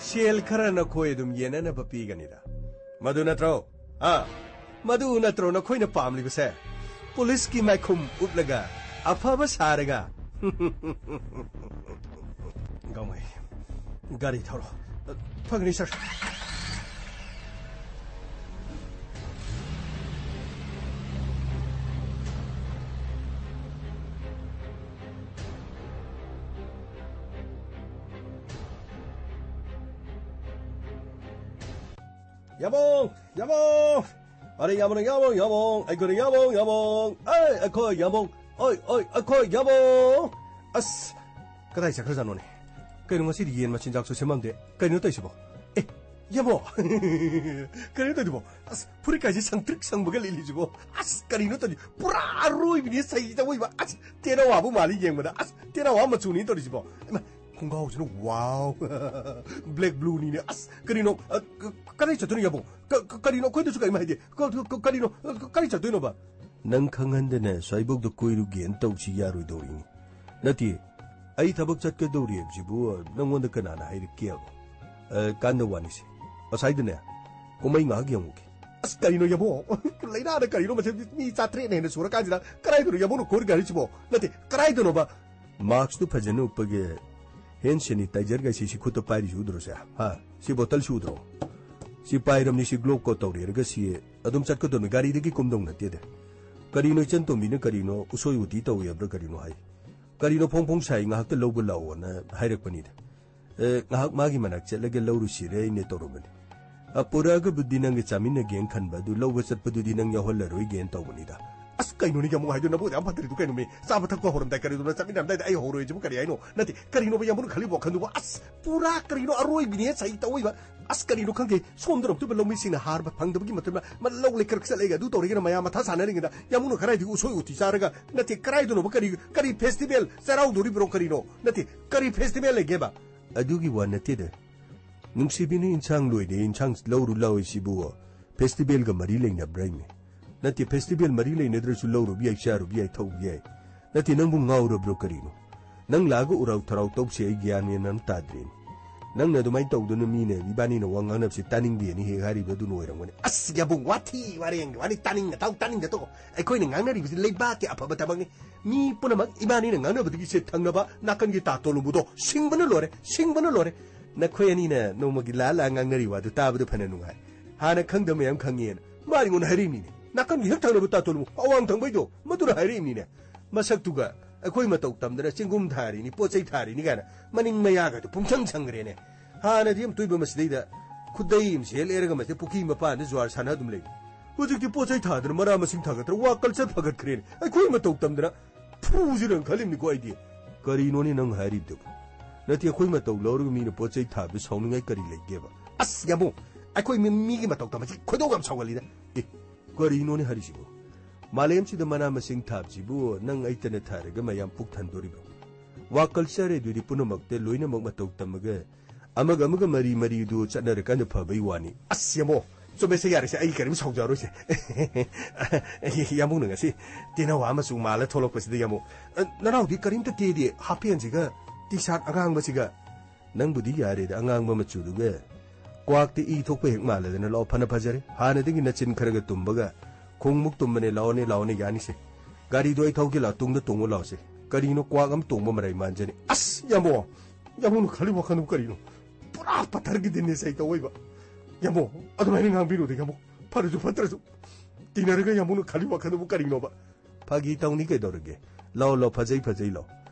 ꯁꯦꯜ ꯈꯔ ꯅꯈꯣꯏ ꯑꯗꯨꯝ ꯌꯦꯟꯅꯅꯕ ꯄꯤꯒꯅꯤꯗ꯫ ꯃꯗꯨ ꯅꯠꯇ꯭ꯔꯣ? ꯑꯥ, ꯃꯗꯨ ꯅꯠꯇ꯭ꯔꯣ ꯅꯈꯣꯏꯅ ꯄꯥꯝꯂꯤꯕꯁꯦ? ꯄꯨꯂꯤꯁꯀꯤ ꯃꯥꯏꯈꯨꯝ ꯎꯞꯂꯒ, ꯑꯐꯕ ꯁꯥꯔꯒ꯫ ꯒꯥꯎꯃꯩ, ꯒꯥꯔꯤ ꯊꯧꯔꯣ꯫ ꯐꯒꯅꯤ, ꯁꯥꯔ꯫ ꯌꯥꯃꯣꯡ! ꯌꯥꯃꯣꯡ! ꯑꯔꯦ, ꯌꯥꯃꯣꯡ, ꯌꯥꯃꯣꯡ, ꯌꯥꯃꯣꯡ! ꯑꯩꯈꯣꯏꯅ ꯌꯥꯃꯣꯡ, ꯌꯥꯃꯣꯡ! ꯑꯦ, ꯑꯩꯈꯣꯏ ꯌꯥꯃꯣꯡ! ꯑꯣꯏ, ꯑꯣꯏ, ꯑꯩꯈꯣꯏ ꯌꯥꯃꯣꯡ! ꯑꯁ, ꯀꯗꯥꯏ ꯆꯠꯈ꯭ꯔꯖꯥꯠꯅꯣꯅꯦ? ꯀꯩꯅꯣ, ꯉꯁꯤꯗꯤ ꯌꯦꯟ ꯃꯆꯤꯟꯖꯥꯛꯁꯨ ꯁꯦꯝꯃꯝꯗꯦ꯫ ꯀꯩꯅꯣ ꯇꯧꯔꯤꯁꯤꯕꯣ? ꯑꯦ, ꯌꯥꯃꯣ! ꯀꯩꯅꯣ ꯇꯧꯔꯤꯕꯣ? ꯑꯁ, ꯐꯨꯔꯤꯠ ꯀꯥꯏꯁꯦ ꯁꯪꯇ꯭ꯔꯤꯛ ꯁꯪꯕꯒ ꯂꯤꯠꯂꯤꯁꯤꯕꯣ? ꯑꯁ, ꯀꯔꯤꯅꯣ ꯇꯧꯔꯤ? ꯄꯨꯔꯥ ꯑꯔꯣꯏꯕꯤꯅꯤ ꯁꯩ ꯇꯧꯕ꯫ ꯑꯁ, ꯇꯦꯅꯋꯥꯕꯨ ꯃꯥꯜꯂꯤ ꯌꯦꯡꯕꯗ꯫ ꯑꯁ, ꯇꯦꯅꯋꯥ ꯃꯆꯨꯅꯤ ꯇꯧꯔꯤꯁꯤꯕꯣ꯫ ꯏꯃꯥ, ꯈꯣꯡꯒ꯭ꯔꯥꯎꯁꯤꯅ, wow! Black blueꯅꯤꯅꯦ꯫ ꯑꯁ, ꯀꯔꯤꯅꯣ? ꯑ, ꯀ-, ꯀ-, ꯀꯗꯥꯏ ꯆꯠꯇꯣꯏꯅꯣ, ꯌꯥꯕꯣ? ꯀ-, ꯀ-, ꯀꯔꯤꯅꯣ? ꯑꯩꯈꯣꯏꯗꯁꯨ ꯀꯔꯤꯝ ꯍꯥꯏꯗꯦ꯫ ꯀ-, ꯀ-, ꯀ-, ꯀꯔꯤꯅꯣ? ꯑ, ꯀ-, ꯀꯗꯥꯏ ꯆꯠꯇꯣꯏꯅꯣꯕ? ꯅꯪ ꯈꯪꯍꯟꯗꯅ ꯁ꯭ꯋꯥꯏꯕꯧꯗ ꯀꯣꯏꯔꯨꯒꯦꯅ ꯇꯧꯁꯤ ꯌꯥꯔꯣꯏꯗꯧꯔꯤꯅꯤ꯫ ꯅꯠꯇꯦ, ꯑꯩ ꯊꯕꯛ ꯆꯠꯀꯗꯧꯔꯤ ꯍꯥꯏꯕꯁꯤꯕꯨ ꯅꯪꯉꯣꯟꯗ ꯀꯅꯥꯅ ꯍꯥꯏꯔꯛꯀꯦꯕ? ꯑ, ꯀꯥꯟꯗ ꯋꯥꯅꯤꯁꯦ꯫ ꯉꯁꯥꯏꯗꯅꯦ, ꯀꯨꯝꯍꯩ ꯉꯥꯏꯍꯥꯛ ꯌꯦꯡꯉꯨꯒꯦ꯫ ꯑꯁ, ꯀꯔꯤꯅꯣ, ꯌꯥꯕꯣ? ꯂꯥꯏꯅꯥꯅ ꯀꯔꯤꯅꯣ? ꯃꯁꯤ ꯃꯤ ꯆꯥꯇ꯭ꯔꯦꯠꯅ ꯍꯦꯟꯅ ꯁꯨꯔꯀꯥꯟꯁꯤꯗ ꯀꯗꯥꯏꯗꯅꯣ ꯌꯥꯕꯣꯅ ꯀꯣꯏꯔꯨꯒꯦ ꯍꯥꯏꯔꯤꯁꯤꯕꯣ? ꯅꯠꯇꯦ, ꯀꯗꯥꯏꯗꯅꯣꯕ? ꯃꯥꯛꯁꯇꯨ ꯐꯖꯅ ꯎꯞꯄꯒꯦ, ꯍꯦꯟ ꯁꯦꯅꯤꯇꯥꯏꯖꯔꯒ ꯁꯤ, ꯁꯤ ꯈꯨꯠꯇ ꯄꯥꯏꯔꯤꯁꯤ ꯎꯗ꯭ꯔꯣ ꯁꯦ? ꯍꯥ? ꯁꯤ ꯕꯣꯇꯜꯁꯤ ꯎꯗ꯭ꯔꯣ? ꯁꯤ ꯄꯥꯏꯔꯝꯅꯤ, ꯁꯤ ꯒ꯭ꯂꯣꯕ ꯀꯣꯠ ꯇꯧꯔꯦꯔꯒ ꯁꯤ ꯑꯗꯨꯝ ꯆꯠꯀꯗꯧꯅꯤ, ꯒꯥꯔꯤꯗꯒꯤ ꯀꯨꯝꯗꯧ ꯅꯠꯇꯦꯗ꯫ ꯀꯔꯤꯅꯣ ꯏꯆꯟ ꯇꯣꯝꯕꯤꯅ ꯀꯔꯤꯅꯣ ꯎꯁꯣꯏ ꯎꯇꯤ ꯇꯧꯏ ꯍꯥꯏꯕ꯭ꯔꯥ ꯀꯔꯤꯅꯣ ꯍꯥꯏ? ꯀꯔꯤꯅꯣ ꯐꯣꯡ ꯐꯣꯡ ꯁꯥꯏ, ꯉꯥꯏꯍꯥꯛꯇ ꯂꯧꯕ ꯂꯥꯛꯑꯣꯅ ꯍꯥꯏꯔꯛꯄꯅꯤꯗ꯫ ꯑꯦ, ꯉꯥꯏꯍꯥꯛ ꯃꯥꯒꯤ ꯃꯅꯥꯛ ꯆꯠꯂꯒ ꯂꯧꯔꯨꯁꯤꯔꯦ ꯑꯩꯅ ꯇꯧꯔꯝꯕꯅꯤ꯫ ꯑ, ꯄꯨꯔꯛꯑꯒꯕꯨꯗꯤ ꯅꯪꯒ ꯆꯥꯃꯤꯟꯅꯒꯦꯅ ꯈꯟꯕ, ꯑꯗꯨ ꯂꯧꯕ ꯆꯠꯄꯗꯨꯗꯤ ꯅꯪ ꯌꯥꯎꯍꯜꯂꯔꯣꯏꯒꯦꯅ ꯇꯧꯕꯅꯤꯗ꯫ ꯑꯁ, ꯀꯩꯅꯣꯅꯦ ꯌꯥꯝ ꯍꯥꯏꯗꯣ, ꯅꯕꯨ ꯌꯥꯝ ꯐꯠꯇ꯭ꯔꯤꯗꯨ ꯀꯩꯅꯣꯃꯤ? ꯆꯥꯕ ꯊꯛꯄ ꯍꯧꯔꯝꯗꯥꯏ ꯀꯔꯤꯗꯨꯅ ꯆꯠꯃꯤꯟꯅꯔꯝꯗꯥꯏꯗ ꯑꯩ ꯍꯧꯔꯣꯏꯁꯤꯕꯨ ꯀꯔꯤ ꯍꯥꯏꯅꯣ? ꯅꯠꯇꯦ, ꯀꯔꯤꯅꯣꯕ ꯌꯥꯝꯕꯨꯅ ꯈꯜꯂꯤꯕꯣ ꯋꯥꯈꯜꯗꯨꯕꯨ? ꯑꯁ, ꯄꯨꯔꯥ ꯀꯔꯤꯅꯣ ꯑꯔꯣꯏꯕꯤꯅꯦ ꯁꯍꯤ ꯇꯧꯏꯕ꯫ ꯑꯁ, ꯀꯔꯤꯅꯣ ꯈꯪꯗꯦ, ꯁꯣꯝꯗ ꯂꯧꯃꯤꯁꯤꯡꯅ ꯍꯥꯔ ꯐꯪꯗꯕꯒꯤ ꯃꯇꯝꯗ ꯃ-, ꯂꯧ ꯂꯩꯀꯔꯛ ꯆꯠꯂꯒ ꯑꯗꯨ ꯇꯧꯔꯒꯅ ꯃꯌꯥꯝ ꯃꯊꯥ ꯁꯥꯟꯅꯔꯤꯉꯩꯗ ꯌꯥꯝꯕꯨꯅ ꯀꯗꯥꯏꯗꯒꯤ ꯎꯁꯣꯏ ꯎꯇꯤ ꯆꯥꯔꯒ? ꯅꯠꯇꯦ, ꯀꯗꯥꯏꯗꯅꯣꯕ? ꯀꯔꯤ, ꯀꯔꯤ ꯐꯦꯁꯇꯤꯚꯦꯜ ꯆꯩꯔꯥꯎꯗꯣꯔꯤꯕ꯭ꯔꯣ ꯀꯔꯤꯅꯣ? ꯅꯠꯇꯦ, ꯀꯔꯤ ꯐꯦꯁꯇꯤꯚꯦꯜ ꯂꯩꯒꯦꯕ? ꯑꯗꯨꯒꯤ ꯋꯥ ꯅꯠꯇꯦꯗ꯫ ꯅꯨꯡꯁꯤꯕꯤꯅ ꯏꯟꯁꯥꯡ ꯂꯣꯏꯔꯦ, ꯏꯟꯁꯥꯡ ꯂꯧꯔꯨ ꯂꯥꯎꯏ ꯁꯤꯕꯨ ꯐꯦꯁꯇꯤꯚꯦꯜꯒ ꯃꯔꯤ ꯂꯩꯅꯕ꯭ꯔꯥ ꯏꯅꯦ? ꯅꯠꯇꯦ, ꯐꯦꯁꯇꯤꯚꯦꯜ ꯃꯔꯤ ꯂꯩꯅꯗ꯭ꯔꯁꯨ ꯂꯧꯔꯨꯕ ꯌꯥꯏ, ꯆꯥꯔꯨꯕ ꯌꯥꯏ, ꯊꯛꯎꯕ ꯌꯥꯏ꯫ ꯅꯠꯇꯦ, ꯅꯪꯕꯨ ꯉꯥꯎꯔꯕ꯭ꯔꯣ ꯀꯔꯤꯅꯣ? ꯅꯪ ꯂꯥꯛꯑꯒ ꯎꯔꯥꯎ ꯊꯔꯥꯎ ꯇꯧꯁꯦ ꯑꯩ ꯒ꯭ꯌꯥꯟ ꯃꯦꯟ ꯑꯃ ꯇꯥꯗ꯭ꯔꯦꯅꯦ꯫ ꯅꯪꯅ ꯑꯗꯨꯃꯥꯏꯅ ꯇꯧꯗꯅ ꯃꯤꯅ ꯏꯕꯥꯅꯤꯅ ꯋꯥ ꯉꯥꯡꯅꯕꯁꯦ ꯇꯥꯅꯤꯡꯗꯦꯅ ꯍꯦꯛ ꯍꯥꯏꯔꯤꯕ ꯑꯗꯨꯅ ꯑꯣꯏꯔꯝꯒꯅꯤ꯫ ꯑꯁ ꯌꯥꯕꯨꯡ, ꯋꯥꯊꯤ ꯋꯥꯔꯦꯡꯒꯤ ꯋꯥꯔꯤ ꯇꯥꯅꯤꯡꯅ ꯇꯥꯎ, ꯇꯥꯅꯤꯡꯗ ꯇꯣꯛꯑꯣ꯫ ꯑꯩꯈꯣꯏꯅ ꯉꯥꯡꯅꯔꯤꯕꯁꯤ ꯂꯩꯕꯥꯛꯀꯤ ꯑꯐꯕ ꯊꯕꯛꯅꯤ꯫ ꯃꯤ ꯄꯨꯝꯅꯃꯛ ꯏꯕꯥꯅꯤꯅ ꯉꯥꯡꯅꯕꯗꯒꯤ ꯁꯦ ꯊꯪꯅꯕ ꯅꯥꯀꯟꯒꯤ ꯇꯥ ꯇꯣꯂꯨꯝꯕꯨꯗꯣ ꯁꯤꯡꯕꯅ ꯂꯣꯏꯔꯦ, ꯁꯤꯡꯕꯅ ꯂꯣꯏꯔꯦ꯫ ꯅꯈꯣꯏ ꯑꯅꯤꯅ ꯅꯣꯡꯃꯒꯤ ꯂꯥ ꯂꯥ ꯉꯥꯡꯅꯔꯤ ꯋꯥꯗꯨ ꯇꯥꯕꯗ ꯐꯅ ꯅꯨꯡꯉꯥꯏ꯫ ꯍꯥꯟꯅ ꯈꯪꯗꯕ ꯃꯌꯥꯝ ꯈꯪꯉꯦꯅ ꯃꯥ ꯑꯩꯉꯣꯟꯗ ꯍꯥꯏꯔꯛꯏꯅꯤꯅꯦ꯫ ꯅꯥꯀꯟꯒꯤ ꯍꯦꯛ ꯊꯪꯅꯕ ꯇꯥ ꯇꯣꯂꯨꯝꯕꯨ, ꯑꯋꯥꯡ ꯊꯪꯕꯩꯗꯣ, ꯃꯗꯨꯅ ꯍꯥꯏꯔꯛꯏꯅꯤꯅꯦ꯫ ꯃꯁꯛꯇꯨꯒ ꯑꯩꯈꯣꯏ ꯃꯇꯧ ꯇꯝꯗꯅ ꯆꯦꯡꯒꯨꯝ ꯊꯥꯔꯤꯅꯤ, ꯄꯣꯠ ꯆꯩ ꯊꯥꯔꯤꯅꯤ ꯀꯥꯏꯅ ꯃꯅꯤꯡ ꯃꯌꯥꯒꯗꯨ ꯄꯨꯡꯁꯪ ꯁꯪꯈ꯭ꯔꯦꯅꯦ꯫ ꯍꯥꯟꯅꯗꯤ ꯑꯃ ꯇꯨꯏꯕ ꯃꯁꯤꯗꯩꯗ ꯈꯨꯗꯩ ꯑꯃ ꯁꯦꯠ ꯂꯩꯔꯒ ꯃꯁꯤꯗ ꯄꯨꯈ꯭ꯔꯤ ꯃꯄꯥꯟꯗ ꯖꯨꯋꯥꯔ ꯁꯥꯟꯅ ꯑꯗꯨꯝ ꯂꯩ꯫ ꯍꯧꯖꯤꯛꯇꯤ ꯄꯣꯠ ꯆꯩ ꯊꯥꯗꯅ ꯃꯅꯥ ꯃꯁꯤꯡ ꯊꯥꯒꯠꯇꯅ ꯋꯥ ꯀꯜꯆꯔ ꯐꯒꯠꯈ꯭ꯔꯦꯅꯦ꯫ ꯑꯩꯈꯣꯏ ꯃꯇꯧ ꯇꯝꯗꯅ ꯐꯨꯁꯤꯔꯅ ꯈꯜꯂꯤꯕꯅꯤꯀꯣ ꯑꯩꯗꯤ꯫ ꯀꯔꯤꯅꯣꯅꯦ ꯅꯪ ꯍꯥꯏꯔꯤꯕꯗꯨꯕꯨ? ꯅꯠꯇꯦ, ꯑꯩꯈꯣꯏ ꯃꯇꯧ ꯂꯧꯔꯒ ꯃꯤꯅ ꯄꯣꯠ ꯆꯩ ꯊꯥꯕꯗꯨ ꯁꯥꯎꯅꯤꯡꯉꯥꯏ ꯀꯔꯤ ꯂꯩꯒꯦꯕ? ꯑꯁ ꯌꯥꯕꯨꯡ, ꯑꯩꯈꯣꯏ ꯃꯤ-, ꯃꯤꯒꯤ ꯃꯇꯧ ꯇꯝꯕꯁꯤ ꯈꯣꯏꯗꯧ ꯌꯥꯝ ꯁꯥꯎꯒꯠꯂꯤꯗ꯫ ꯑꯦ, ꯀꯔꯤꯅꯣꯅꯦ ꯍꯥꯏꯔꯤꯁꯤꯕꯨ? ꯃꯥꯂꯦꯝꯁꯤꯗ ꯃꯅꯥ ꯃꯁꯤꯡ ꯊꯥꯕꯁꯤꯕꯨ ꯅꯪ ꯑꯩꯇꯅ ꯊꯥꯔꯒ ꯃꯌꯥꯝ ꯄꯨꯛ ꯊꯟꯗꯣꯔꯤꯕ꯭ꯔꯣ? ꯋꯥ ꯀꯜꯆꯔ ꯑꯗꯨꯗꯤ ꯄꯨꯝꯅꯃꯛꯇ ꯂꯣꯏꯅꯃꯛ ꯃꯇꯧ ꯇꯝꯃꯒ ꯑꯃꯒ ꯑꯃꯒ ꯃꯔꯤ ꯃꯔꯤꯗꯨ ꯆꯠꯅꯔꯀꯥꯟꯗ ꯐꯕꯩ ꯋꯥꯅꯤ꯫ ꯑꯁ ꯌꯥꯃꯣ, ꯆꯨꯝꯃꯦꯁꯦ, ꯌꯥꯔꯦꯁꯦ, ꯑꯩ ꯀꯔꯤꯝ ꯁꯥꯎꯖꯔꯣꯏꯁꯦ꯫ ꯌꯥꯃꯨꯅ ꯉꯁꯤ ꯇꯦꯅꯋꯥ ꯃꯆꯨ ꯃꯥꯜꯂ ꯊꯣꯛꯂꯛꯄꯁꯤꯗ ꯌꯥꯃꯨ, ꯑ, ꯅꯅꯥꯎꯗꯤ ꯀꯔꯤꯝꯇ ꯇꯦꯗꯦ, ꯍꯥꯞꯄꯦꯟꯁꯤꯒ ꯇꯤ ꯁꯥꯔꯠ ꯑꯉꯥꯡꯕꯁꯤꯒ꯫ ꯅꯪꯕꯨꯗꯤ ꯌꯥꯔꯦꯗ, ꯑꯉꯥꯡꯕ ꯃꯆꯨꯗꯨꯒ꯫ ꯀ꯭ꯋꯥꯛꯇꯤ ꯏ ꯊꯣꯛꯄ ꯍꯦꯛ ꯃꯥꯜꯂꯗꯅ, ꯂꯥꯛꯑꯣ, ꯐꯅ ꯐꯖꯔꯦ꯫ ꯍꯥꯟꯅꯗꯒꯤ ꯅꯆꯤꯟ ꯈꯔꯒ ꯇꯨꯝꯕꯒ ꯈꯣꯡꯃꯨꯛ ꯇꯨꯝꯕꯅꯦ, ꯂꯥꯛꯑꯣꯅꯦ, ꯂꯥꯛꯑꯣꯅꯦ, ꯌꯥꯅꯤꯁꯦ꯫ ꯒꯥꯔꯤꯗꯣ ꯑꯩ ꯊꯧꯒꯦ ꯂꯥꯛꯑꯣ, ꯇꯨꯡꯗ ꯇꯣꯡꯉꯨ ꯂꯥꯛꯑꯣꯁꯦ꯫ ꯀꯔꯤꯅꯣ ꯀ꯭ꯋꯥꯛ ꯑꯃ ꯇꯣꯡꯕ ꯃꯔꯩ ꯃꯥꯟꯖꯅꯤ? ꯑꯁ, ꯌꯥꯝꯕꯣ! ꯌꯥꯝꯕꯣꯅ ꯈꯜꯂꯤ ꯋꯥꯈꯜꯕꯨ ꯀꯔꯤꯅꯣ? ꯄꯨꯔꯥ ꯄꯊꯔꯒꯤ ꯗꯤꯟꯅꯦ ꯁꯩ ꯇꯧꯋꯦꯕ꯫ ꯌꯥꯝꯕꯣ, ꯑꯗꯨꯃꯥꯏꯅ ꯉꯥꯡꯕꯤꯔꯨꯗ, ꯌꯥꯝꯕꯣ꯫ ꯐꯔꯁꯨ ꯐꯠꯇ꯭ꯔꯁꯨ꯫ ꯇꯤꯟꯅꯔꯒ ꯌꯥꯝꯕꯣꯅ ꯈꯜꯂꯤ ꯋꯥꯈꯜꯗꯨꯕꯨ ꯀꯔꯤꯅꯣꯕ? ꯐꯥꯒꯤ ꯇꯧꯅꯤ ꯀꯩꯗꯧꯔꯒꯦ? ꯂꯥꯛꯑꯣ, ꯂꯥꯛꯑꯣ, ꯐꯖꯩ, ꯐꯖꯩ, ꯂꯥꯛꯑꯣ꯫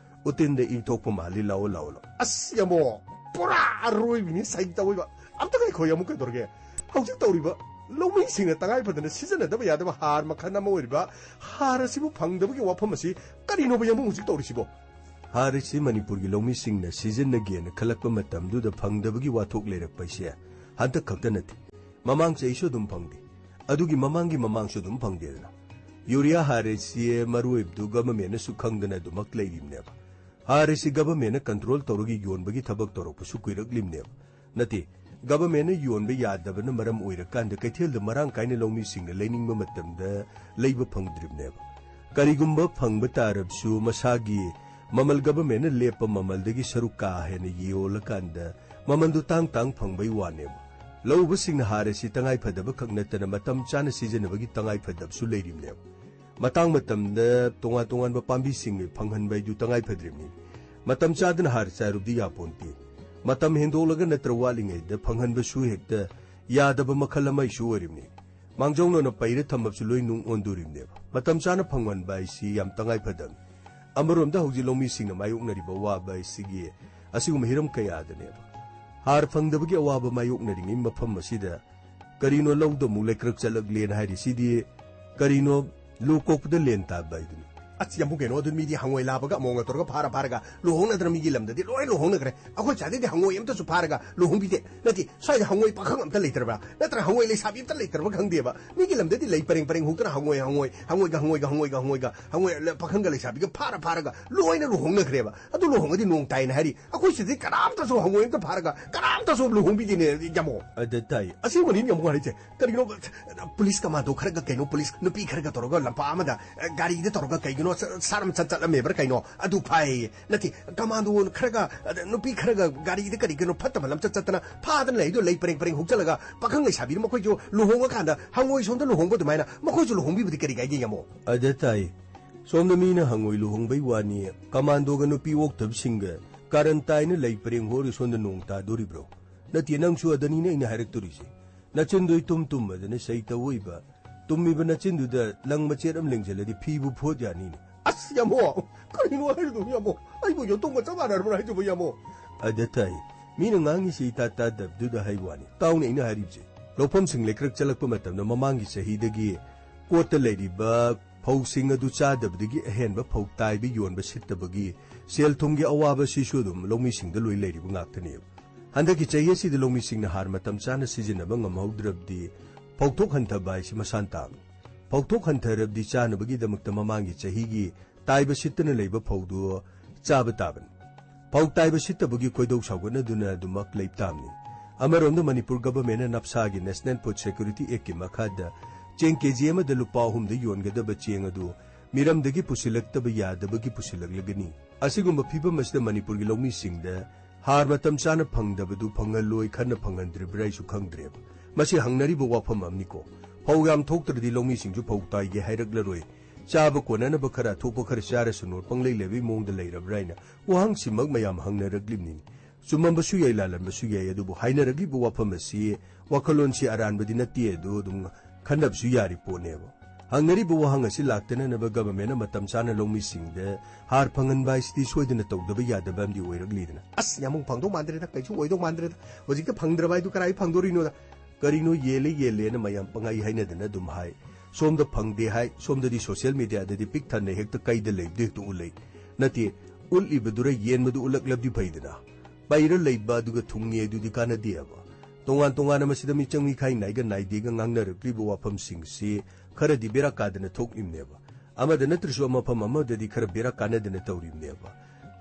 ꯎꯇꯤꯟꯗ ꯏ ꯊꯣꯛꯄ ꯃꯥꯜꯂꯤ, ꯂꯥꯛꯑꯣ, ꯂꯥꯛꯑꯣ, ꯂꯥꯛꯑꯣ꯫ ꯑꯁ, ꯌꯥꯝꯕꯣ! ꯄꯨꯔꯥ ꯑꯔꯣꯏꯕꯤꯅꯤ ꯁꯩ ꯇꯧꯋꯦꯕ꯫ ꯑꯝꯇ ꯉꯥꯏꯈꯣ, ꯌꯥꯝꯕꯨ, ꯀꯩꯗꯧꯔꯒꯦ? ꯍꯧꯖꯤꯛ ꯇꯧꯔꯤꯕ ꯂꯧꯃꯤꯁꯤꯡꯅ ꯇꯉꯥꯏ ꯐꯗꯅ ꯁꯤꯖꯤꯟꯅꯗꯕ ꯌꯥꯗꯕ ꯍꯥꯔ ꯃꯈꯜ ꯑꯃ ꯑꯣꯏꯔꯤꯕ ꯍꯥꯔ ꯑꯁꯤꯕꯨ ꯐꯪꯗꯕꯒꯤ ꯋꯥꯐꯝ ꯑꯁꯤ ꯀꯔꯤꯅꯣꯕ, ꯌꯥꯝꯕꯨ, ꯍꯧꯖꯤꯛ ꯇꯧꯔꯤꯁꯤꯕꯣ? ꯍꯥꯔ ꯑꯁꯤ ꯃꯅꯤꯄꯨꯔꯒꯤ ꯂꯧꯃꯤꯁꯤꯡꯅ ꯁꯤꯖꯤꯟꯅꯒꯦꯅ ꯈꯜꯂꯛꯄ ꯃꯇꯝꯗꯨꯗ ꯐꯪꯗꯕꯒꯤ ꯋꯥꯊꯣꯛ ꯂꯩꯔꯛꯄ ꯑꯁꯦ ꯍꯟꯗꯛ ꯈꯛꯇ ꯅꯠꯇꯦ꯫ ꯃꯃꯥꯡ ꯆꯍꯤꯁꯨ ꯑꯗꯨꯝ ꯐꯪꯗꯦ꯫ ꯑꯗꯨꯒꯤ ꯃꯃꯥꯡꯒꯤ ꯃꯃꯥꯡꯁꯨ ꯑꯗꯨꯝ ꯐꯪꯗꯦꯗꯅ꯫ ꯌꯨꯔꯤꯌꯥ ꯍꯥꯔ ꯑꯁꯤ ꯃꯔꯨ ꯑꯣꯏꯕꯗꯨ ꯒꯚꯔꯟꯃꯦꯟꯠꯅꯁꯨ ꯈꯪꯗꯅ ꯑꯗꯨꯃꯛ ꯂꯩꯔꯤꯕꯅꯦꯕ꯫ ꯍꯥꯔ ꯑꯁꯤ ꯒꯚꯔꯟꯃꯦꯟꯠꯅ ꯀꯟꯇ꯭ꯔꯣꯜ ꯇꯧꯔꯒ ꯌꯣꯟꯕꯒꯤ ꯊꯕꯛ ꯇꯧꯔꯛꯄꯁꯨ ꯀꯨꯏꯔꯛꯂꯤꯕꯅꯦꯕ꯫ ꯅꯠꯇꯦ, ꯒꯚꯔꯟꯃꯦꯟꯠꯅ ꯌꯣꯟꯕ ꯌꯥꯗꯕꯅ ꯃꯔꯝ ꯑꯣꯏꯔꯀꯥꯟꯗ ꯀꯩꯊꯦꯜꯗ ꯃꯔꯥꯡ ꯀꯥꯏꯅ ꯂꯧꯃꯤꯁꯤꯡꯅ ꯂꯩꯅꯤꯡꯕ ꯃꯇꯝꯗ ꯂꯩꯕ ꯐꯪꯗ꯭ꯔꯤꯕꯅꯦꯕ꯫ ꯀꯔꯤꯒꯨꯝꯕ ꯐꯪꯕ ꯇꯥꯔꯕꯁꯨ ꯃꯁꯥꯒꯤ ꯃꯃꯜ ꯒꯚꯔꯟꯃꯦꯟꯠꯅ ꯂꯦꯞꯄ ꯃꯃꯜꯗꯒꯤ ꯁꯔꯨꯛ ꯀꯥ ꯍꯦꯟꯅ ꯌꯣꯜꯂꯀꯥꯟꯗ ꯃꯃꯜꯗꯨ ꯇꯥꯡ ꯇꯥꯡ ꯐꯪꯕꯩ ꯋꯥꯅꯦꯕ꯫ ꯂꯧꯎꯕꯁꯤꯡꯅ ꯍꯥꯔ ꯑꯁꯤ ꯇꯉꯥꯏ ꯐꯗꯕ ꯈꯛ ꯅꯠꯇꯅ ꯃꯇꯝ ꯆꯥꯅ ꯁꯤꯖꯤꯟꯅꯕꯒꯤ ꯇꯉꯥꯏ ꯐꯗꯕꯁꯨ ꯂꯩꯔꯤꯕꯅꯦꯕ꯫ ꯃꯇꯥꯡ ꯃꯇꯝꯗ ꯇꯣꯉꯥꯟ ꯇꯣꯉꯥꯟꯕ ꯄꯥꯝꯕꯤꯁꯤꯡ ꯐꯪꯍꯟꯕ ꯍꯥꯏꯗꯨ ꯇꯉꯥꯏ ꯐꯗ꯭ꯔꯤꯕꯅꯤ꯫ ꯃꯇꯝ ꯆꯥꯗꯅ ꯍꯥꯔ ꯆꯥꯏꯔꯨꯕꯗꯤ ꯌꯥꯄꯣꯟꯇꯦ꯫ ꯃꯇꯝ ꯍꯦꯟꯗꯣꯛꯂꯒ ꯅꯠꯇ꯭ꯔ ꯋꯥꯠꯂꯤꯉꯩꯗ ꯐꯪꯍꯟꯕꯁꯨ ꯍꯦꯛꯇ ꯌꯥꯗꯕ ꯃꯈꯜ ꯑꯃꯁꯨ ꯑꯣꯏꯔꯤꯕꯅꯤ꯫ ꯃꯥꯡꯖꯧꯅꯅ ꯄꯩꯔ ꯊꯝꯃꯕꯁꯨ ꯂꯣꯏ ꯅꯨꯡ ꯑꯣꯟꯗꯣꯔꯤꯕꯅꯦꯕ꯫ ꯃꯇꯝ ꯆꯥꯅ ꯐꯪꯍꯟꯕ ꯍꯥꯏꯁꯤ ꯌꯥꯝ ꯇꯉꯥꯏ ꯐꯗꯕꯅꯤ꯫ ꯑꯃꯔꯣꯝꯗ ꯍꯧꯖꯤꯛ ꯂꯧꯃꯤꯁꯤꯡꯅ ꯃꯥꯌꯣꯛꯅꯔꯤꯕ ꯑꯋꯥꯕ ꯍꯥꯏꯁꯤꯒꯤ ꯑꯁꯤꯒꯨꯝꯕ ꯍꯤꯔꯝ ꯀꯌꯥꯗꯅꯦꯕ꯫ ꯍꯥꯔ ꯐꯪꯗꯕꯒꯤ ꯑꯋꯥꯕ ꯃꯥꯌꯣꯛꯅꯔꯤꯉꯩ ꯃꯐꯝ ꯑꯁꯤꯗ ꯀꯔꯤꯅꯣ ꯂꯧꯗ ꯑꯃꯨꯛ ꯂꯩꯀ꯭ꯔꯛ ꯆꯠꯂꯛꯂꯦꯅ ꯍꯥꯏꯔꯤꯁꯤꯗꯤ? ꯀꯔꯤꯅꯣ, ꯂꯨ ꯀꯣꯛꯄꯗ ꯂꯦꯟ ꯇꯥꯕ ꯍꯥꯏꯗꯨꯅꯤ꯫ ꯑꯁ, ꯌꯥꯝꯕꯨ, ꯀꯩꯅꯣ, ꯑꯗꯨ ꯃꯤꯗꯤ ꯍꯪꯉꯣꯏ ꯂꯥꯕꯒ ꯑꯃꯣꯝꯒ ꯇꯧꯔꯒ ꯐꯥꯔ ꯐꯥꯔꯒ ꯂꯨꯍꯣꯡꯅꯗꯅ ꯃꯤꯒꯤ ꯂꯝꯗꯗꯤ ꯂꯣꯏ ꯂꯨꯍꯣꯡꯅꯈ꯭ꯔꯦ꯫ ꯑꯩꯈꯣꯏ ꯁ꯭ꯋꯥꯏꯗꯗꯤ ꯍꯪꯉꯣꯏ ꯑꯝꯇꯁꯨ ꯐꯥꯔꯒ ꯂꯨꯍꯣꯡꯕꯤꯗꯦ꯫ ꯅꯠꯇꯦ, ꯁ꯭ꯋꯥꯏꯗ ꯍꯪꯉꯣꯏ ꯄꯥꯈꯪ ꯑꯝꯇ ꯂꯩꯇ꯭ꯔꯕ꯭ꯔꯥ? ꯅꯠꯇ꯭ꯔꯒ ꯍꯪꯉꯣꯏ ꯂꯩꯁꯥꯕꯤ ꯑꯝꯇ ꯂꯩꯇ꯭ꯔꯕ ꯈꯪꯗꯦꯕ꯫ ꯃꯤꯒꯤ ꯂꯝꯗꯗꯤ ꯂꯩ ꯄꯔꯦꯡ ꯄꯔꯦꯡ ꯍꯨꯛꯇꯅ ꯍꯪꯉꯣꯏ, ꯍꯪꯉꯣꯏ, ꯍꯪꯉꯣꯏꯒ, ꯍꯪꯉꯣꯏꯒ, ꯍꯪꯉꯣꯏꯒ, ꯍꯪꯉꯣꯏ ꯂ-, ꯄꯥꯈꯪꯒ ꯂꯩꯁꯥꯕꯤꯒ ꯐꯥꯔ ꯐꯥꯔꯒ ꯂꯣꯏꯅ ꯂꯨꯍꯣꯡꯅꯈ꯭ꯔꯦꯕ꯫ ꯑꯗꯨ ꯂꯨꯍꯣꯡꯉꯗꯤ ꯅꯣꯡ ꯇꯥꯏꯅ ꯍꯥꯏꯔꯤ꯫ ꯑꯩꯈꯣꯏ ꯁꯤꯗꯗꯤ ꯀꯅꯥꯝꯇꯁꯨ ꯍꯪꯉꯣꯏ ꯑꯝꯇ ꯐꯥꯔꯒ ꯀꯅꯥꯝꯇꯁꯨ ꯂꯨꯍꯣꯡꯕꯤꯗꯦꯅꯦ, ꯌꯥꯝꯕꯨ꯫ ꯑꯗ ꯇꯥꯏ꯫ ꯑꯁꯦꯡꯕꯅꯤ, ꯌꯥꯝꯕꯨ ꯍꯥꯏꯔꯤꯁꯦ꯫ ꯀꯔꯤꯅꯣ, ꯄꯨꯂꯤꯁ ꯀꯃꯥꯟꯗꯣ ꯈꯔꯒ ꯀꯩꯅꯣ, ꯄꯨꯂꯤꯁ ꯅꯨꯄꯤ ꯈꯔꯒ ꯇꯧꯔꯒ ꯂꯝꯄꯥꯛ ꯑꯃꯗ, ꯑ, ꯒꯥꯔꯤꯗ ꯇꯧꯔꯒ ꯀꯩꯒꯤꯅꯣ ꯁ-, ꯁꯥꯔꯝ ꯆꯠ ꯆꯠꯂꯝꯃꯦꯕ꯭ꯔꯥ ꯀꯩꯅꯣ? ꯑꯗꯨ ꯐꯥꯏꯌꯦ꯫ ꯅꯠꯇꯦ, ꯀꯃꯥꯟꯗꯣ ꯈꯔꯒ, ꯑꯗ, ꯅꯨꯄꯤ ꯈꯔꯒ ꯒꯥꯔꯤꯗ ꯀꯔꯤ ꯀꯩꯅꯣ ꯐꯠꯇꯕ ꯂꯝꯆꯠ ꯆꯠꯇꯅ ꯐꯥꯗꯅ ꯂꯩꯗꯣ, ꯂꯩ ꯄꯔꯦꯡ ꯄꯔꯦꯡ ꯍꯨꯛꯆꯜꯂꯒ ꯄꯥꯈꯪ ꯂꯩꯁꯥꯕꯤꯗꯣ ꯃꯈꯣꯏꯁꯨ ꯂꯨꯍꯣꯡꯉꯀꯥꯟꯗ ꯍꯪꯉꯣꯏ ꯁꯣꯝꯗ ꯂꯨꯍꯣꯡꯕ ꯑꯗꯨꯃꯥꯏꯅ ꯃꯈꯣꯏꯁꯨ ꯂꯨꯍꯣꯡꯕꯤꯕꯗꯤ ꯀꯔꯤ ꯀꯥꯏꯒꯦ, ꯌꯥꯝꯕꯨ? ꯑꯗ ꯇꯥꯏ꯫ ꯁꯣꯝꯗ ꯃꯤꯅ ꯍꯪꯉꯣꯏ ꯂꯨꯍꯣꯡꯕꯩ ꯋꯥꯅꯤ, ꯀꯃꯥꯟꯗꯣꯒ ꯅꯨꯄꯤ ꯑꯣꯛꯇꯕꯁꯤꯡꯒ ꯀꯥꯔꯟ ꯇꯥꯏꯅ ꯂꯩ ꯄꯔꯦꯡ ꯍꯣꯔꯤ ꯁꯣꯝꯗ ꯅꯣꯡ ꯇꯥꯗꯣꯔꯤꯕ꯭ꯔꯣ? ꯅꯠꯇꯦ, ꯅꯪꯁꯨ ꯑꯗꯅꯤꯅꯦ ꯑꯩꯅ ꯍꯥꯏꯔꯛꯇꯣꯔꯤꯁꯦ꯫ ꯅꯆꯤꯟꯗꯣ ꯏꯇꯨꯝ ꯇꯨꯝꯃꯗꯅ ꯁꯩꯇ ꯑꯣꯏꯕ꯫ ꯇꯨꯝꯃꯤꯕ ꯅꯆꯤꯟꯗꯨꯗ ꯂꯪ ꯃꯆꯦꯠ ꯑꯃ ꯂꯦꯡꯁꯤꯜꯂꯗꯤ ꯐꯤꯕꯨ ꯐꯣꯠ ꯌꯥꯅꯤꯅꯦ꯫ ꯑꯁ, ꯌꯥꯝꯕꯨ! ꯀꯔꯤꯅꯣ ꯍꯥꯏꯔꯤꯗꯨꯕꯨ, ꯌꯥꯝꯕꯨ? ꯑꯩꯕꯨ ꯌꯣꯇꯣꯡꯒ ꯆꯞ ꯃꯥꯟꯅꯔꯕ꯭ꯔꯥ ꯍꯥꯏꯁꯤꯕꯨ, ꯌꯥꯝꯕꯨ? ꯑꯗ ꯇꯥꯏ꯫ ꯃꯤꯅ ꯉꯥꯡꯉꯤꯁꯤ ꯏꯇꯥ ꯇꯥꯗꯕꯗꯨꯗ ꯍꯥꯏ ꯋꯥꯅꯤ꯫ ꯇꯥꯎꯅꯦ ꯑꯩꯅ ꯍꯥꯏꯔꯤꯕꯁꯦ꯫ ꯂꯧꯐꯝꯁꯤꯡ ꯂꯩꯀ꯭ꯔꯛ ꯆꯠꯂꯛꯄ ꯃꯇꯝꯗ ꯃꯃꯥꯡꯒꯤ ꯆꯍꯤꯗꯒꯤ ꯀꯣꯠꯇ ꯂꯩꯔꯤꯕ ꯐꯧꯁꯤꯡ ꯑꯗꯨ ꯆꯥꯗꯕꯗꯒꯤ ꯑꯍꯦꯟꯕ ꯐꯧ ꯇꯥꯏꯕ ꯌꯣꯟꯕ ꯁꯤꯠꯇꯕꯒꯤ ꯁꯦꯜ ꯊꯨꯝꯒꯤ ꯑꯋꯥꯕ ꯑꯁꯤꯁꯨ ꯑꯗꯨꯝ ꯂꯧꯃꯤꯁꯤꯡꯗ ꯂꯣꯏ ꯂꯩꯔꯤꯕ ꯉꯥꯛꯇꯅꯦꯕ꯫ ꯍꯟꯗꯛꯀꯤ ꯆꯍꯤ ꯑꯁꯤꯗ ꯂꯧꯃꯤꯁꯤꯡꯅ ꯍꯥꯔ ꯃꯇꯝ ꯆꯥꯅ ꯁꯤꯖꯤꯟꯅꯕ ꯉꯝꯍꯧꯗ꯭ꯔꯕꯗꯤ ꯐꯧꯊꯣꯛ ꯍꯟꯊꯕ ꯍꯥꯏꯁꯤ ꯃꯁꯥꯟ ꯇꯥꯕꯅꯤ꯫ ꯐꯧꯊꯣꯛ ꯍꯟꯊꯔꯕꯗꯤ ꯆꯥꯅꯕꯒꯤꯗꯃꯛꯇ ꯃꯃꯥꯡꯒꯤ ꯆꯍꯤꯒꯤ ꯇꯥꯏꯕ ꯁꯤꯠꯇꯅ ꯂꯩꯕ ꯐꯧꯗꯨ ꯆꯥꯕ ꯇꯥꯕꯅꯤ꯫ ꯐꯧ ꯇꯥꯏꯕ ꯁꯤꯠꯇꯕꯒꯤ ꯈꯣꯏꯗꯧ ꯁꯥꯎꯒꯠꯅꯗꯨꯅ ꯑꯗꯨꯃꯛ ꯂꯩꯕ ꯇꯥꯕꯅꯤ꯫ ꯑꯃꯔꯣꯝꯗ ꯃꯅꯤꯄꯨꯔ ꯒꯚꯔꯟꯃꯦꯟꯠꯅ ꯅꯞꯁꯥꯒꯤ National Food Security Actꯀꯤ ꯃꯈꯥꯗ ꯆꯦꯡ ꯀꯦꯖꯤ ꯑꯃꯗ ꯂꯨꯄꯥ ꯑꯍꯨꯝꯗ ꯌꯣꯟꯒꯗꯕ ꯆꯦꯡ ꯑꯗꯨ ꯃꯤꯔꯝꯗꯒꯤ ꯄꯨꯁꯤꯜꯂꯛꯇꯕ ꯌꯥꯗꯕꯒꯤ ꯄꯨꯁꯤꯜꯂꯛꯂꯒꯅꯤ꯫ ꯑꯁꯤꯒꯨꯝꯕ ꯐꯤꯚꯝ ꯑꯁꯤꯗ ꯃꯅꯤꯄꯨꯔꯒꯤ ꯂꯧꯃꯤꯁꯤꯡꯗ ꯍꯥꯔ ꯃꯇꯝ ꯆꯥꯅ ꯐꯪꯗꯕꯗꯨ ꯐꯪꯍꯜꯂꯣꯏ ꯈꯟꯅ ꯐꯪꯍꯟꯗ꯭ꯔꯤꯕ꯭ꯔꯥ ꯑꯩꯁꯨ ꯈꯪꯗ꯭ꯔꯦꯕ꯫ ꯃꯁꯤ ꯍꯪꯅꯔꯤꯕ ꯋꯥꯐꯝ ꯑꯃꯅꯤꯀꯣ꯫ ꯐꯧ ꯌꯥꯝ ꯊꯣꯛꯇ꯭ꯔꯗꯤ ꯂꯧꯃꯤꯁꯤꯡꯁꯨ ꯐꯧ ꯇꯥꯏꯒꯦ ꯍꯥꯏꯔꯛꯂꯔꯣꯏ꯫ ꯆꯥꯕ ꯀꯣꯟꯅꯅꯕ ꯈꯔ ꯑꯊꯣꯛꯄ ꯈꯔ ꯆꯥꯔꯁꯅꯨ ꯄꯪꯂꯩ ꯂꯩꯕꯒꯤ ꯃꯑꯣꯡꯗ ꯂꯩꯔꯕ꯭ꯔꯥ ꯍꯥꯏꯅ ꯋꯥꯍꯪꯁꯤꯃꯛ ꯃꯌꯥꯝ ꯍꯪꯅꯔꯛꯂꯤꯕꯅꯤ꯫ ꯆꯨꯝꯃꯝꯕꯁꯨ ꯌꯥꯏ, ꯂꯥꯜꯂꯝꯕꯁꯨ ꯌꯥꯏ, ꯑꯗꯨꯕꯨ ꯍꯥꯏꯅꯔꯛꯂꯤꯕ ꯋꯥꯐꯝ ꯑꯁꯤ ꯋꯥꯈꯜꯂꯣꯟꯁꯤ ꯑꯔꯥꯟꯕꯗꯤ ꯅꯠꯇꯦ, ꯑꯗꯨ ꯑꯗꯨꯝ ꯈꯟꯅꯕꯁꯨ ꯌꯥꯔꯤ ꯄꯣꯠꯅꯦꯕ꯫ ꯍꯪꯅꯔꯤꯕ ꯋꯥꯍꯪ ꯑꯁꯤ ꯂꯥꯛꯇꯅꯅꯕ ꯒꯚꯔꯟꯃꯦꯟꯠꯅ ꯃꯇꯝ ꯆꯥꯅ ꯂꯧꯃꯤꯁꯤꯡꯗ ꯍꯥꯔ ꯐꯪꯍꯟꯕ ꯍꯥꯏꯁꯤꯗꯤ ꯁꯣꯏꯗꯅ ꯇꯧꯗꯕ ꯌꯥꯗꯕ ꯑꯃꯗꯤ ꯑꯣꯏꯔꯛꯂꯤꯗꯅ꯫ ꯑꯁ, ꯌꯥꯝꯕꯨꯡ, ꯐꯪꯗꯧ ꯃꯥꯟꯗ꯭ꯔꯦꯗ, ꯀꯩꯁꯨ ꯑꯣꯏꯗꯧ ꯃꯥꯟꯗ꯭ꯔꯦꯗ꯫ ꯍꯧꯖꯤꯛꯇ ꯐꯪꯗ꯭ꯔꯕ ꯍꯥꯏꯗꯨ ꯀꯔꯥꯏ ꯐꯪꯗꯣꯔꯤꯅꯣꯗ? ꯀꯔꯤꯅꯣ ꯌꯦꯜꯂꯦ ꯌꯦꯜꯂꯦꯅ ꯃꯌꯥꯝ ꯄꯪꯍꯥꯏ ꯍꯥꯏꯅꯗꯅ ꯑꯗꯨꯝ ꯍꯥꯏ꯫ ꯁꯣꯝꯗ ꯐꯪꯗꯦ ꯍꯥꯏ, ꯁꯣꯝꯗꯗꯤ ꯁꯣꯁꯤꯌꯦꯜ ꯃꯦꯗꯤꯌꯥꯗꯗꯤ ꯄꯤꯛ ꯊꯟꯅ ꯍꯦꯛꯇ ꯀꯩꯗ ꯂꯩꯕꯗꯨ ꯍꯦꯛꯇ ꯎꯠꯂꯛꯏ꯫ ꯅꯠꯇꯦ, ꯎꯠꯂꯤꯕꯗꯨꯔ ꯌꯦꯟꯕꯗꯨ ꯎꯠꯂꯛꯂꯕꯗꯤ ꯐꯩꯗꯅ꯫ ꯄꯩꯔ ꯂꯩꯕ ꯑꯗꯨꯒ ꯊꯨꯡꯉꯦ ꯑꯗꯨꯗꯤ ꯀꯥꯟꯅꯗꯦꯕ꯫ ꯇꯣꯉꯥꯟ ꯇꯣꯉꯥꯟꯅ ꯃꯁꯤꯗ ꯃꯤꯆꯪ ꯃꯤꯈꯥꯏ ꯅꯥꯏꯒ ꯅꯥꯏꯗꯦꯒ ꯉꯥꯡꯅꯔꯛꯂꯤꯕ ꯋꯥꯐꯝꯁꯤꯡꯁꯤ ꯈꯔꯗꯤ ꯕꯦꯔꯥ ꯀꯥꯗꯅ ꯊꯣꯛꯂꯤꯕꯅꯦꯕ꯫ ꯑꯃꯗ ꯅꯠꯇ꯭ꯔꯁꯨ ꯃꯐꯝ ꯑꯃꯗꯗꯤ ꯈꯔ ꯕꯦꯔꯥ ꯀꯥꯟꯅꯗꯅ ꯇꯧꯔꯤꯕꯅꯦꯕ꯫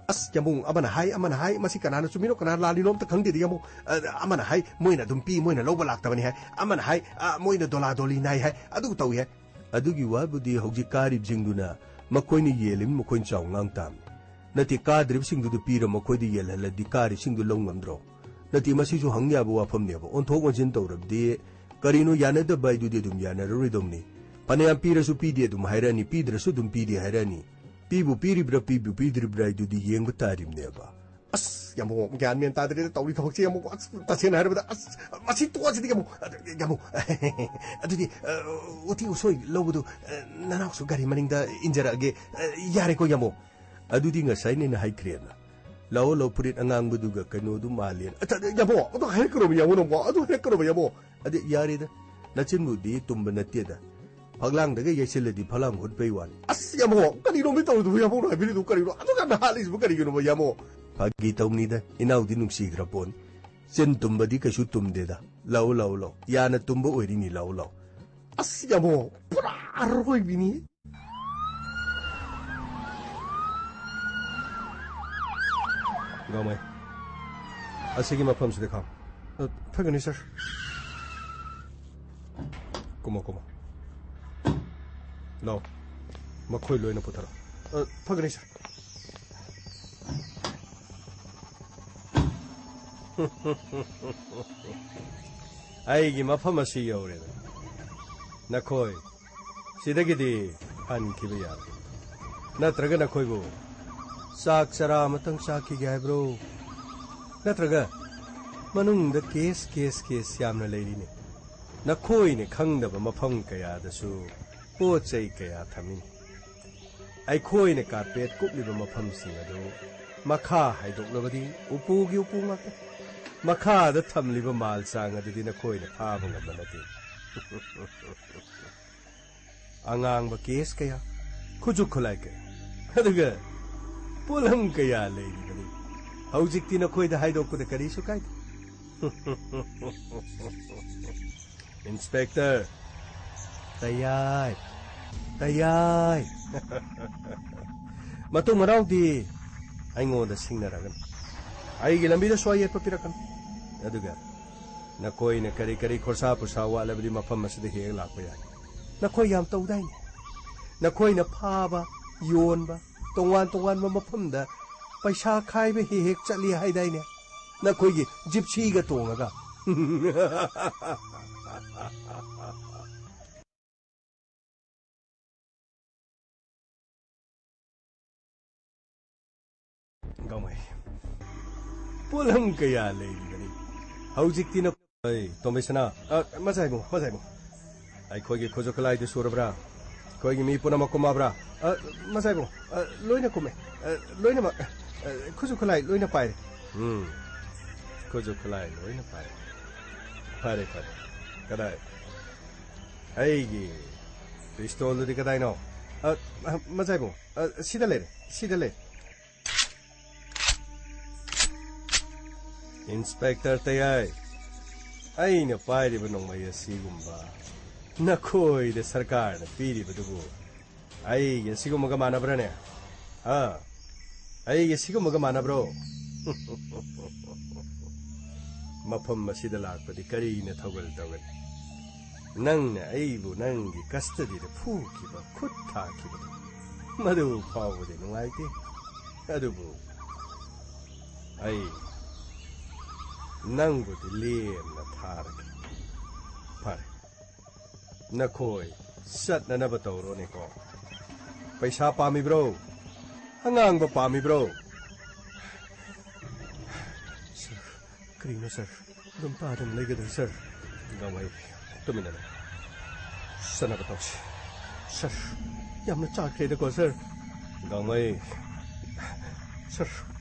ꯑꯁ, ꯌꯥꯝꯕꯨꯡ, ꯑꯃꯅ ꯍꯥꯏ, ꯑꯃꯅ ꯍꯥꯏ, ꯃꯁꯤ ꯀꯅꯥꯅ ꯆꯨꯝꯃꯤꯅꯣ ꯀꯅꯥꯅ ꯂꯥꯜꯂꯤꯅꯣ ꯑꯝꯇ ꯈꯪꯗꯦꯗ, ꯌꯥꯝꯕꯨꯡ꯫ ꯑ, ꯑꯃꯅ ꯍꯥꯏ, ꯃꯣꯏꯅ ꯑꯗꯨꯝ ꯄꯤ, ꯃꯣꯏꯅ ꯂꯧꯕ ꯂꯥꯛꯇꯕꯅꯤ ꯍꯥꯏ, ꯑꯃꯅ ꯍꯥꯏ, ꯑ, ꯃꯣꯏꯅ ꯗꯣꯂꯥ ꯗꯣꯂꯤ ꯅꯥꯏ ꯍꯥꯏ, ꯑꯗꯨ ꯇꯧꯏ ꯍꯥꯏ꯫ ꯑꯗꯨꯒꯤ ꯋꯥꯕꯨꯗꯤ ꯍꯧꯖꯤꯛ ꯀꯥꯔꯤꯕꯁꯤꯡꯗꯨꯅ ꯃꯈꯣꯏꯅ ꯌꯦꯜꯂꯤꯕ ꯃꯈꯣꯏꯅ ꯆꯥꯎ ꯉꯥꯡ ꯇꯥꯕꯅꯤ꯫ ꯅꯠꯇꯦ, ꯀꯥꯗ꯭ꯔꯤꯕꯁꯤꯡꯗꯨꯗ ꯄꯤꯔ ꯃꯈꯣꯏꯗ ꯌꯦꯜꯍꯜꯂꯗꯤ ꯀꯥꯔꯤꯁꯤꯡꯗꯨ ꯂꯧ ꯉꯝꯗ꯭ꯔꯣ? ꯅꯠꯇꯦ, ꯃꯁꯤꯁꯨ ꯍꯪ ꯌꯥꯕ ꯋꯥꯐꯝꯅꯦꯕ꯫ ꯑꯣꯟꯊꯣꯛ ꯑꯣꯟꯁꯤꯟ ꯇꯧꯔꯕꯗꯤ ꯀꯔꯤꯅꯣ, ꯌꯥꯅꯗꯕ ꯍꯥꯏꯗꯨꯗꯤ ꯑꯗꯨꯝ ꯌꯥꯅꯔꯔꯣꯏꯗꯧꯅꯤ꯫ ꯐꯅꯌꯥꯝ ꯄꯤꯔꯁꯨ ꯄꯤꯗꯦ ꯑꯗꯨꯝ ꯍꯥꯏꯔꯛꯑꯅꯤ, ꯄꯤꯗ꯭ꯔꯁꯨ ꯑꯗꯨꯝ ꯄꯤꯗꯦ ꯍꯥꯏꯔꯛꯑꯅꯤ꯫ ꯄꯤꯕꯨ ꯄꯤꯔꯤꯕ꯭ꯔꯥ, ꯄꯤꯕꯨ ꯄꯤꯗ꯭ꯔꯤꯕ꯭ꯔꯥ ꯍꯥꯏꯗꯨꯗꯤ ꯌꯦꯡꯕ ꯇꯥꯔꯤꯕꯅꯦꯕ꯫ ꯑꯁ, ꯌꯥꯝꯕꯨꯡ, ꯒ꯭ꯌꯥꯟ ꯃꯦꯟ ꯇꯥꯗ꯭ꯔꯦꯗ ꯇꯧꯔꯤ ꯊꯕꯛꯁꯦ, ꯌꯥꯝꯕꯨꯡ꯫ ꯑꯁ, ꯇꯁꯦꯡꯅ ꯍꯥꯏꯔꯕꯗ, ꯑꯁ, ꯃꯁꯤ ꯇꯣꯛꯑꯁꯤꯗ, ꯌꯥꯝꯕꯨꯡ꯫ ꯑꯗ, ꯌꯥꯝꯕꯨꯡ, ꯑꯗꯨꯗꯤ, ꯑ, ꯎꯇꯤ ꯎꯁꯣꯏ ꯂꯧꯕꯗꯨ, ꯑ, ꯅꯅꯥꯎꯁꯨ ꯒꯥꯔꯤ ꯃꯅꯤꯡꯗ ꯏꯟꯖꯔꯛꯑꯒꯦ꯫ ꯑ, ꯌꯥꯔꯦꯀꯣ, ꯌꯥꯝꯕꯨꯡ? ꯑꯗꯨꯗꯤ ꯉꯁꯥꯏꯅ ꯑꯩꯅ ꯍꯥꯏꯈ꯭ꯔꯦꯅ꯫ ꯂꯥꯛꯑꯣ, ꯂꯥꯛꯑꯣ, ꯐꯨꯔꯤꯠ ꯑꯉꯥꯡꯕꯗꯨꯒ ꯀꯩꯅꯣꯗꯨ ꯃꯥꯜꯂꯦꯅ꯫ ꯑ, ꯌꯥꯝꯕꯨꯡ, ꯑꯗꯨ ꯍꯥꯏꯔꯛꯀꯅꯣꯕ, ꯌꯥꯝꯕꯨꯡ, ꯅꯪꯕꯣ꯫ ꯑꯗꯨ ꯍꯥꯏꯔꯛꯀꯅꯣꯕ, ꯌꯥꯝꯕꯨꯡ꯫ ꯑꯗ, ꯌꯥꯔꯦꯗ, ꯅꯆꯤꯟꯕꯨꯗꯤ ꯇꯨꯝꯕ ꯅꯠꯇꯦꯗ꯫ ꯐꯛꯂꯥꯡꯗꯒ ꯌꯩꯁꯤꯜꯂꯗꯤ ꯐꯛꯂꯥꯡ ꯍꯨꯠꯄꯩ ꯋꯥꯅꯤ꯫ ꯑꯁ, ꯌꯥꯝꯕꯨꯡ, ꯀꯔꯤꯅꯣ ꯃꯤ ꯇꯧꯔꯤꯗꯨꯕꯨ? ꯌꯥꯝꯕꯨꯡꯅ ꯍꯥꯏꯕꯤꯔꯤꯗꯨ ꯀꯔꯤꯅꯣ? ꯑꯗꯨꯛ ꯌꯥꯝꯅ ꯍꯥꯠꯂꯤꯁꯤꯕꯨ ꯀꯔꯤꯒꯤꯅꯣꯕ, ꯌꯥꯝꯕꯨꯡ? ꯐꯥꯒꯤ ꯇꯧꯅꯤꯗ, ꯏꯅꯥꯎꯗꯤ ꯅꯨꯡꯁꯤꯈ꯭ꯔ ꯄꯣꯠꯅꯤ꯫ ꯆꯤꯟ ꯇꯨꯝꯕꯗꯤ ꯀꯩꯁꯨ ꯇꯨꯝꯗꯦꯗ꯫ ꯂꯥꯛꯑꯣ, ꯂꯥꯛꯑꯣ, ꯂꯥꯛꯑꯣ꯫ ꯌꯥꯅ ꯇꯨꯝꯕ ꯑꯣꯏꯔꯤꯅꯤ, ꯂꯥꯛꯑꯣ, ꯂꯥꯛꯑꯣ꯫ ꯑꯁ, ꯌꯥꯝꯕꯨꯡ, ꯄꯨꯔꯥ ꯑꯔꯣꯏꯕꯤꯅꯤ꯫ ꯒꯥꯎꯃꯩ, ꯑꯁꯤꯒꯤ ꯃꯐꯝꯁꯤꯗ ꯈꯥꯝ꯫ ꯑ, ꯐꯒꯅꯤ, ꯁꯥꯔ꯫ ꯀꯨꯝꯃꯣ, ꯀꯨꯝꯃꯣ꯫ ꯂꯥꯎ꯫ ꯃꯈꯣꯏ ꯂꯣꯏꯅ ꯄꯨꯊꯔꯣ꯫ ꯑ, ꯐꯒꯅꯤ, ꯁꯥꯔ꯫ ꯑꯩꯒꯤ ꯃꯐꯝ ꯑꯁꯤ ꯌꯧꯔꯦꯗꯅ꯫ ꯅꯈꯣꯏ ꯁꯤꯗꯒꯤꯗꯤ ꯍꯟꯈꯤꯕ ꯌꯥꯔꯦ꯫ ꯅꯠꯇ꯭ꯔꯒ ꯅꯈꯣꯏꯕꯨ ꯆꯥꯛ ꯆꯔꯥ ꯑꯃꯇꯪ ꯆꯥꯈꯤꯒꯦ ꯍꯥꯏꯕ꯭ꯔꯣ? ꯅꯠꯇ꯭ꯔꯒ ꯃꯅꯨꯡꯗ ꯀꯦꯁ, ꯀꯦꯁ, ꯀꯦꯁ ꯌꯥꯝꯅ ꯂꯩꯔꯤꯅꯦ꯫ ꯅꯈꯣꯏꯅ ꯈꯪꯗꯕ ꯃꯐꯝ ꯀꯌꯥꯗꯁꯨ ꯄꯣꯠ ꯆꯩ ꯀꯌꯥ ꯊꯝꯃꯤꯅꯤ꯫ ꯑꯩꯈꯣꯏꯅ ꯀꯥꯔꯄꯦꯠ ꯀꯨꯞꯂꯤꯕ ꯃꯐꯝꯁꯤꯡ ꯑꯗꯨ ꯃꯈꯥ ꯍꯥꯏꯗꯣꯛꯂꯕꯗꯤ ꯎꯄꯨꯒꯤ ꯎꯄꯨ ꯉꯥꯛꯇ꯫ ꯃꯈꯥꯗ ꯊꯝꯂꯤꯕ ꯃꯥꯜ ꯆꯥꯡ ꯑꯗꯨꯗꯤ ꯅꯈꯣꯏꯅ ꯐꯥꯕ ꯉꯝꯕ ꯅꯠꯇꯦ꯫ ꯑꯉꯥꯡꯕ ꯀꯦꯁ ꯀꯌꯥ, ꯈꯨꯠꯁꯨ ꯈꯨꯠꯂꯥꯏ ꯀꯌꯥ, ꯑꯗꯨꯒ ꯄꯣꯠꯂꯝ ꯀꯌꯥ ꯂꯩꯔꯤꯕꯅꯤ꯫ ꯍꯧꯖꯤꯛꯇꯤ ꯅꯈꯣꯏꯗ ꯍꯥꯏꯗꯣꯛꯄꯗ ꯀꯔꯤꯁꯨ ꯀꯥꯏꯗꯦ꯫ ꯏꯟꯁꯄꯦꯛꯇꯔ, ꯇꯌꯥꯏ, ꯇꯌꯥꯏ꯫ ꯃꯇꯨꯡ ꯃꯅꯥꯎꯗꯤ ꯑꯩꯉꯣꯟꯗ ꯁꯤꯡꯅꯔꯒꯅꯤ꯫ ꯑꯩꯒꯤ ꯂꯝꯕꯤꯗ ꯁ꯭ꯋꯥꯏ ꯌꯦꯠꯄ ꯄꯤꯔꯛꯀꯅꯨ꯫ ꯑꯗꯨꯒ ꯅꯈꯣꯏꯅ ꯀꯔꯤ ꯀꯔꯤ ꯈꯣꯔꯁꯥ ꯄꯨꯔꯁꯥ ꯋꯥꯠꯂꯕꯗꯤ ꯃꯐꯝ ꯑꯁꯤꯗ ꯍꯦꯛ ꯂꯥꯛꯄ ꯌꯥꯏ꯫ ꯅꯈꯣꯏ ꯌꯥꯝ ꯇꯧꯗꯥꯏꯅꯦ? ꯅꯈꯣꯏꯅ ꯐꯥꯕ, ꯌꯣꯟꯕ, ꯇꯣꯉꯥꯟ ꯇꯣꯉꯥꯟꯕ ꯃꯐꯝꯗ ꯄꯩꯁꯥ ꯈꯥꯏꯕ ꯍꯦꯛ ꯍꯦꯛ ꯆꯠꯂꯤ ꯍꯥꯏꯗꯥꯏꯅꯦ? ꯅꯈꯣꯏꯒꯤ ꯖꯤꯞꯁꯤꯒ ꯇꯣꯡꯉꯒ꯫ ꯒꯃꯩ꯫ ꯄꯣꯠꯂꯝ ꯀꯌꯥ ꯂꯩꯔꯤꯕꯅꯤ꯫ ꯍꯧꯖꯤꯛꯇꯤ ꯅ-, ꯑꯩ, ꯇꯣꯝꯕꯩꯁꯅꯥ, ꯑ, ꯃꯖꯥ ꯏꯕꯨꯡ, ꯃꯖꯥ ꯏꯕꯨꯡ꯫ ꯑꯩꯈꯣꯏꯒꯤ ꯈꯨꯠꯁꯨ ꯈꯨꯠꯂꯥꯏꯗꯨ ꯁꯨꯔꯕ꯭ꯔꯥ? ꯑꯩꯈꯣꯏꯒꯤ ꯃꯤ ꯄꯨꯝꯅꯃꯛ ꯀꯨꯝꯃꯕ꯭ꯔꯥ? ꯑ, ꯃꯖꯥ ꯏꯕꯨꯡ, ꯑ, ꯂꯣꯏꯅ ꯀꯨꯝꯃꯦ꯫ ꯑ, ꯂꯣꯏꯅꯃꯛ, ꯑ, ꯈꯨꯠꯁꯨ ꯈꯨꯠꯂꯥꯏ ꯂꯣꯏꯅ ꯄꯥꯏꯔꯦ꯫ ꯎꯝ, ꯈꯨꯠꯁꯨ ꯈꯨꯠꯂꯥꯏ ꯂꯣꯏꯅ ꯄꯥꯏꯔꯦ꯫ ꯐꯔꯦ, ꯐꯔꯦ꯫ ꯀꯗꯥꯏ? ꯑꯩꯒꯤ ꯄꯤꯁꯇꯣꯜꯗꯨꯗꯤ ꯀꯗꯥꯏꯅꯣ? ꯑ, ꯑ, ꯃꯖꯥ ꯏꯕꯨꯡ, ꯑ, ꯁꯤꯗ ꯂꯩꯔꯦ, ꯁꯤꯗ ꯂꯩꯔꯦ꯫ ꯏꯟꯁꯄꯦꯛꯇꯔ ꯇꯌꯥꯏ, ꯑꯩꯅ ꯄꯥꯏꯔꯤꯕ ꯅꯣꯡꯃꯩ ꯑꯁꯤꯒꯨꯝꯕ ꯅꯈꯣꯏꯗ ꯁꯔꯀꯥꯔꯅ ꯄꯤꯔꯤꯕꯗꯨꯕꯨ ꯑꯩꯒꯤ ꯑꯁꯤꯒꯨꯝꯕꯒ ꯃꯥꯟꯅꯕ꯭ꯔꯅꯦ? ꯍꯥ? ꯑꯩꯒꯤ ꯑꯁꯤꯒꯨꯝꯕꯒ ꯃꯥꯟꯅꯕ꯭ꯔꯣ? ꯃꯐꯝ ꯑꯁꯤꯗ ꯂꯥꯛꯄꯗꯤ ꯀꯔꯤꯅ ꯊꯧꯒꯜ ꯇꯧꯒꯅꯤ? ꯅꯪꯅ ꯑꯩꯕꯨ ꯅꯪꯒꯤ ꯀꯁꯇꯗꯤꯗ ꯐꯨꯈꯤꯕ, ꯈꯨꯠ ꯊꯥꯈꯤꯕꯗꯣ, ꯃꯗꯨ ꯐꯥꯎꯕꯗꯤ ꯅꯨꯡꯉꯥꯏꯇꯦ꯫ ꯑꯗꯨꯕꯨ ꯑꯩ ꯅꯪꯕꯨꯗꯤ ꯂꯦꯝꯅ ꯊꯥꯔꯒꯦ꯫ ꯐꯔꯦ, ꯅꯈꯣꯏ ꯆꯠꯅꯅꯕ ꯇꯧꯔꯣꯅꯦꯀꯣ꯫ ꯄꯩꯁꯥ ꯄꯥꯝꯃꯤꯕ꯭ꯔꯣ? ꯑꯉꯥꯡꯕ ꯄꯥꯝꯃꯤꯕ꯭ꯔꯣ? ꯁꯔ, ꯀꯔꯤꯅꯣ ꯁꯔ? ꯑꯗꯨꯝ ꯇꯥꯗꯅ ꯂꯩꯒꯗ꯭ꯔꯥ ꯁꯔ? ꯒꯥꯡꯃꯩ, ꯇꯨꯃꯤꯟꯅ ꯂꯩ꯫ ꯆꯠꯅꯕ ꯇꯧꯁꯤ꯫ ꯁꯔ, ꯌꯥꯝꯅ ꯆꯥꯈ꯭ꯔꯦꯗꯀꯣ ꯁꯔ꯫ ꯒꯥꯡꯃꯩ, ꯁꯔ,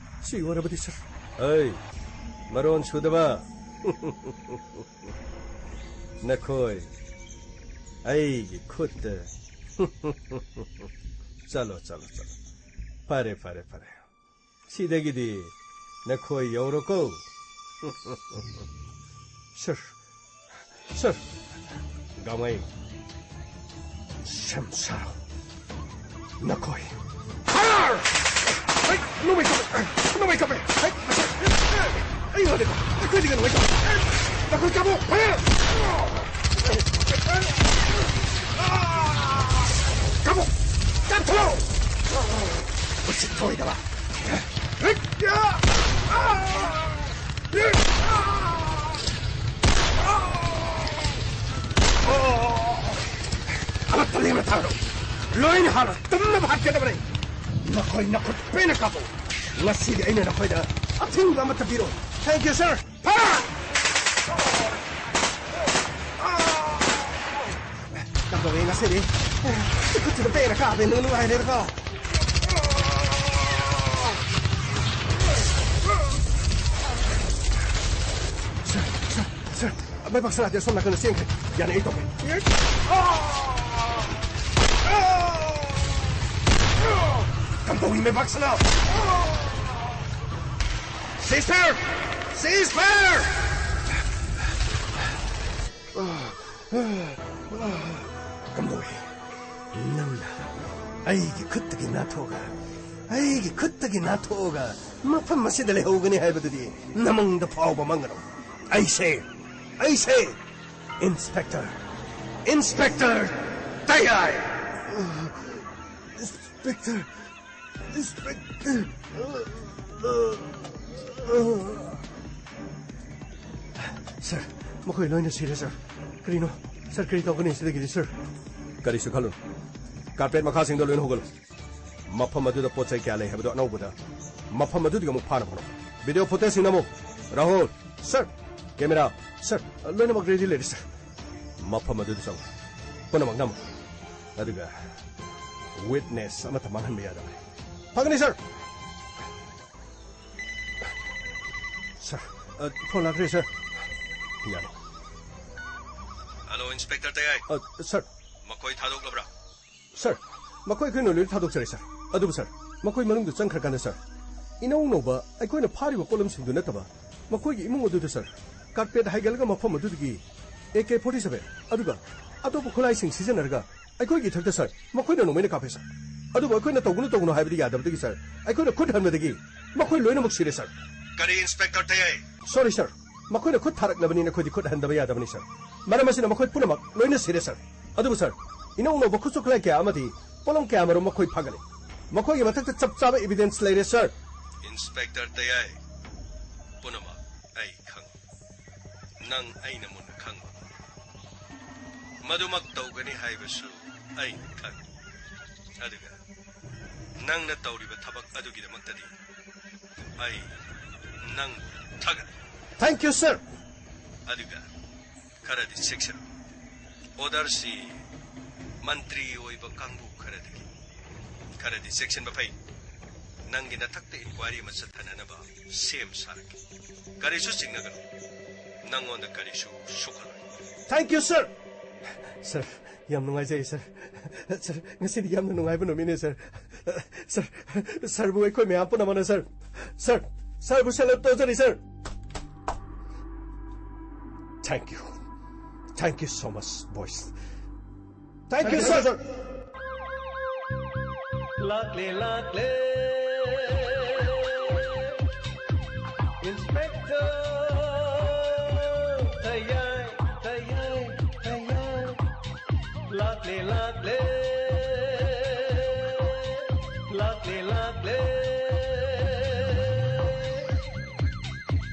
ꯁꯤ ꯑꯣꯏꯔꯕꯗꯤ ꯁꯔ꯫ ꯑꯩ, ꯃꯔꯣꯟ ꯁꯨꯗꯕ꯫ ꯅꯈꯣꯏ ꯑꯩꯒꯤ ꯈꯨꯠꯇ꯫ ꯆꯠꯂꯣ, ꯆꯠꯂꯣ, ꯆꯠꯂꯣ꯫ ꯐꯔꯦ, ꯐꯔꯦ, ꯐꯔꯦ꯫ ꯁꯤꯗꯒꯤꯗꯤ ꯅꯈꯣꯏ ꯌꯧꯔꯣꯀꯣ꯫ Sir, sir. ꯒꯥꯡꯃꯩ, ꯁꯦꯝ ꯁꯥꯔꯣ꯫ ꯅꯈꯣꯏ꯫ ꯐꯥꯌꯔ! ꯍꯩ, ꯅꯣꯡꯃꯩ ꯀꯥꯞꯄꯦ! ꯅꯣꯡꯃꯩ ꯀꯥꯞꯄꯦ! ꯍꯩ, ꯑꯩ ꯌꯥꯗꯦ! ꯑꯩꯈꯣꯏꯗꯤ ꯀꯩꯅꯣ ꯇꯧ! ꯅꯈꯣꯏ ꯀꯥꯞꯄꯣ! ꯐꯥꯌꯔ! ꯀꯥꯞꯄꯣ! ꯀꯥꯞꯊꯠꯂꯣ! ꯎꯁꯤꯠ ꯊꯑꯣꯏꯗꯕ! ꯍꯩ, ꯌꯥ! ꯑꯥ! ꯑꯃꯠꯇ ꯂꯦꯝꯅ ꯊꯥꯔꯣ꯫ ꯂꯣꯏꯅ ꯍꯥꯟꯅ ꯇꯨꯝꯅꯕ ꯍꯥꯠꯀꯗꯕꯅꯤ꯫ ꯅꯈꯣꯏ ꯅꯈꯨꯠ ꯄꯦꯟꯅ ꯀꯥꯞꯄꯨ꯫ ꯉꯁꯤꯗꯤ ꯑꯩꯅ ꯅꯈꯣꯏꯗ ꯑꯊꯤꯡꯕ ꯑꯃꯠꯇ ꯄꯤꯔꯣꯏ꯫ Thank you, sir. ꯐꯥ! ꯀꯝꯗꯧꯔꯦ ꯉꯁꯤꯗꯤ? ꯈꯨꯠꯁꯤꯗ ꯄꯦꯟꯅ ꯀꯥꯞꯄꯦ, ꯅꯨꯡ ꯅꯨꯡꯉꯥꯏꯔꯦꯗꯀꯣ꯫ ꯁꯔ, ꯁꯔ, ꯁꯔ, ꯃꯥꯏꯕꯥꯛ ꯁꯅꯥꯗꯤ ꯑꯁꯣꯝ ꯅꯥꯀꯟꯗ ꯆꯦꯟꯈ꯭ꯔꯦ꯫ ꯌꯥꯅꯤ, ꯑꯩ ꯇꯧꯒꯦ꯫ ꯀꯝꯗꯧꯔꯤ ꯃꯥꯏꯕꯥꯛ ꯁꯅꯥ? Ceasefire! Ceasefire! ꯀꯝꯗꯧꯏ? ꯅꯪꯅ ꯑꯩꯒꯤ ꯈꯨꯠꯇꯒꯤ ꯅꯥꯟꯊꯣꯛꯑꯒ, ꯑꯩꯒꯤ ꯈꯨꯠꯇꯒꯤ ꯅꯥꯟꯊꯣꯛꯑꯒ ꯃꯐꯝ ꯑꯁꯤꯗ ꯂꯩꯍꯧꯒꯅꯤ ꯍꯥꯏꯕꯗꯨꯗꯤ ꯅꯃꯪꯗ ꯐꯥꯎꯕ ꯃꯪꯒꯅꯨ꯫ ꯑꯩꯁꯦ, ꯑꯩꯁꯦ Inspector, Inspector ꯇꯌꯥꯏ꯫ Inspector, Inspector. Sir, ꯃꯈꯣꯏ ꯂꯣꯏꯅ ꯁꯤꯔꯦ, sir꯫ ꯀꯔꯤꯅꯣ? Sir, ꯀꯔꯤ ꯇꯧꯒꯅꯤ ꯁꯤꯗꯒꯤꯗꯤ, sir? ꯀꯔꯤꯁꯨ ꯈꯜꯂꯨꯅꯨ꯫ Carpet ꯃꯈꯥꯁꯤꯡꯗꯣ ꯂꯣꯏꯅ ꯍꯧꯒꯠꯂꯨ꯫ ꯃꯐꯝ ꯑꯗꯨꯗ ꯄꯣꯠ ꯆꯩ ꯀꯌꯥ ꯂꯩ ꯍꯥꯏꯕꯗꯨ ꯑꯅꯧꯕꯗ ꯃꯐꯝ ꯑꯗꯨꯗꯒꯤ ꯑꯃꯨꯛ ꯐꯥꯅꯕ ꯍꯣꯠꯅꯧ꯫ Video footageꯁꯤꯡ ꯅꯝꯃꯨ꯫ Rahul. Sir꯫ Camera꯫ Sir, ꯂꯣꯏꯅꯃꯛ ready ꯂꯩꯔꯦ, sir꯫ ꯃꯐꯝ ꯑꯗꯨꯗ ꯆꯪꯉꯨ꯫ ꯄꯨꯝꯅꯃꯛ ꯅꯝꯃꯨ꯫ ꯑꯗꯨꯒ witness ꯑꯃꯠꯇ ꯃꯥꯡꯍꯟꯕ ꯌꯥꯗꯕꯅꯤ꯫ ꯐꯒꯅꯤ, sir꯫ Sir, ꯑ, phone ꯂꯥꯛꯈ꯭ꯔꯦ, sir꯫ ꯌꯥꯔꯦ꯫ Hello, Inspector ꯇꯌꯥꯏ꯫ ꯑ, sir꯫ ꯃꯈꯣꯏ ꯊꯥꯗꯣꯛꯂꯕ꯭ꯔꯥ? Sir, ꯃꯈꯣꯏ ꯑꯩꯈꯣꯏꯅ ꯂꯣꯏꯅ ꯊꯥꯗꯣꯛꯆꯔꯦ, sir꯫ ꯑꯗꯨꯕꯨ, sir, ꯃꯈꯣꯏ ꯃꯅꯨꯡꯗ ꯆꯪꯈ꯭ꯔꯀꯥꯟꯗ, sir, ꯏꯅꯧ ꯅꯧꯕ ꯑꯩꯈꯣꯏꯅ ꯐꯥꯔꯤꯕ ꯄꯣꯠꯂꯝꯁꯤꯡꯗꯨ ꯅꯠꯇꯕ ꯃꯈꯣꯏꯒꯤ ꯏꯃꯨꯡ ꯑꯗꯨꯗ, sir, carpet ꯍꯥꯏꯒꯠꯂꯒ ꯃꯐꯝ ꯑꯗꯨꯗꯒꯤ AK forty seven ꯑꯗꯨꯒ ꯑꯇꯣꯞꯄ ꯈꯨꯠꯂꯥꯏꯁꯤꯡ ꯁꯤꯖꯤꯟꯅꯔꯒ ꯑꯩꯈꯣꯏꯒꯤ ꯏꯊꯛꯇ, sir, ꯃꯈꯣꯏꯅ ꯅꯣꯡꯃꯩꯅ ꯀꯥꯞꯄꯦ, sir꯫ ꯑꯗꯨꯕꯨ ꯑꯩꯈꯣꯏꯅ ꯇꯧꯒꯅꯨ, ꯇꯧꯒꯅꯨ ꯍꯥꯏꯕꯗꯤ ꯌꯥꯗꯕꯗꯒꯤ, sir, ꯑꯩꯈꯣꯏꯅ ꯈꯨꯠ ꯍꯟꯕꯗꯒꯤ ꯃꯈꯣꯏ ꯂꯣꯏꯅꯃꯛ ꯁꯤꯔꯦ, sir꯫ ꯀꯔꯤ, Inspector ꯇꯌꯥꯏ? Sorry, sir꯫ ꯃꯈꯣꯏꯅ ꯈꯨꯠ ꯊꯥꯔꯛꯂꯕꯅꯤꯅ ꯑꯩꯈꯣꯏꯗꯤ ꯈꯨꯠ ꯍꯟꯗꯕ ꯌꯥꯗꯕꯅꯤ, sir꯫ ꯃꯔꯝ ꯑꯁꯤꯅ ꯃꯈꯣꯏ ꯄꯨꯝꯅꯃꯛ ꯂꯣꯏꯅ ꯁꯤꯔꯦ, sir꯫ ꯑꯗꯨꯕꯨ, sir, ꯏꯅꯧ ꯅꯧꯕ ꯈꯨꯠꯁꯨ ꯈꯨꯠꯂꯥꯏ ꯀꯌꯥ ꯑꯃꯗꯤ ꯄꯣꯠꯂꯝ ꯀꯌꯥ ꯃꯔꯨꯝ ꯃꯈꯣꯏ ꯐꯥꯒꯠꯂꯦ꯫ ꯃꯈꯣꯏꯒꯤ ꯃꯊꯛꯇ ꯆꯞ ꯆꯥꯕ evidence ꯂꯩꯔꯦ, sir꯫ Inspector ꯇꯌꯥꯏ, ꯄꯨꯝꯅꯃꯛ ꯑꯩ ꯈꯪꯏ꯫ ꯅꯪ ꯑꯩꯅ ꯃꯨꯟꯅ ꯈꯪꯕ꯫ ꯃꯗꯨꯃꯛ ꯇꯧꯒꯅꯤ ꯍꯥꯏꯕꯁꯨ ꯑꯩ ꯈꯪꯏ꯫ ꯑꯗꯨꯒ ꯅꯪꯅ ꯇꯧꯔꯤꯕ ꯊꯕꯛ ꯑꯗꯨꯒꯤꯗꯃꯛꯇꯗꯤ ꯑꯩ ꯅꯪꯕꯨ ꯊꯥꯒꯠꯂꯤ꯫ Thank you, sir꯫ ꯑꯗꯨꯒ ꯈꯔꯗꯤ ꯆꯦꯛꯁꯤꯜꯂꯨ꯫ Orderꯁꯤ ꯃꯟꯇ꯭ꯔꯤ ꯑꯣꯏꯕ ꯀꯥꯡꯕꯨ ꯈꯔꯗꯒꯤ꯫ ꯈꯔꯗꯤ ꯆꯦꯛꯁꯤꯟꯕ ꯐꯩ꯫ ꯅꯪꯒꯤ ꯅꯊꯛꯇ inquiry ꯑꯃ ꯆꯠꯊꯅꯅꯕ ꯁꯦꯝ ꯁꯥꯔꯛꯀꯦ꯫ ꯀꯔꯤꯁꯨ ꯆꯤꯡꯅꯒꯅꯨ꯫ ꯅꯪꯉꯣꯟꯗ ꯀꯔꯤꯁꯨ ꯁꯣꯛꯍꯜꯂꯣꯏ꯫ Thank you, sir꯫ Sir, ꯌꯥꯝ ꯅꯨꯡꯉꯥꯏꯖꯩ, sir꯫ Sir, ꯉꯁꯤꯗꯤ ꯌꯥꯝꯅ ꯅꯨꯡꯉꯥꯏꯕ ꯅꯨꯃꯤꯠꯅꯦ, sir꯫ Sir, sirꯕꯨ ꯑꯩꯈꯣꯏ ꯃꯌꯥꯝ ꯄꯨꯝꯅꯃꯛꯅ, sir, sir, sirꯕꯨ salute ꯇꯧꯖꯔꯤ, sir꯫ Thank you꯫ Thank you so much, boys꯫ Thank you, sir꯫ ꯂꯥꯛꯂꯦ, ꯂꯥꯛꯂꯦ, Inspector꯫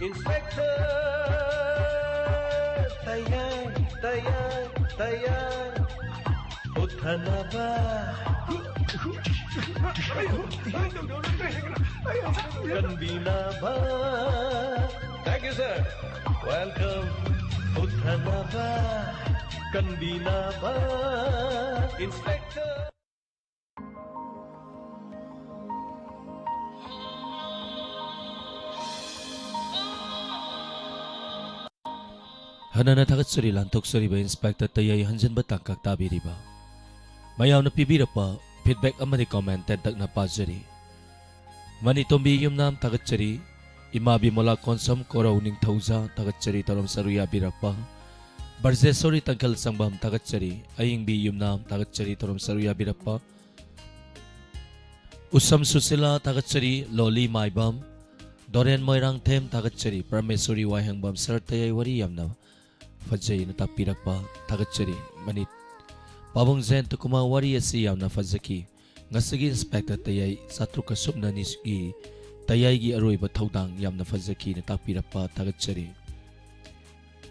Inspector ꯇꯌꯥꯏ, ꯇꯌꯥꯏ, ꯇꯌꯥꯏ꯫ ꯍꯨꯠꯊꯅꯕ, ꯀꯟꯕꯤꯅꯕ꯫ Thank you, sir. Welcome. ꯍꯨꯠꯊꯅꯕ, ꯀꯟꯕꯤꯅꯕ꯫ Inspector꯫ ꯍꯟꯅꯅ ꯊꯥꯒꯠꯆꯔꯤ ꯂꯥꯟꯊꯣꯛꯆꯔꯤꯕ ꯏꯟꯁꯄꯦꯛꯇꯔ ꯇꯌꯥꯏ ꯍꯟꯖꯤꯟꯕ ꯇꯥꯡꯀꯛ ꯇꯥꯕꯤꯔꯤꯕ ꯃꯌꯥꯝꯅ ꯄꯤꯕꯤꯔꯛꯄ feedback ꯑꯃꯗꯤ comment ꯇꯦꯟꯇꯛꯅ ꯄꯥꯖꯔꯤ꯫ ꯃꯅꯤꯇꯣꯝꯕꯤ ꯌꯨꯝꯅꯥꯝ ꯊꯥꯒꯠꯆꯔꯤ꯫ ꯏꯃꯥ ꯕꯤꯃꯣꯂꯥ ꯀꯣꯟꯁꯝ ꯀꯣꯔꯧ ꯅꯤꯡꯊꯧꯖꯥ ꯊꯥꯒꯠꯆꯔꯤ ꯊꯧꯔꯝ ꯁꯔꯨꯛ ꯌꯥꯕꯤꯔꯛꯄ꯫ ꯕ꯭ꯔꯖꯦꯁꯣꯔꯤ ꯇꯪꯈꯦꯜ ꯁꯪꯕꯝ ꯊꯥꯒꯠꯆꯔꯤ꯫ ꯑꯌꯤꯡꯕꯤ ꯌꯨꯝꯅꯥꯝ ꯊꯥꯒꯠꯆꯔꯤ ꯊꯧꯔꯝ ꯁꯔꯨꯛ ꯌꯥꯕꯤꯔꯛꯄ꯫ ꯎꯁꯝ ꯁꯨꯁꯤꯂꯥ ꯊꯥꯒꯠꯆꯔꯤ꯫ ꯂꯣꯂꯤ ꯃꯥꯏꯕꯝ꯫ ꯗꯣꯔꯦꯟ ꯃꯣꯏꯔꯥꯡꯊꯦꯝ ꯊꯥꯒꯠꯆꯔꯤ꯫ ꯄ꯭ꯔꯃꯦꯁꯣꯔꯤ ꯋꯥꯍꯦꯡꯕꯝ ꯁꯔ ꯇꯌꯥꯏ ꯋꯥꯔꯤ ꯌꯥꯝꯅ ꯐꯖꯩꯅ ꯇꯥꯛꯄꯤꯔꯛꯄ ꯊꯥꯒꯠꯆꯔꯤ꯫ ꯃꯅꯤ ꯄꯥꯕꯨꯡ ꯖꯌꯟꯇ ꯀꯨꯃꯥꯔ ꯋꯥꯔꯤ ꯑꯁꯤ ꯌꯥꯝꯅ ꯐꯖꯈꯤ꯫ ꯉꯁꯤꯒꯤ ꯏꯟꯁꯄꯦꯛꯇꯔ ꯇꯌꯥꯏ ꯆꯥꯇ꯭ꯔꯨꯛꯀ ꯁꯨꯞꯅ ꯅꯤꯒꯤ ꯇꯌꯥꯏꯒꯤ ꯑꯔꯣꯏꯕ ꯊꯧꯗꯥꯡ ꯌꯥꯝꯅ ꯐꯖꯈꯤꯅ ꯇꯥꯛꯄꯤꯔꯛꯄ ꯊꯥꯒꯠꯆꯔꯤ꯫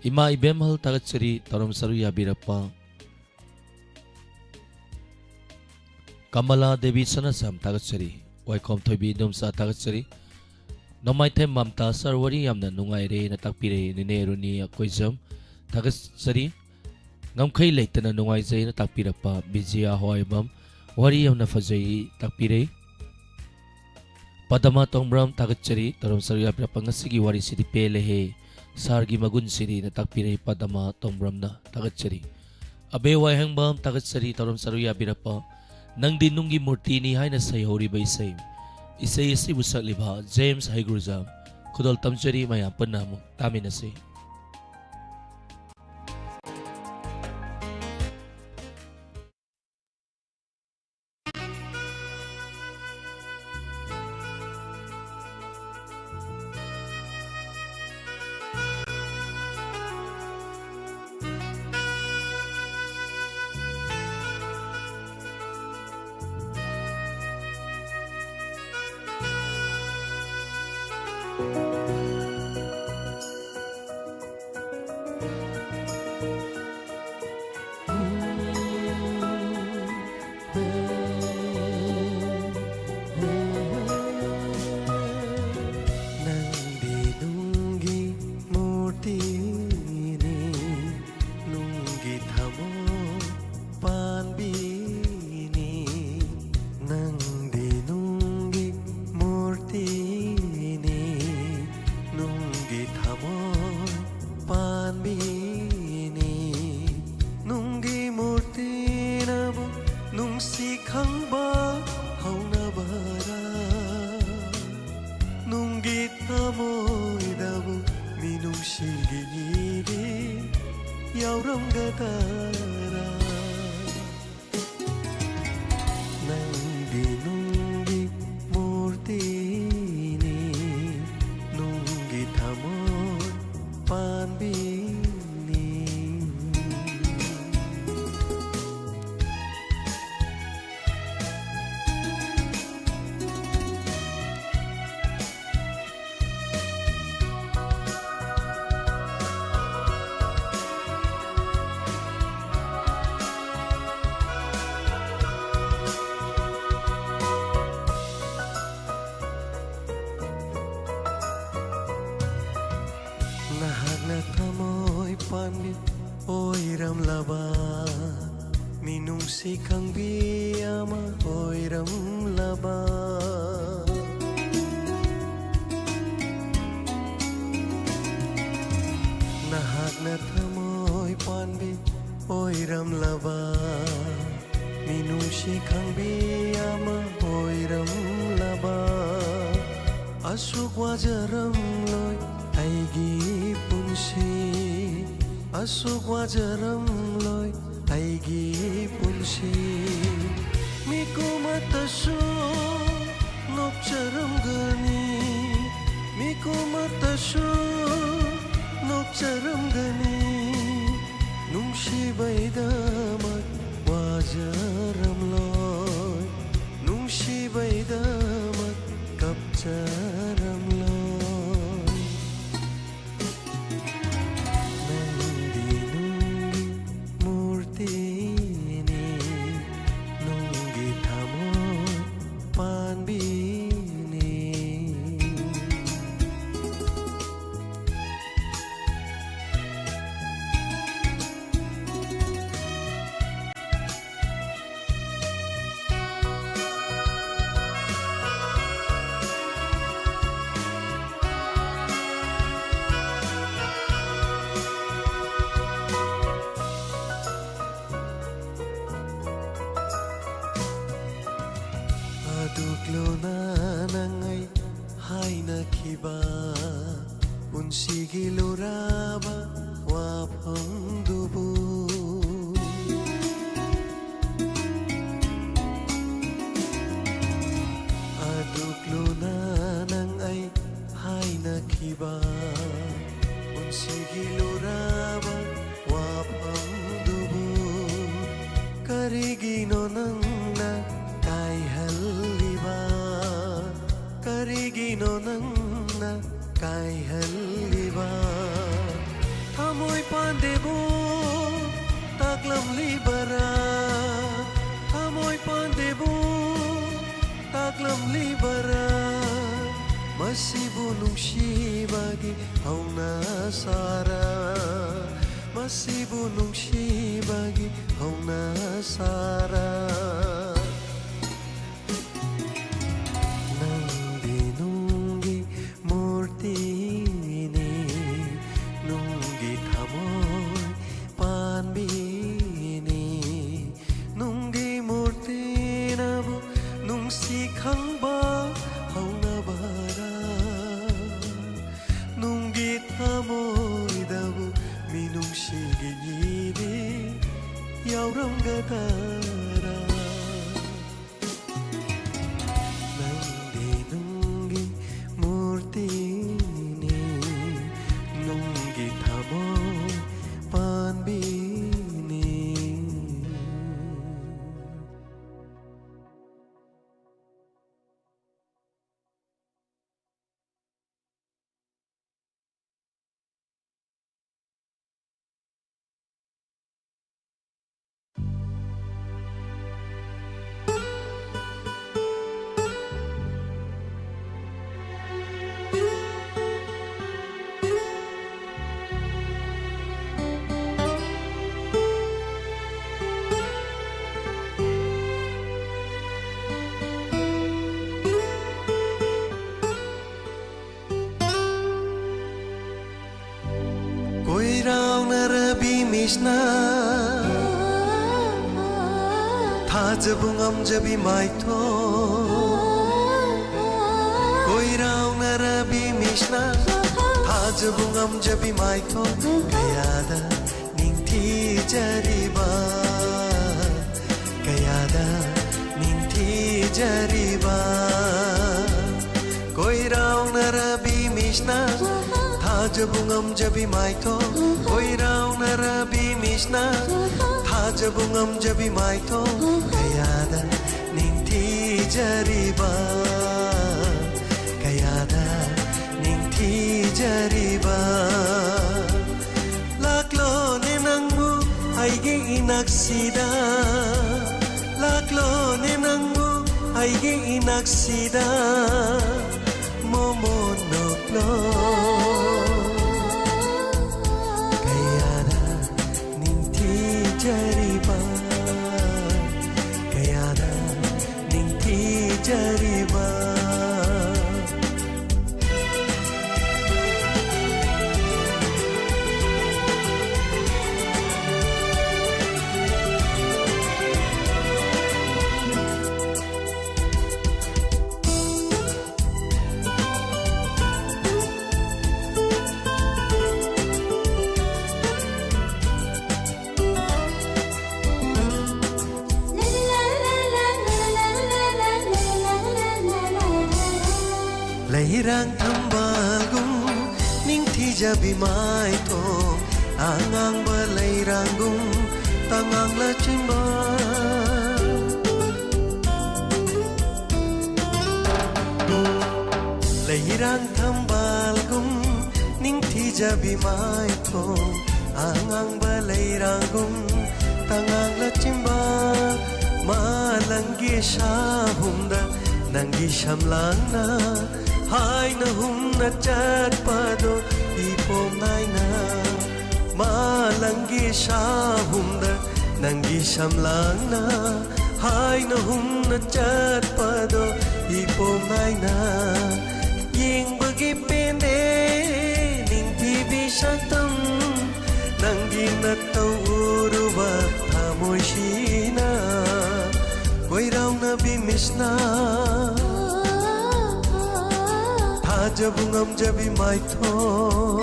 ꯏꯃꯥ ꯏꯕꯦꯝꯍꯜ ꯊꯥꯒꯠꯆꯔꯤ꯫ ꯊꯧꯔꯝ ꯁꯔꯨꯛ ꯌꯥꯕꯤꯔꯛꯄ ꯀꯃꯂꯥ ꯗꯦꯕꯤ ꯁꯅꯥꯁꯝ ꯊꯥꯒꯠꯆꯔꯤ꯫ ꯋꯥꯏꯈꯣꯝ ꯊꯣꯏꯕꯤ ꯏꯗꯣꯝꯆꯥ ꯊꯥꯒꯠꯆꯔꯤ꯫ ꯅꯣꯡꯃꯥꯏꯊꯦꯝ ꯃꯝꯇꯥ ꯁꯥꯔ ꯋꯥꯔꯤ ꯌꯥꯝꯅ ꯅꯨꯡꯉꯥꯏꯔꯦꯅ ꯇꯥꯛꯄꯤꯔꯛꯏ꯫ ꯅꯤꯅꯦ ꯔꯨꯅꯤ ꯑꯀꯣꯏꯖꯝ ꯊꯥꯒꯠꯆꯔꯤ꯫ ꯉꯝꯈꯩ ꯂꯩꯇꯅ ꯅꯨꯡꯉꯥꯏꯖꯩꯅ ꯇꯥꯛꯄꯤꯔꯛꯄ ꯕꯤꯖꯤꯌꯥ ꯍꯋꯥꯏꯕꯝ ꯋꯥꯔꯤ ꯌꯥꯝꯅ ꯐꯖꯩ ꯇꯥꯛꯄꯤꯔꯛꯏ꯫ ꯄꯗꯃꯥ ꯇꯣꯡꯕ꯭ꯔꯝ ꯊꯥꯒꯠꯆꯔꯤ꯫ ꯊꯧꯔꯝ ꯁꯔꯨꯛ ꯌꯥꯕꯤꯔꯛꯄ ꯉꯁꯤꯒꯤ ꯋꯥꯔꯤꯁꯤꯗꯤ ꯄꯦꯜꯂꯦꯍꯦ꯫ ꯁꯥꯔꯒꯤ ꯃꯒꯨꯟꯁꯤꯗꯤꯅ ꯇꯥꯛꯄꯤꯔꯛꯏ ꯄꯗꯃꯥ ꯇꯣꯡꯕ꯭ꯔꯝꯅ ꯊꯥꯒꯠꯆꯔꯤ꯫ ꯑꯕꯦ ꯋꯥꯍꯦꯡꯕꯝ ꯊꯥꯒꯠꯆꯔꯤ꯫ ꯊꯧꯔꯝ ꯁꯔꯨꯛ ꯌꯥꯕꯤꯔꯛꯄ ꯅꯪꯗꯤ ꯅꯨꯡꯒꯤ ꯃꯨꯔꯇꯤꯅꯤ ꯍꯥꯏꯅ ꯁꯩꯍꯧꯔꯤꯕ ꯏꯁꯩ, ꯏꯁꯩ ꯑꯁꯤꯕꯨ ꯁꯛꯂꯤꯕ ꯖꯦꯝꯁ ꯍꯩꯒ꯭ꯔꯨꯖꯝ ꯈꯨꯗꯣꯜ ꯇꯝꯖꯔꯤ꯫ ꯃꯌꯥꯝ ꯄꯨꯟꯅ ꯑꯃꯨꯛ ꯇꯥꯃꯤꯟꯅꯁꯤ꯫ ꯇꯔꯥ꯫ ꯅꯪꯗꯤ ꯅꯨꯡꯒꯤ ꯃꯨꯔꯇꯤꯅꯤ, ꯅꯨꯡꯒꯤ ꯊꯃꯣꯏ ꯄꯥꯟꯕꯤꯅꯤ꯫ ꯅꯍꯥꯛꯅ ꯊꯃꯣꯏ ꯄꯥꯟꯕꯤ ꯑꯣꯏꯔꯝꯂꯕ, ꯃꯤꯅꯨꯡꯁꯤ ꯈꯪꯕꯤ ꯑꯃ ꯑꯣꯏꯔꯝꯂꯕ꯫ ꯅꯍꯥꯛꯅ ꯊꯃꯣꯏ ꯄꯥꯟꯕꯤ ꯑꯣꯏꯔꯝꯂꯕ, ꯃꯤꯅꯨꯡꯁꯤ ꯈꯪꯕꯤ ꯑꯃ ꯑꯣꯏꯔꯝꯂꯕ꯫ ꯑꯁꯨꯛ ꯋꯥꯖꯔꯝꯂꯣꯏ ꯑꯩꯒꯤ ꯄꯨꯟꯁꯤ, ꯑꯁꯨꯛ ꯋꯥꯖꯔꯝꯂꯣꯏ ꯑꯩꯒꯤ ꯄꯨꯟꯁꯤ꯫ ꯃꯤꯀꯨꯝ ꯑꯃꯠꯇꯁꯨ ꯅꯣꯛꯆꯔꯝꯒꯅꯤ, ꯃꯤꯀꯨꯝ ꯑꯃꯠꯇꯁꯨ ꯅꯣꯛꯆꯔꯝꯒꯅꯤ꯫ ꯅꯨꯡꯁꯤꯕꯩꯗꯃꯛ ꯋꯥꯖꯔꯝꯂꯣꯏ, ꯅꯨꯡꯁꯤꯕꯩꯗꯃꯛ ꯀꯞꯆꯔꯝꯂꯣꯏ꯫ ꯅꯪꯗꯤ ꯅꯨꯡꯒꯤ ꯃꯨꯔꯇꯤꯅꯤ, ꯅꯨꯡꯒꯤ ꯊꯃꯣꯏ ꯄꯥꯟꯕꯤꯅꯤ꯫ ꯑꯗꯨꯛ ꯂꯨꯅ ꯅꯪ ꯑꯩ ꯍꯥꯏꯅꯈꯤꯕ, ꯄꯨꯟꯁꯤꯒꯤ ꯂꯨꯔꯕ ꯋꯥꯐꯝꯗꯨꯕꯨ꯫ ꯑꯗꯨꯛ ꯂꯨꯅ ꯅꯪ ꯑꯩ ꯍꯥꯏꯅꯈꯤꯕ ꯄꯨꯟꯁꯤꯒꯤ ꯂꯨꯔꯕ ꯋꯥꯐꯝꯗꯨꯕꯨ ꯀꯔꯤꯒꯤꯅꯣ ꯅꯪꯅ ꯀꯥꯏꯍꯜꯂꯤꯕ? ꯀꯔꯤꯒꯤꯅꯣ ꯅꯪꯅ ꯀꯥꯏꯍꯜꯂꯤꯕ? ꯊꯃꯣꯏ ꯄꯥꯟꯗꯦꯕꯨ ꯇꯥꯛꯂꯝꯂꯤꯕꯔꯥ? ꯊꯃꯣꯏ ꯄꯥꯟꯗꯦꯕꯨ ꯇꯥꯛꯂꯝꯂꯤꯕꯔꯥ? ꯃꯁꯤꯕꯨ ꯅꯨꯡꯁꯤꯕꯒꯤ ꯍꯧꯅ ꯁꯥꯔ, ꯃꯁꯤꯕꯨ ꯅꯨꯡꯁꯤꯕꯒꯤ ꯍꯧꯅ ꯁꯥꯔ꯫ ꯅꯪꯗꯤ ꯅꯨꯡꯒꯤ ꯃꯨꯔꯇꯤꯅꯤ, ꯅꯨꯡꯒꯤ ꯊꯃꯣꯏ ꯄꯥꯟꯕꯤꯅꯤ꯫ ꯅꯨꯡꯒꯤ ꯃꯨꯔꯇꯤꯅꯕꯨ ꯅꯨꯡꯁꯤ ꯈꯪꯕ ꯍꯧꯅꯕꯔꯥ? ꯅꯨꯡꯒꯤ ꯊꯃꯣꯏꯗꯕꯨ ꯃꯤꯅꯨꯡꯁꯤꯒꯤ ꯏꯗꯤ ꯌꯥꯎꯔꯝꯒꯗꯔꯥ? ꯅꯪꯗꯤ ꯅꯨꯡꯒꯤ ꯃꯨꯔꯇꯤꯅꯤ, ꯅꯨꯡꯒꯤ ꯊꯃꯣꯏ ꯄꯥꯟꯕꯤꯅꯤ꯫ ꯀꯣꯏꯔꯥꯎꯅꯔꯕꯤ ꯃꯤꯁꯅ ꯊꯥꯖꯕ ꯉꯝꯖꯕꯤ ꯃꯥꯏꯊꯣꯡ꯫ ꯀꯣꯏꯔꯥꯎꯅꯔꯕꯤ ꯃꯤꯁꯅ ꯊꯥꯖ ꯊꯥꯖꯕ ꯉꯝꯖꯕꯤ ꯃꯥꯏꯊꯣꯡ ꯀꯌꯥꯗ ꯅꯤꯡꯊꯤꯖꯔꯤꯕ, ꯀꯌꯥꯗ ꯅꯤꯡꯊꯤꯖꯔꯤꯕ꯫ ꯀꯣꯏꯔꯥꯎꯅꯔꯕꯤ ꯃꯤꯁꯅ ꯊꯥꯖꯕ ꯉꯝꯖꯕꯤ ꯃꯥꯏꯊꯣꯡ, ꯀꯣꯏꯔꯥꯎꯅꯔꯕꯤ ꯃꯤꯁꯅ ꯊꯥꯖꯕ ꯉꯝꯖꯕꯤ ꯃꯥꯏꯊꯣꯡ ꯀꯌꯥꯗ ꯅꯤꯡꯊꯤꯖꯔꯤꯕ, ꯀꯌꯥꯗ ꯅꯤꯡꯊꯤꯖꯔꯤꯕ꯫ ꯂꯥꯛꯂꯣꯅꯦ ꯅꯪꯕꯨ ꯑꯩꯒꯤ ꯏꯅꯥꯛꯁꯤꯗ, ꯂꯥꯛꯂꯣꯅꯦ ꯅꯪꯕꯨ ꯑꯩꯒꯤ ꯏꯅꯥꯛꯁꯤꯗ, ꯃꯣꯃꯣꯟ ꯅꯣꯛꯂꯣ꯫ ꯀꯌꯥꯗ ꯅꯤꯡꯊꯤꯖꯔꯤꯕ, ꯀꯌꯥꯗ ꯅꯤꯡꯊꯤꯖꯔꯤꯕ꯫ ꯂꯩꯔꯥꯡ ꯊꯝꯕꯥꯜꯒꯨꯝ ꯅꯤꯡꯊꯤꯖꯕꯤ ꯃꯥꯏꯊꯣꯡ, ꯑꯉꯥꯡꯕ ꯂꯩꯔꯥꯡꯒꯨꯝ ꯇꯉꯥꯡ ꯂꯩꯆꯤꯟꯕ꯫ ꯂꯩꯔꯥꯡ ꯊꯝꯕꯥꯜꯒꯨꯝ ꯅꯤꯡꯊꯤꯖꯕꯤ ꯃꯥꯏꯊꯣꯡ, ꯑꯉꯥꯡꯕ ꯂꯩꯔꯥꯡꯒꯨꯝ ꯇꯉꯥꯡ ꯂꯩꯆꯤꯟꯕ꯫ ꯃꯥꯂꯪꯒꯤ ꯁꯥꯍꯨꯝꯗ ꯅꯪꯒꯤ ꯁꯝꯂꯥꯡꯅ ꯍꯥꯏꯅ ꯍꯨꯝꯅ ꯆꯠꯄꯗꯣ ꯏꯄꯣꯝ ꯅꯥꯏꯅ꯫ ꯃꯥꯂꯪꯒꯤ ꯁꯥꯍꯨꯝꯗ ꯅꯪꯒꯤ ꯁꯝꯂꯥꯡꯅ ꯍꯥꯏꯅ ꯍꯨꯝꯅ ꯆꯠꯄꯗꯣ ꯏꯄꯣꯝ ꯅꯥꯏꯅ꯫ ꯌꯦꯡꯕꯒꯤ ꯄꯦꯟꯗꯦ ꯅꯤꯡꯊꯤꯕꯤ ꯁꯛꯇꯝ, ꯅꯪꯒꯤ ꯅꯠꯇꯧ ꯎꯔꯨꯕ ꯊꯃꯣꯏꯁꯤꯅ꯫ ꯀꯣꯏꯔꯥꯎꯅꯕꯤ ꯃꯤꯁꯅ ꯊꯥꯖꯕ ꯉꯝꯖꯕꯤ ꯃꯥꯏꯊꯣꯡ,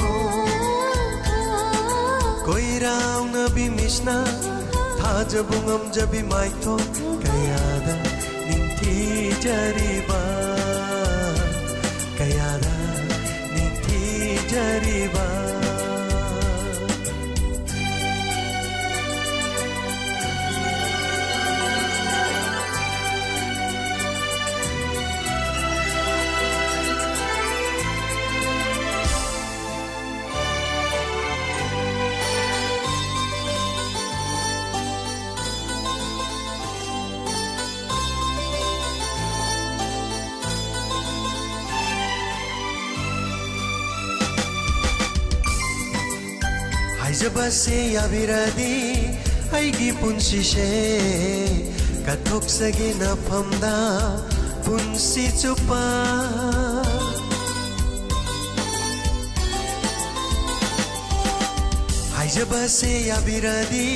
ꯀꯣꯏꯔꯥꯎꯅꯕꯤ ꯃꯤꯠꯁꯅ ꯊꯥꯖꯕ ꯉꯝꯖꯕꯤ ꯃꯥꯏꯊꯣꯡ ꯀꯌꯥꯗ ꯅꯤꯡꯊꯤꯖꯔꯤꯕ, ꯀꯌꯥꯗ ꯅꯤꯡꯊꯤꯖꯔꯤꯕ꯫ ꯍꯥꯏꯖꯕꯁꯦ ꯌꯥꯕꯤꯔꯗꯤ ꯑꯩꯒꯤ ꯄꯨꯟꯁꯤꯁꯦ ꯀꯠꯊꯣꯛꯆꯒꯦ ꯅꯐꯝꯗ ꯄꯨꯟꯁꯤ ꯆꯨꯞꯄ꯫ ꯍꯥꯏꯖꯕꯁꯦ ꯌꯥꯕꯤꯔꯗꯤ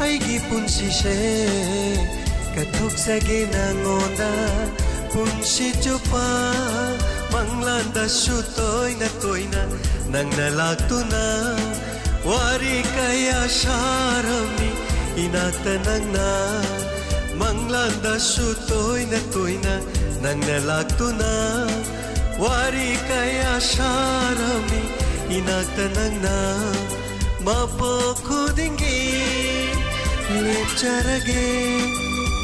ꯑꯩꯒꯤ ꯄꯨꯟꯁꯤꯁꯦ ꯀꯠꯊꯣꯛꯆꯒꯦ ꯅꯉꯣꯟꯗ ꯄꯨꯟꯁꯤ ꯆꯨꯞꯄ꯫ ꯃꯪꯂꯥꯟꯗꯁꯨ ꯇꯣꯏꯅ ꯇꯣꯏꯅ ꯅꯪꯅ ꯂꯥꯛꯇꯨꯅ ꯋꯥꯔꯤ ꯀꯌꯥ ꯁꯥꯔꯝꯃꯤ ꯏꯅꯥꯛꯇ ꯅꯪꯅ꯫ ꯃꯪꯂꯥꯟꯗꯁꯨ ꯇꯣꯏꯅ ꯇꯣꯏꯅ ꯅꯪꯅ ꯂꯥꯛꯇꯨꯅ ꯋꯥꯔꯤ ꯀꯌꯥ ꯁꯥꯔꯝꯃꯤ ꯏꯅꯥꯛꯇ ꯅꯪꯅ꯫ ꯃꯄꯣꯛ ꯈꯨꯗꯤꯡꯒꯤ ꯂꯦꯞꯆꯔꯒꯦ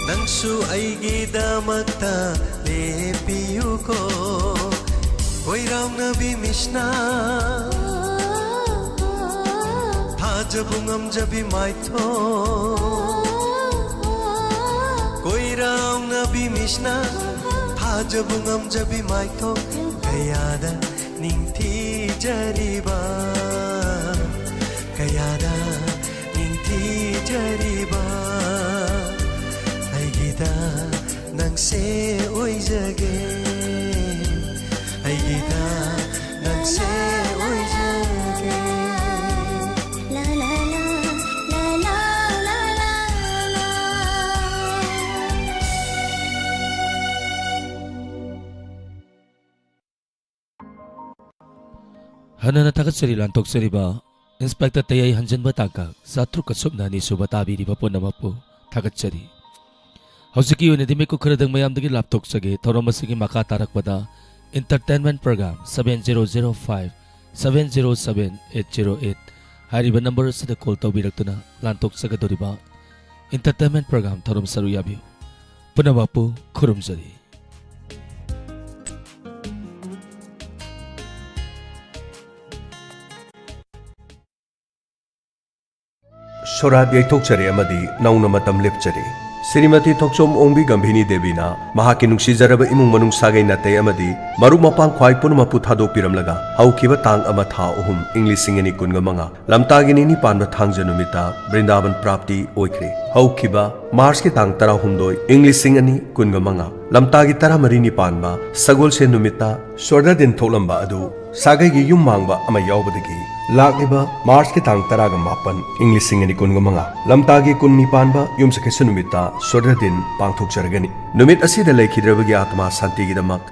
ꯅꯪꯁꯨ ꯑꯩꯒꯤꯗꯃꯛꯇ ꯂꯦꯞꯄꯤꯌꯨꯀꯣ꯫ ꯀꯣꯏꯔꯥꯎꯅꯕꯤ ꯃꯤꯠꯁꯅ ꯊꯥꯖꯕ ꯉꯝꯖꯕꯤ ꯃꯥꯏꯊꯣꯡ, ꯀꯣꯏꯔꯥꯎꯅꯕꯤ ꯃꯤꯠꯁꯅ ꯊꯥꯖꯕ ꯉꯝꯖꯕꯤ ꯃꯥꯏꯊꯣꯡ ꯀꯌꯥꯗ ꯅꯤꯡꯊꯤꯖꯔꯤꯕ, ꯀꯌꯥꯗ ꯅꯤꯡꯊꯤꯖꯔꯤꯕ꯫ ꯑꯩꯒꯤꯗ ꯅꯪꯁꯦ ꯑꯣꯏꯖꯒꯦ, ꯑꯩꯒꯤꯗ ꯅꯪꯁꯦ ꯑꯣꯏꯖꯒꯦ꯫ ꯍꯟꯅꯅ ꯊꯥꯒꯠꯆꯔꯤ ꯂꯥꯟꯊꯣꯛꯆꯔꯤꯕ ꯏꯟꯁꯄꯦꯛꯇꯔ ꯇꯌꯥꯏ ꯍꯟꯖꯤꯟꯕ ꯇꯥꯡꯀꯛ ꯆꯥꯇ꯭ꯔꯨꯛꯀ ꯁꯨꯞꯅ ꯑꯅꯤ ꯁꯨꯕ ꯇꯥꯕꯤꯔꯤꯕ ꯄꯨꯝꯅꯃꯛꯄꯨ ꯊꯥꯒꯠꯆꯔꯤ꯫ ꯍꯧꯖꯤꯛꯀꯤ ꯑꯣꯏꯅꯗꯤ ꯃꯤꯀꯨꯞ ꯈꯔꯗꯪ ꯃꯌꯥꯝꯗꯒꯤ ꯂꯥꯞꯊꯣꯛꯆꯒꯦ꯫ ꯊꯧꯔꯝ ꯑꯁꯤꯒꯤ ꯃꯈꯥ ꯇꯥꯔꯛꯄꯗ entertainment program seven zero zero five seven zero seven eight zero eight ꯍꯥꯏꯔꯤꯕ ꯅꯝꯕꯔ ꯑꯁꯤꯗ ꯀꯣꯜ ꯇꯧꯕꯤꯔꯛꯇꯨꯅ ꯂꯥꯟꯊꯣꯛꯆꯒꯗꯧꯔꯤꯕ entertainment program ꯊꯧꯔꯝ ꯁꯔꯨꯛ ꯌꯥꯕꯤꯌꯨ꯫ ꯄꯨꯝꯅꯃꯛꯄꯨ ꯈꯨꯔꯨꯝꯖꯔꯤ꯫ ꯁꯣꯔꯥꯠ ꯌꯩꯊꯣꯛꯆꯔꯦ ꯑꯃꯗꯤ ꯅꯧꯅ ꯃꯇꯝ ꯂꯦꯞꯆꯔꯦ꯫ ꯁ꯭ꯔꯤꯃꯇꯤ ꯊꯣꯛꯆꯣꯝ ꯑꯣꯡꯕꯤ ꯒꯝꯚꯤꯅꯤ ꯗꯦꯕꯤꯅ ꯃꯍꯥꯛꯀꯤ ꯅꯨꯡꯁꯤꯖꯔꯕ ꯏꯃꯨꯡ ꯃꯅꯨꯡ, ꯁꯥꯒꯩ ꯅꯥꯇꯩ ꯑꯃꯗꯤ ꯃꯔꯨꯞ ꯃꯄꯥꯡ ꯈ꯭ꯋꯥꯏ ꯄꯨꯝꯅꯃꯛꯄꯨ ꯊꯥꯗꯣꯛꯄꯤꯔꯝꯂꯒ ꯍꯧꯈꯤꯕ ꯇꯥꯡ ꯑꯃ ꯊꯥ ꯑꯍꯨꯝ ꯏꯪ ꯂꯤꯁꯤꯡ ꯑꯅꯤ ꯀꯨꯟꯒ ꯃꯉꯥ ꯂꯝꯇꯥꯒꯤ ꯅꯤꯅꯤ ꯄꯥꯟꯕ ꯊꯥꯡꯖ ꯅꯨꯃꯤꯠꯇ ꯕ꯭ꯔꯤꯟꯗꯥꯕꯟ ꯄ꯭ꯔꯥꯞꯇꯤ ꯑꯣꯏꯈ꯭ꯔꯦ꯫ ꯍꯧꯈꯤꯕ ꯃꯥꯔꯆꯀꯤ ꯇꯥꯡ ꯇꯔꯥꯍꯨꯝꯗꯣꯏ ꯏꯪ ꯂꯤꯁꯤꯡ ꯑꯅꯤ ꯀꯨꯟꯒ ꯃꯉꯥ ꯂꯝꯇꯥꯒꯤ ꯇꯔꯥꯃꯔꯤꯅꯤ ꯄꯥꯟꯕ ꯁꯒꯣꯜꯁꯦꯟ ꯅꯨꯃꯤꯠꯇ ꯁ꯭ꯋꯔꯙꯗꯤꯟ ꯊꯣꯛꯂꯝꯕ ꯑꯗꯨ ꯁꯥꯒꯩꯒꯤ ꯌꯨꯝ ꯃꯥꯡꯕ ꯑꯃ ꯌꯥꯎꯕꯗꯒꯤ ꯂꯥꯛꯂꯤꯕ ꯃꯥꯔꯆꯀꯤ ꯇꯥꯡ ꯇꯔꯥꯒ ꯃꯥꯄꯟ ꯏꯪ ꯂꯤꯁꯤꯡ ꯑꯅꯤ ꯀꯨꯟꯒ ꯃꯉꯥ ꯂꯝꯇꯥꯒꯤ ꯀꯨꯟꯅꯤ ꯄꯥꯟꯕ ꯌꯨꯝꯁꯀꯩꯁ ꯅꯨꯃꯤꯠꯇ ꯁ꯭ꯋꯔꯙꯗꯤꯟ ꯄꯥꯡꯊꯣꯛꯆꯔꯒꯅꯤ꯫ ꯅꯨꯃꯤꯠ ꯑꯁꯤꯗ ꯂꯩꯈꯤꯗ꯭ꯔꯕꯒꯤ ꯑꯥꯇꯃꯥ ꯁꯥꯟꯇꯤꯒꯤꯗꯃꯛ